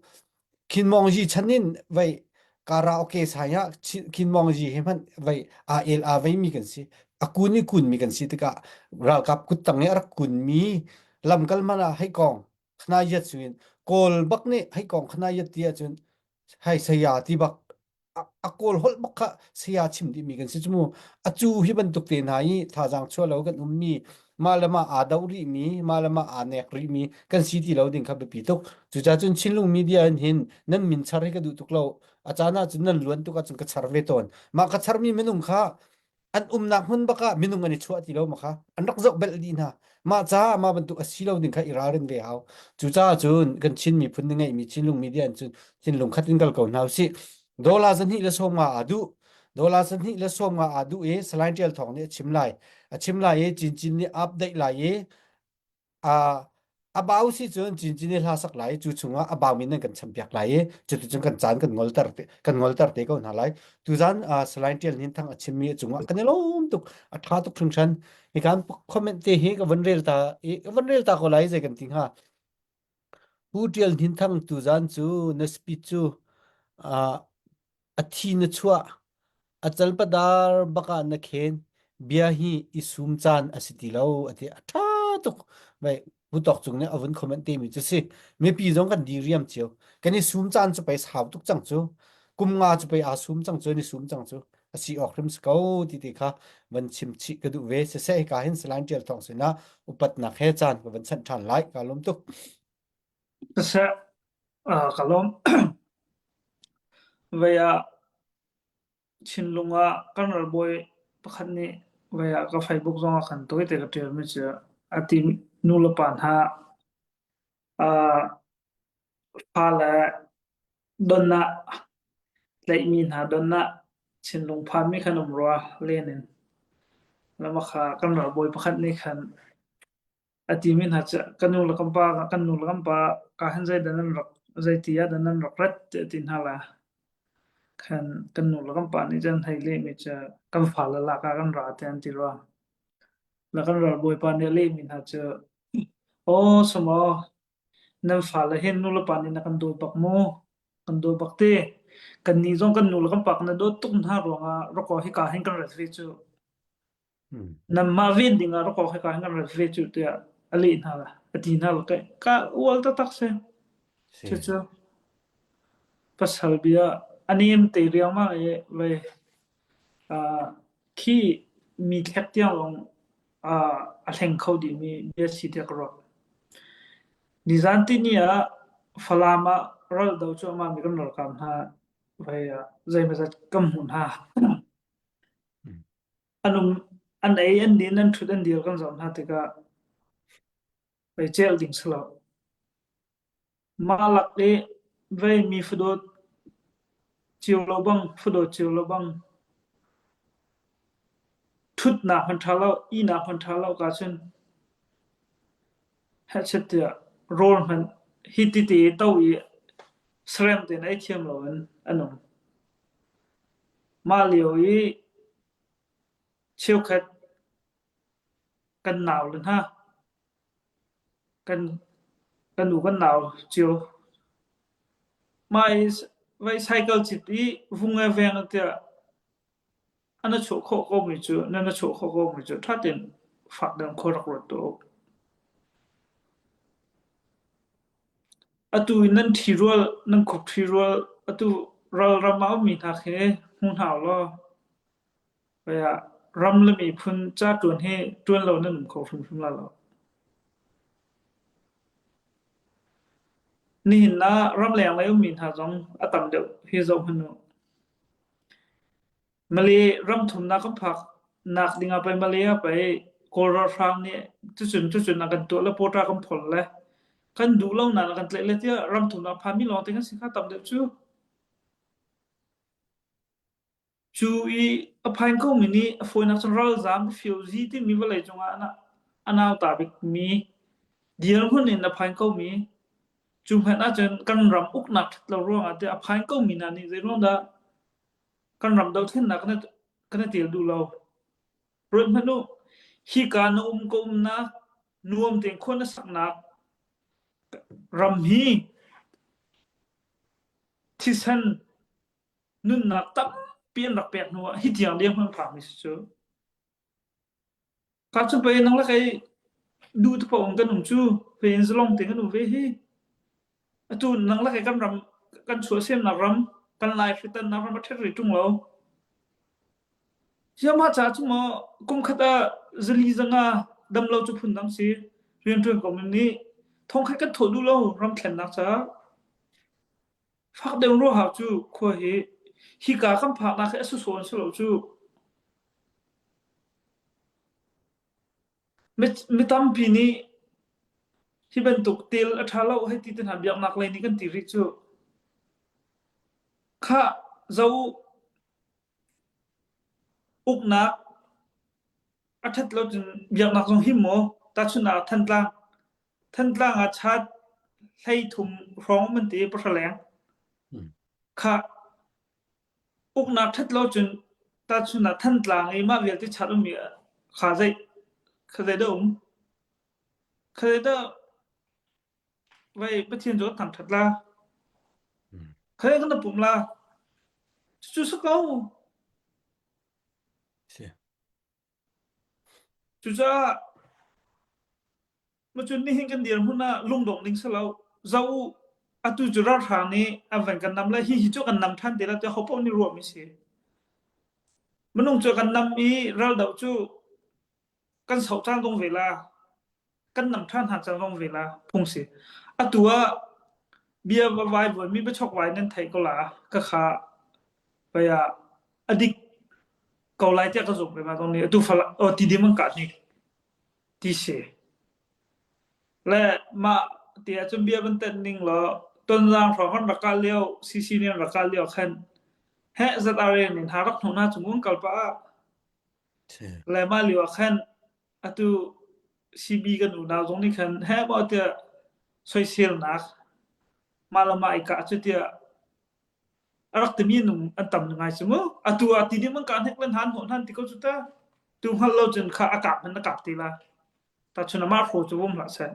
Khin Mong Yi chan in vei karaoke sai ah Khin Mong Yi he hmanh vei aa el aa veimi kan si. A kun i kunmi kan si tikah ralkap kuttang i a rak kunmi lamkal hmanh ah hei kong khana yat suin Kawl bak nih hei kong khana yat ti ahcun Hai saya ti bak a kawl holh bak kha saya chim dih mi kan si cu a cu hi bantuk te hna i thazaang chuah lo kan um mi mah le mah aa do rih mi mah le mah aa nek rih mi kan si ti lo ding kha biapi tuk cucaah cun Chinlung media in hin nan min char hi ka duh tuk lo a caan ah cun nan luan tuk ahcun ka char ve tawn mah ka charmi minung kha an umnak hmun bak ah minung an i chuah ti lo ma kha an rak zoh belh dih hna mah caah mah bantuk a si lo ding kha i ralrin ve hau cucaah cun kan Chin miphun nih ngeihmi Chinlung media in cun thinlung khat in kal ko hna usih dollar 250 aa duh dollar 250 aa duh i Salai Tial Thawng nih a chim lai a chim lai i Cincin nih update lai i a a bau si cun cincin i hla sak lai cu chungah a baumi nan kan champiak lai i cuticun kan caan kan ngolter te kan ngolter te ko hna lai tuzan uh, Salai Tial Hnin Thang a chimmi cungah kan i lawm tuk a tha tuk hringhran hi kan comment te hi ka van rel ta i ka van rel ta ko lai zei kan ti hnga Pu Tial Hnin Thang tuzan cu na speech cu uh, A thi na chuah, a calpadar bak ah na khen, bia hi i sum caan a si ti lo a ti. A ṭha tuk. Vai Butawk cung nih a vun comment te mi cu si. Mipi zong kan diriam cio. Kan i sum caan cu pei sau tuk cang cu. Kum nga cu pei aa sum cang cu, an i sum cang cu. A si awk hrim si ko ti ti kha van chim chih ka duh ve. Siseh hika hin Salai Ṭial Thawng sinah upatnak he caan ka van chanh ṭhan lai. Ka lawm tuk. Siseh, uh, ka lawm. Vei ah Chinlung ah kan ralbawi pakhat nih vei ah ka Facebook zong ah khan tawite ka ṭialmi cu a ti nu le pa hna uh, fale don ah tlaihmi hna don ah Chinlung phanmi khan um rua len in. Lama kha kan ralbawi pakhat nih khan A timi hna cu ka nu le kan pa kan nu le kan pa ka hin zeidah nan rak zeiti ah dah nan rak rat tiah a ti hna la. Khan kan nu le kan pa nih cun hei lehmi cu kan fale lak ah kan ra tiah an ti rua. Le kan ralbawipa nih a lehmi hna cu aw samaw nan fale hin nu le pa nih na kan dawt bak mu kan dawt bak te kannih zong kan nu le kan pa kan dawt tuk hna ruangah rakaw hika hin kan rat ve cu Nanmah ven ding ah rak awk hika hin kan rat ve cu tiah. a leh hna la a ti hna la ka ka ual taktak si. Si. Cucu pasal bia a nem te riangmang i vei uh, khi mi thlek tiang lawng uh, a hleng kho dihmi bia si tiah ka ruah. Nizan tihni ah Falam ah ral do cuahmah mi kan ralkap hna vei ah zeimawzat kan hmuh hna. An um an ei an din an ṭhut an dir kan zoh hna tikah vei celh ding si lo. Mah lak i vei mi fadawt cio lo bang fadawt cio lo bang ṭhutnak hmanh ṭha lo, ihnak hmanh ṭha lo ka cun hehchet tiah rawl hmanh hi tite to i sarem tein ei thiam loin an um. Mah lio i cheukhat kan naule hna kan kan u kan nau cio mah i vai cycle cit i vung e veng tiah an a chuah khawh komi cu nan a chuah khawh komi cu ṭha tein fak deuh khua rak ruat tuah u. Atu in nan ṭhirual nan khup ṭhirual atu ralram ah a ummi hna khi hmu hna u law ram le miphun ca ṭuan hi ṭuan lo nan um kho hrimhrim lai lo. Nihin ah ramleng lei ummi hna zong a tam deuh hi zoh hmanh u. Malay ramthumnak kan phak nak ding ah pei Malay ah pei Kawl ralhrang nih cucun cucun a kan tuah le pawṭa kan phol le kan duh lo nain a kan tlaih le tiah ramthumnak phanmi lawngte kan si kha tam deuh cu. Cu i a phain komi nih a fawinak cun ralzaam refugee timi vawlei cungah a nauta bikmi dirhmun in a phain komi cu hmanh ahcun kan ram uknak ṭhat lo ruangah tiah a phain komi hna nih zeiruang dah kan ram dothlennak kan i tel duh lo. Ruat hmanh u, hika na um ka umnak, nuam tein khua na saknak ram hi thisen nunnak tampi an rak pek hnu ah hi tiang leng hman phakmi si cu. Ka cu pei nang le kei duh te paoh in kan um cu ve in zalong te kan um ve hi. Atu nang le kei kan ram kan chuahsemnak ram kan lai hritannak ram a ṭhet rih ṭung lo. Siamah ca cu maw kum khat ah zali zanga dam lo cu phundang si rianṭuan ko min nih thongkhat kan thawh duh lo ram thlennak caah. Fak deuh ruahau cu khua hi hika kan phaknak hi a sawsawh an si lo cu. Mi tampi nih hi bantuk til a ṭha lo hei ti te hna biaknak lei nih kan ti rih cu. Khah zo uknak a ṭhat lo cun biaknak zong him maw? Tahchunhnak ah Thantlang. Thantlang ah chat 13 hrawng an ti pahra leng. Khah uknak ṭhat lo cun tahchun ah Thantlang i mah vialte chat ummi kha zei kha zei dah um? Kha zei dah vai Pathian cu kan thangṭhat la? Kha zei kan pum la? Cucu si ko. Si. Cucaah macun nihin kan dirhmun ah lungdongh ding si lo. Zoh u, atu cu ralhrang nih an van kan nam le hihi cu kan nam ṭhan te lai tiah hopaoh nih ruahmi si. Minung cu kan nam i raldoh cu kan soh cang dong ve la. Kan nam ṭhan hna cang dong ve la. Phung si. Atu ah bia va vai vuanmi biachok vai nan theih ko la. Ka kha vai ah a dik ko lai tiah ka zumh ve ma zong nih atu fal oh ti dim an kah hnik ti si le mah ti ahcun bia van tenh ning law tonzang hrawng kan rak kal lio CC nih an rak kal lio khan heh ZRA nih hna rak hnu hna cung un kal pah ah le mah lio ah khan atu CB kan unau zong nih khan heh maw tiah soiselnak mah le mah i kah cu tiah A rak timi nung an tam ngai cu mu. Atu ah ti ding man ka hnek lan han hnawh hnan ti ko cu ta. Tu hngal lo cun kha a kap man a kap ti la. Ta chun amah hro cu um hlah seh.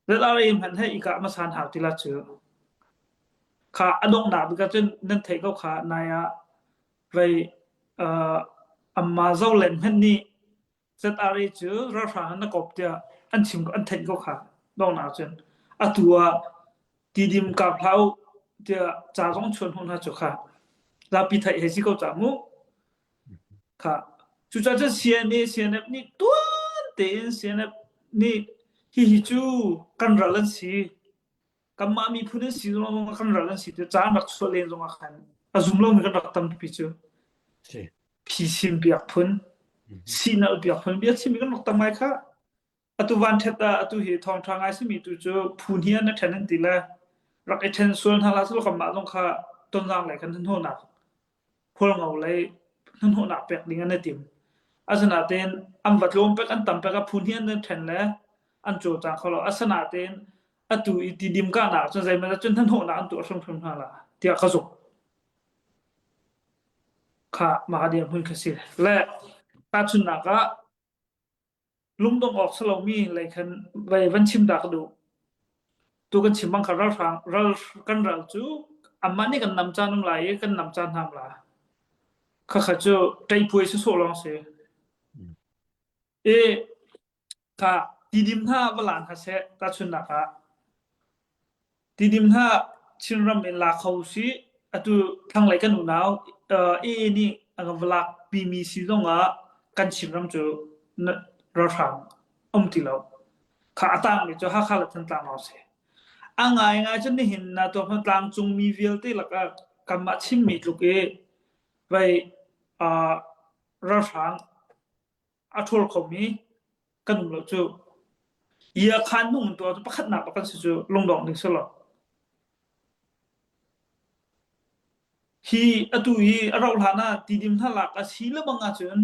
ZRA hman he i ka ma san hau ti la cu. Kha a donghnak bik ah cun nan theih ko kha nai ah vei uh, amma zo len hman nih ZRA cu ralhrang na kop tiah. an chim an theih ko kha donghnak cun atu ah tidim kap hlah u tiah ca zong chuan hnu hna cu kha zapi theih he si ko ca mu kha cucaah cun CNA CNF nih tuan tein CNF nih hihi cu kan ral an si kanmah miphun an si zong kan ral an si ti ca an rak chuah len zong ah khan a zum lomi kan rak tampi cu phisin biak phun sinal biak phun bia chimmi kan rak tam ngai kha Atu van ṭhet ah atu hi thawngṭha ngai simi tu cu phu hnih an ṭhen an ti le rak i ṭhen sual hna hlah selaw kanmah zong kha tonzang lei khan hnahnawhnak hualngo lei hnahnawhnak pek ding an i tim. Asinain an va tlawm pek an tam pek ah phu hnih an i ṭhen le an cawlcang kho lo. Asinain atu i tidim kahnak cun zeimaw cun hnahnawhnak an tuah hrimhrim hna la tiah ka zumh. Kha mah dirhmun kha si. Le tahchunhnak ah lungdongh awk si lomi lei khan vai van chim ta ka duh. Tu kan chim bang kha ralhrang ral kan ral cu amah nih kan nam caan um lai i kan nam caan hna la. Khakha cu ṭeipuai sawsawh lawng si. I kha tidim hna va lan hna seh tahchunhnak ah Tidim hna Chinram in la kho usih. Atu thlanglei kan unau AA nih a kan va lakpimi si zongah kan Chinram cu ralhrang um ti lo. Kha a tangmi cu Hakha le Thantlang lawng si. A ngaingai cun nihin na tuah tlangcung mi vialte lakah kanmah Chinmi tluk i vei ralhrang a ṭhawl khomi kan um lo cu. Ia khan nung in tuah cu pakhatnak bak kan si cu lungdong ding si lo. Hi atu i a rauh hlan ah tidim hna lak a si le bang ahcun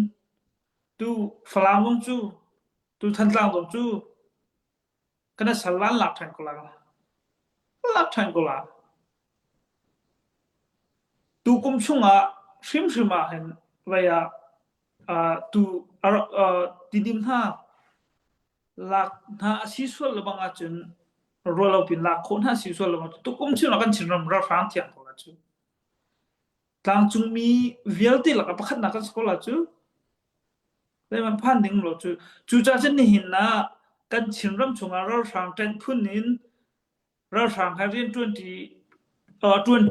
tu Falam zong cu tu Thantlang zong cu Kana sal lan lak ṭhan ko la. Lak ṭhan ko la. Tukum chungah hrimhrim ah hin vei ah uh, tu uh, tidim hna lak hna a si sual le bang ahcun rualo pin lak khawh hna si sual le bang tukum chung ah kan Chinram ralhrang thiang ko la cu. Tlangcungmi vialte lakah pakhatnak kan si ko la cu. Zeihmanh phan ding lo cu. Cucaah cun nihin ah kan Chinram chungah ralhrang ṭanh phun in ralhrang he rian ṭuanṭi ṭuan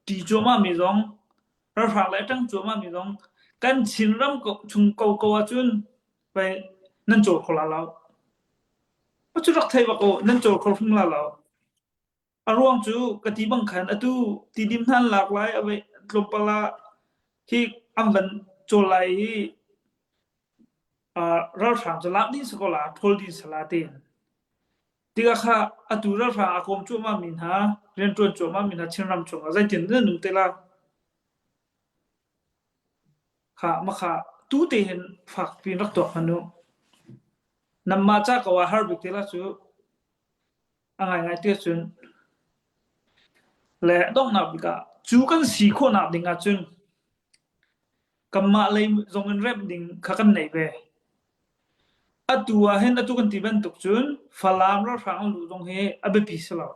ṭi cuahmahmi zong ralhrang le a ṭang cuahmahmi zong kan Chinram chung koko ahcun pei nan cawl kho la lo. Cu rak thei bak u, nan cawl kho hrim la lo. A ruang cu ka ti bang khan atu tidim hna an lak lai a tlawmpal ah hi an van cawl lai i ralhrang cu lak ding si ko la ṭhawl ding si la tiin. Tikah kha atu ralhrang a kawm cuahmah mi hna rianṭuan cuahmah mi hna Chinram chungah zeitin nan um te la? Kha makha tu te hin fak piin rak tuak hmanh u. Nanmah ca ko ah har bik te la cu. A ngaingai ti ahcun le donghnak bik ah cu kan si khawhnak ding ahcun kanmah lei zong in remh ding kha kan nei ve. Atu ah hin atu kan ti bantuk cun Falam ralhrang an luh zong hi a biapi si lo.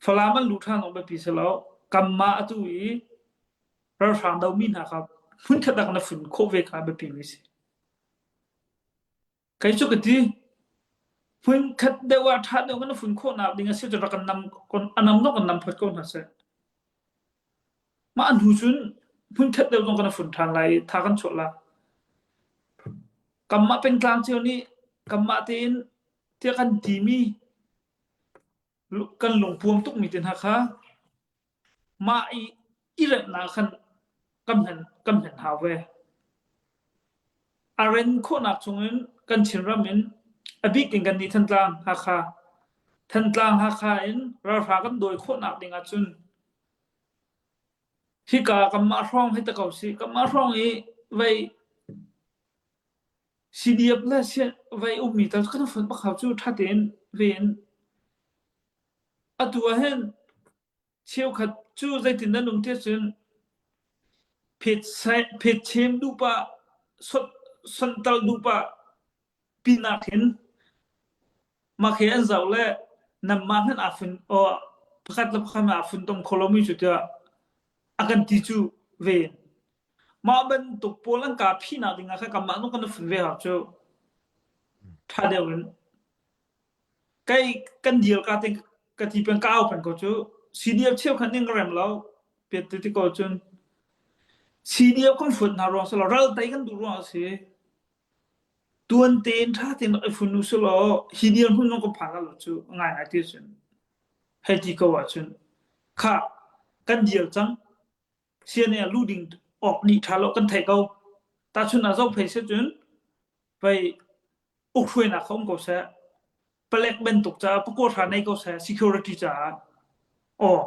Falam an luh ṭhan zong biapi si lo. Kanmah atu i ralhrang domi hna kha hmunkhat ah na fun khawh ve kha a biapi mi si. Kei cu ka ti, hmunkhat deuh ah ṭha deuh kan fun khawhnak ding a si cu rak kan nam a nam zong kan nam phot ko hna seh. Mah hnu cun hmunkhat deuh zong kan fun ṭhan lai i tha kan chuah la. Kanmah pengtlang cio nih kanmah tein tiah kan timi kan lungpuam tukmi te hna kha mah i i remhnak khan kan hman kan hman hau ve. A ren khawhnak chungin kan Chinram in a bik in kannih Thantlang Hakha Thantlang Hakha in ralhrang kan dawi khawhnak ding ahcun hika kanmah hrawng hi ta ko sih kanmah hrawng i vei CDF le vei ummi tal kan fun bak hau cu ṭha tein ve in atu ah hin Cheukhat cu zeitin nan um ti cun phetchem duh pah, sonhtal duh pah pinak hin mah khi an zoh le nanmah hmanh aa fun pakhat le pakhat aa funtom kho lomi cu tiah a kan ti cu ve. Mah bantuk pawl an kaa phihnak ding ah khan kanmah zong kan i fun ve hau cu. Ṭha deuh in Kei kan dil ka ting ka ti peng ka au peng ko cu CDF cheukhat ning ka rem lo piat ti ko cun CDF kan fuat hna ruang silo ral tei kan duh ruang a si tuan tein ṭha tein rak i fun u silo hi dir hmun zong kan phan lo cu ngai ngai ti cun hei ti ko ahcun kha kan dil cang CNA luh ding awk nih ṭha lo kan theih ko tahchun ah zoh phei se cun pei ukhruainak kha um ko seh palek bantuk caah pakua hra nei ko seh security caah aw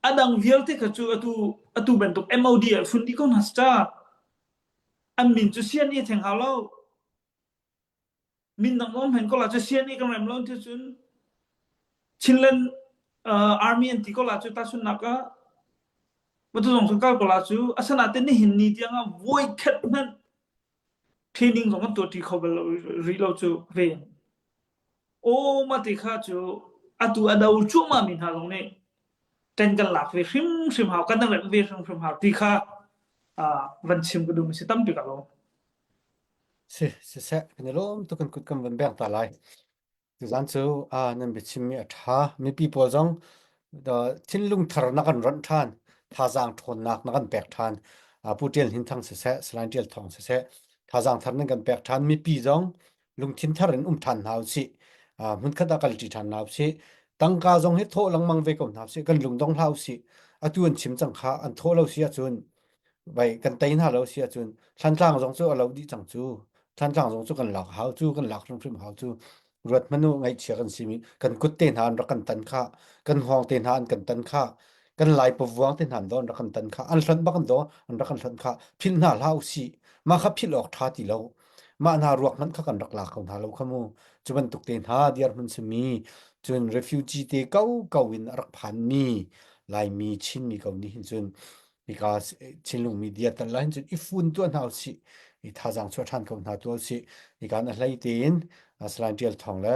a dang vialte kha cu atu atu bantuk MOD ah fun dih ko hna ca an min cu CNA theng hau lo min dang om hen ko la cu CNA kan rem lo ti cun Chinland army an ti ko la cu ta sun nak ah matu zong sun kal ko la cu asana te nihin ni tiang ah voi khat hmanh Training zong kan tuahṭi kho bal lo rih lo cu ven. Aw mah ti kha cu atu a do cuahmah mi hna zong nih ṭan kan lak ve hrimhrim hau, kan remh ve hrimhrim hau ti kha van chim ka duh mi si tampi ka lo. Si, siseh, kan i lawm tuk kan kut kan van beng ta lai. Tuzaan cu nan biachimmi a ṭha. Mipi pawl zong thinlung thar na kan ronh ṭhan, thazaang ṭhawnnak na kan pek ṭhan. Pu Ṭial Hnin Thang siseh, Salai Ṭial Thawng siseh, thazaang thar nan kan pek ṭhan. Mipi zong lungthin thar in um ṭhan hna usih. Hmunkhat ah kalṭi ṭhan hna usih. Tangka zong hi thawh lengmang ve ko hna usih. Kan lungdong hlah usih. Atu an chim cang kha an thawh lo si ahcun vai kan tei hna lo si ahcun Thlantlang zong cu a lo dih cang cu. Thlantlang zong cu kan lak hau cu kan lak hrimhrim hau cu ruat hmanh u ngaihchia kan simi kan kut te hna an rak kan tan kha kan hngawng te hna an kan tan kha kan lai pavuang te hna an do an rak kan tan kha an hlonh bak an do an rak kan hlonh kha philh hna hlah u sih mah kha philh awk ṭha ti lo mah hna ruak hmanh kha kan rak la kho hna lo kha mu cu bantuk te hna dirhmun simi cun refugee te ko ko in a rak phanmi Laimi Chinmi ko nih hin cun hika Chinlung media tal la hin cun i fun tuah hna usih i thazaang chuah ṭhan ko hna tuah usih hikan a hlei tein Salai Ṭial Thawng le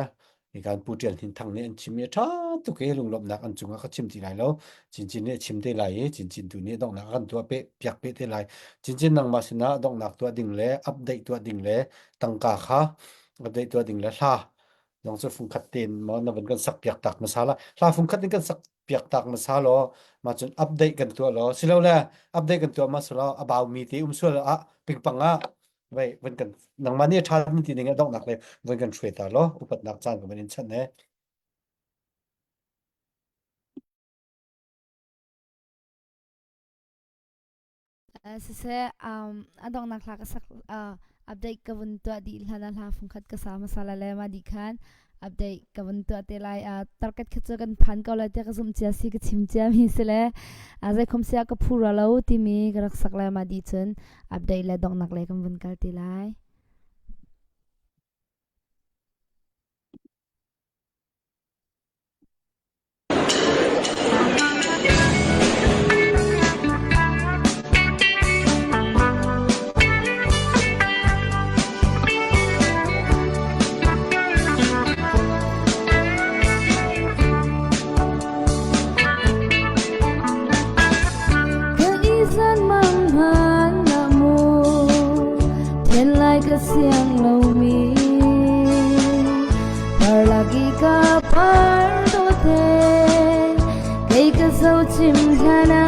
hikan Pu Ṭial Hnin Thang nih an chim i a ṭha tuk i lunglawmhnak an cungah ka chim ti lai lo Cincin nih a chim te lai i Cincin tu nih donghnak a kan tuah pe piak pe te lai Cincin nangmah sinah donghnak tuah ding le update tuah ding le tangka kha update tuah ding le hla zong cu fungkhat tein maw na van kan sak piak tak hmasa la hla fungkhat in kan sak piak tak hmasa law mah cun update kan tuah law silole update kan tuah ma selaw a bau mi te um sual ah pingpang ah vai van kan nangmah nih tha ti ning a donghnak le van kan hruai ta law upatnak caan kan van in chanh he. Siseh, a donghnak hla ka sak update ka vun tuah dih hlan ah hla fungkhat ka sa hmasa lai le mah dih khan update ka vun tuah te lai. Target kha cu kan phan ko lai tiah ka zumh cia si ka chim cia mi si le zeikhom sia ka phu rua lo timi ka rak sak lai mah dih cun update le donghnak lei kan vun kal te lai. Ka izan mang hman na mu Then lai ka siang lomi Parlagi ka pardo te kei ka zo chim hlana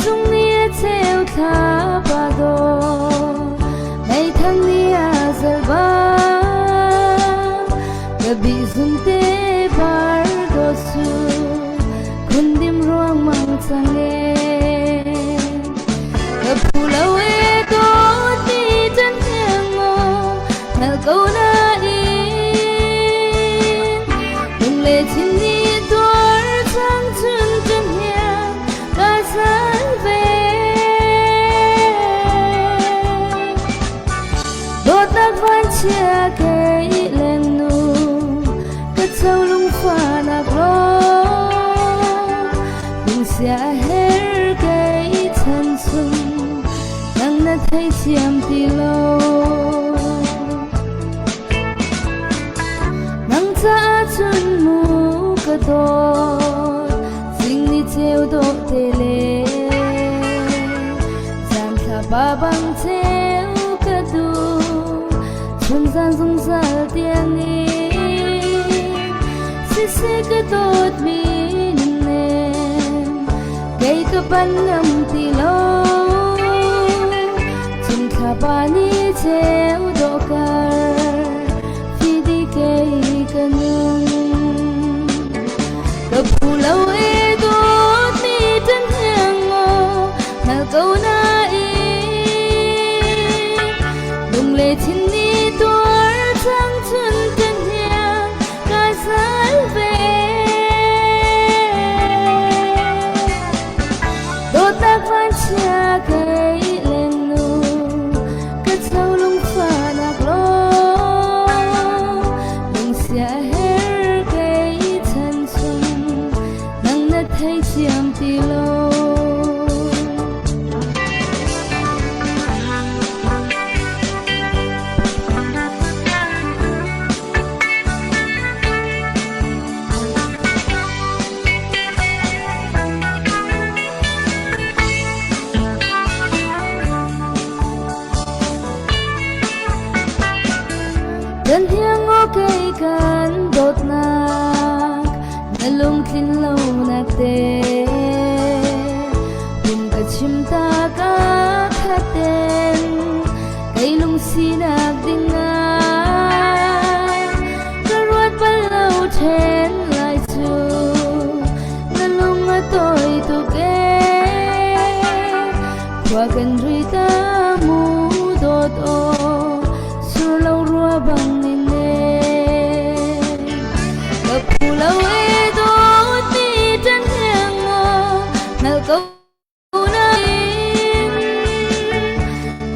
Chung ni a cheu thla pa do mei thang ni a zel ba Ka bi zun te par do su khundim ruang mang chang e Ka phu lo e do ti chân hiang ngo nal ko na in Lung le thin ni tuar chang chun chân hiang ka san ve Dawtnak vanchia kei leng nu ka cho lungfahnak rawk lungsia her kei chan chung nang na theithiam ti lo nang caah cun mu ka dawt zing ni ceu dawh te le zan thla pa bang ceu ka duh. Tuzan zungzal tiang in Siseh ka dawtmi nem Kei ka pan ngam ti lo Cung thlapa ni cheu dawh kar Fidi kei ka nung Ka phu lo e dawtmi tan hiang maw Hngal ko nain Lungle thin ni tuar cang chun kan hiang ka sal ve Dawtnak vanchia kei leng nu ka cho lungfahnak law lungsia her kei chan chung nang na thei thiam ti lo. Kan hiang aw kei kan dawtnak na lungtlin lonak te Kum ka chim ta ka khaten kei lungsinak ding ah ka ruat bal lo then lai cu na lung a tawi tuk ee khua kan ri ta mu dawt aw sur lo rua bang in e Ka phu lo e dawt mi tan hiang maw hngal ko nain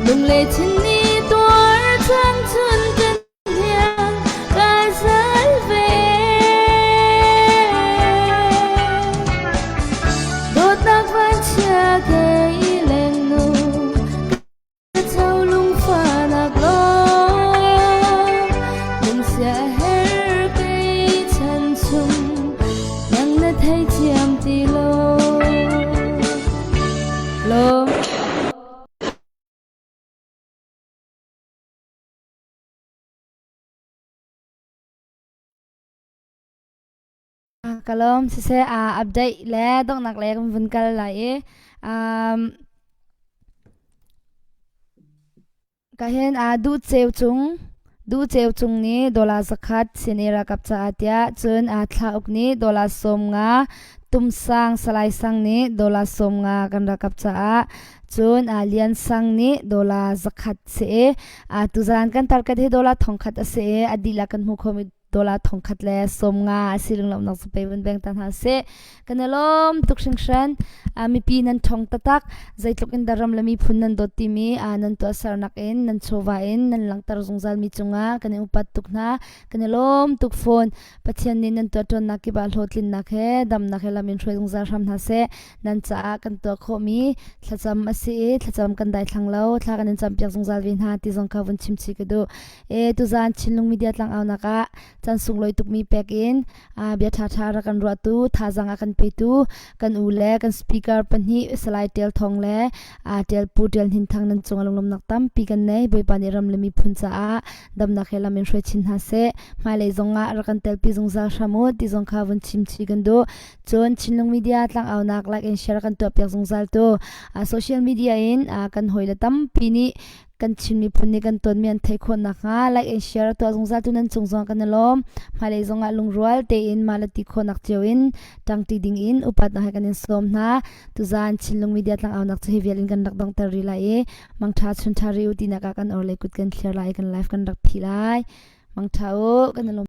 Lungle thin ni tuar cang chun kan hiang ka zal ve Dawtnak vanchia kei leng nu Ka cho lungfahnak law lungsia her kei chan chung nang na thei thiam ti lo. Lo. Ka lawm siseh update le donghnak le kan vun kal lai i um, ka hin duh ceu cung duh ceu cung nih dollar zakhat sini ralkap caah tiah cun thlauk nih dollar 50 tumsang salai sang nih dollar 50 kan ralkap caah cun lian sang nih dollar zakhat si i tuzan kan target hi dollar thongkhat a si i a dihlak kan hmu khomi dollar thongkhat le 50 a si lunglamnak cu pe vun beng ta hna seh kan i lawm tuk hringhran mipi nan thong tatak zeitluk in dah ram le miphun nan dawt timi nan tuahsernak in nan chawva in nan langhter zungzal mi cungah kan i upat tuk hna kan i lawm tuk fawn pathian nih nan tuahṭuannak kip ah hlawhtlinnak he damnak he lam in hruai zungzal hram hna seh nan caah kan tuah khawhmi thlacam a si i thlacam kan daithlang lo thla kan in campiak zungzal ve hna ti zong kha vun chim chih ka duh E tuzaan Chinlung Media tlangaunak ah caan sunglawi tukmi pek in bia ṭhaṭha rak kan ruahtu thazaang a kan petu kan u le kan speaker pahnih Salai Ṭial Thawng le Ṭial Pu Ṭial Hnin Thang nan cung ah lunglawmhnak tampi kan nei. Bawipa nih ram le miphun caah damnak he lam in hruai chin hna seh. Hmailei zong ah rak kan telpi zungzal hram u ti zong kha vun chim chih kan duh. Cun Chinlung Media tlangaunak like and share kan tuahpiak zungzal tu social media in kan hawile tampi nih kan Chin miphun nih kan tonmi an theih khawh nakhnga like and share tuah zungzal tu nan cung zong kan i lawm. Hmailei zong ah lungrual tein mah le ti khawhnak cio in ṭangṭi ding in upatnak he kan in sawm hna. Tuzaan Chinlung Media tlangaunak cu hi vial in kan rak donghter rih lai i mangṭha chunṭha ri u tinak ah kan orhlei kut kan thlir lai i kan live kan rak phih lai. Mangṭha u kan i lawm.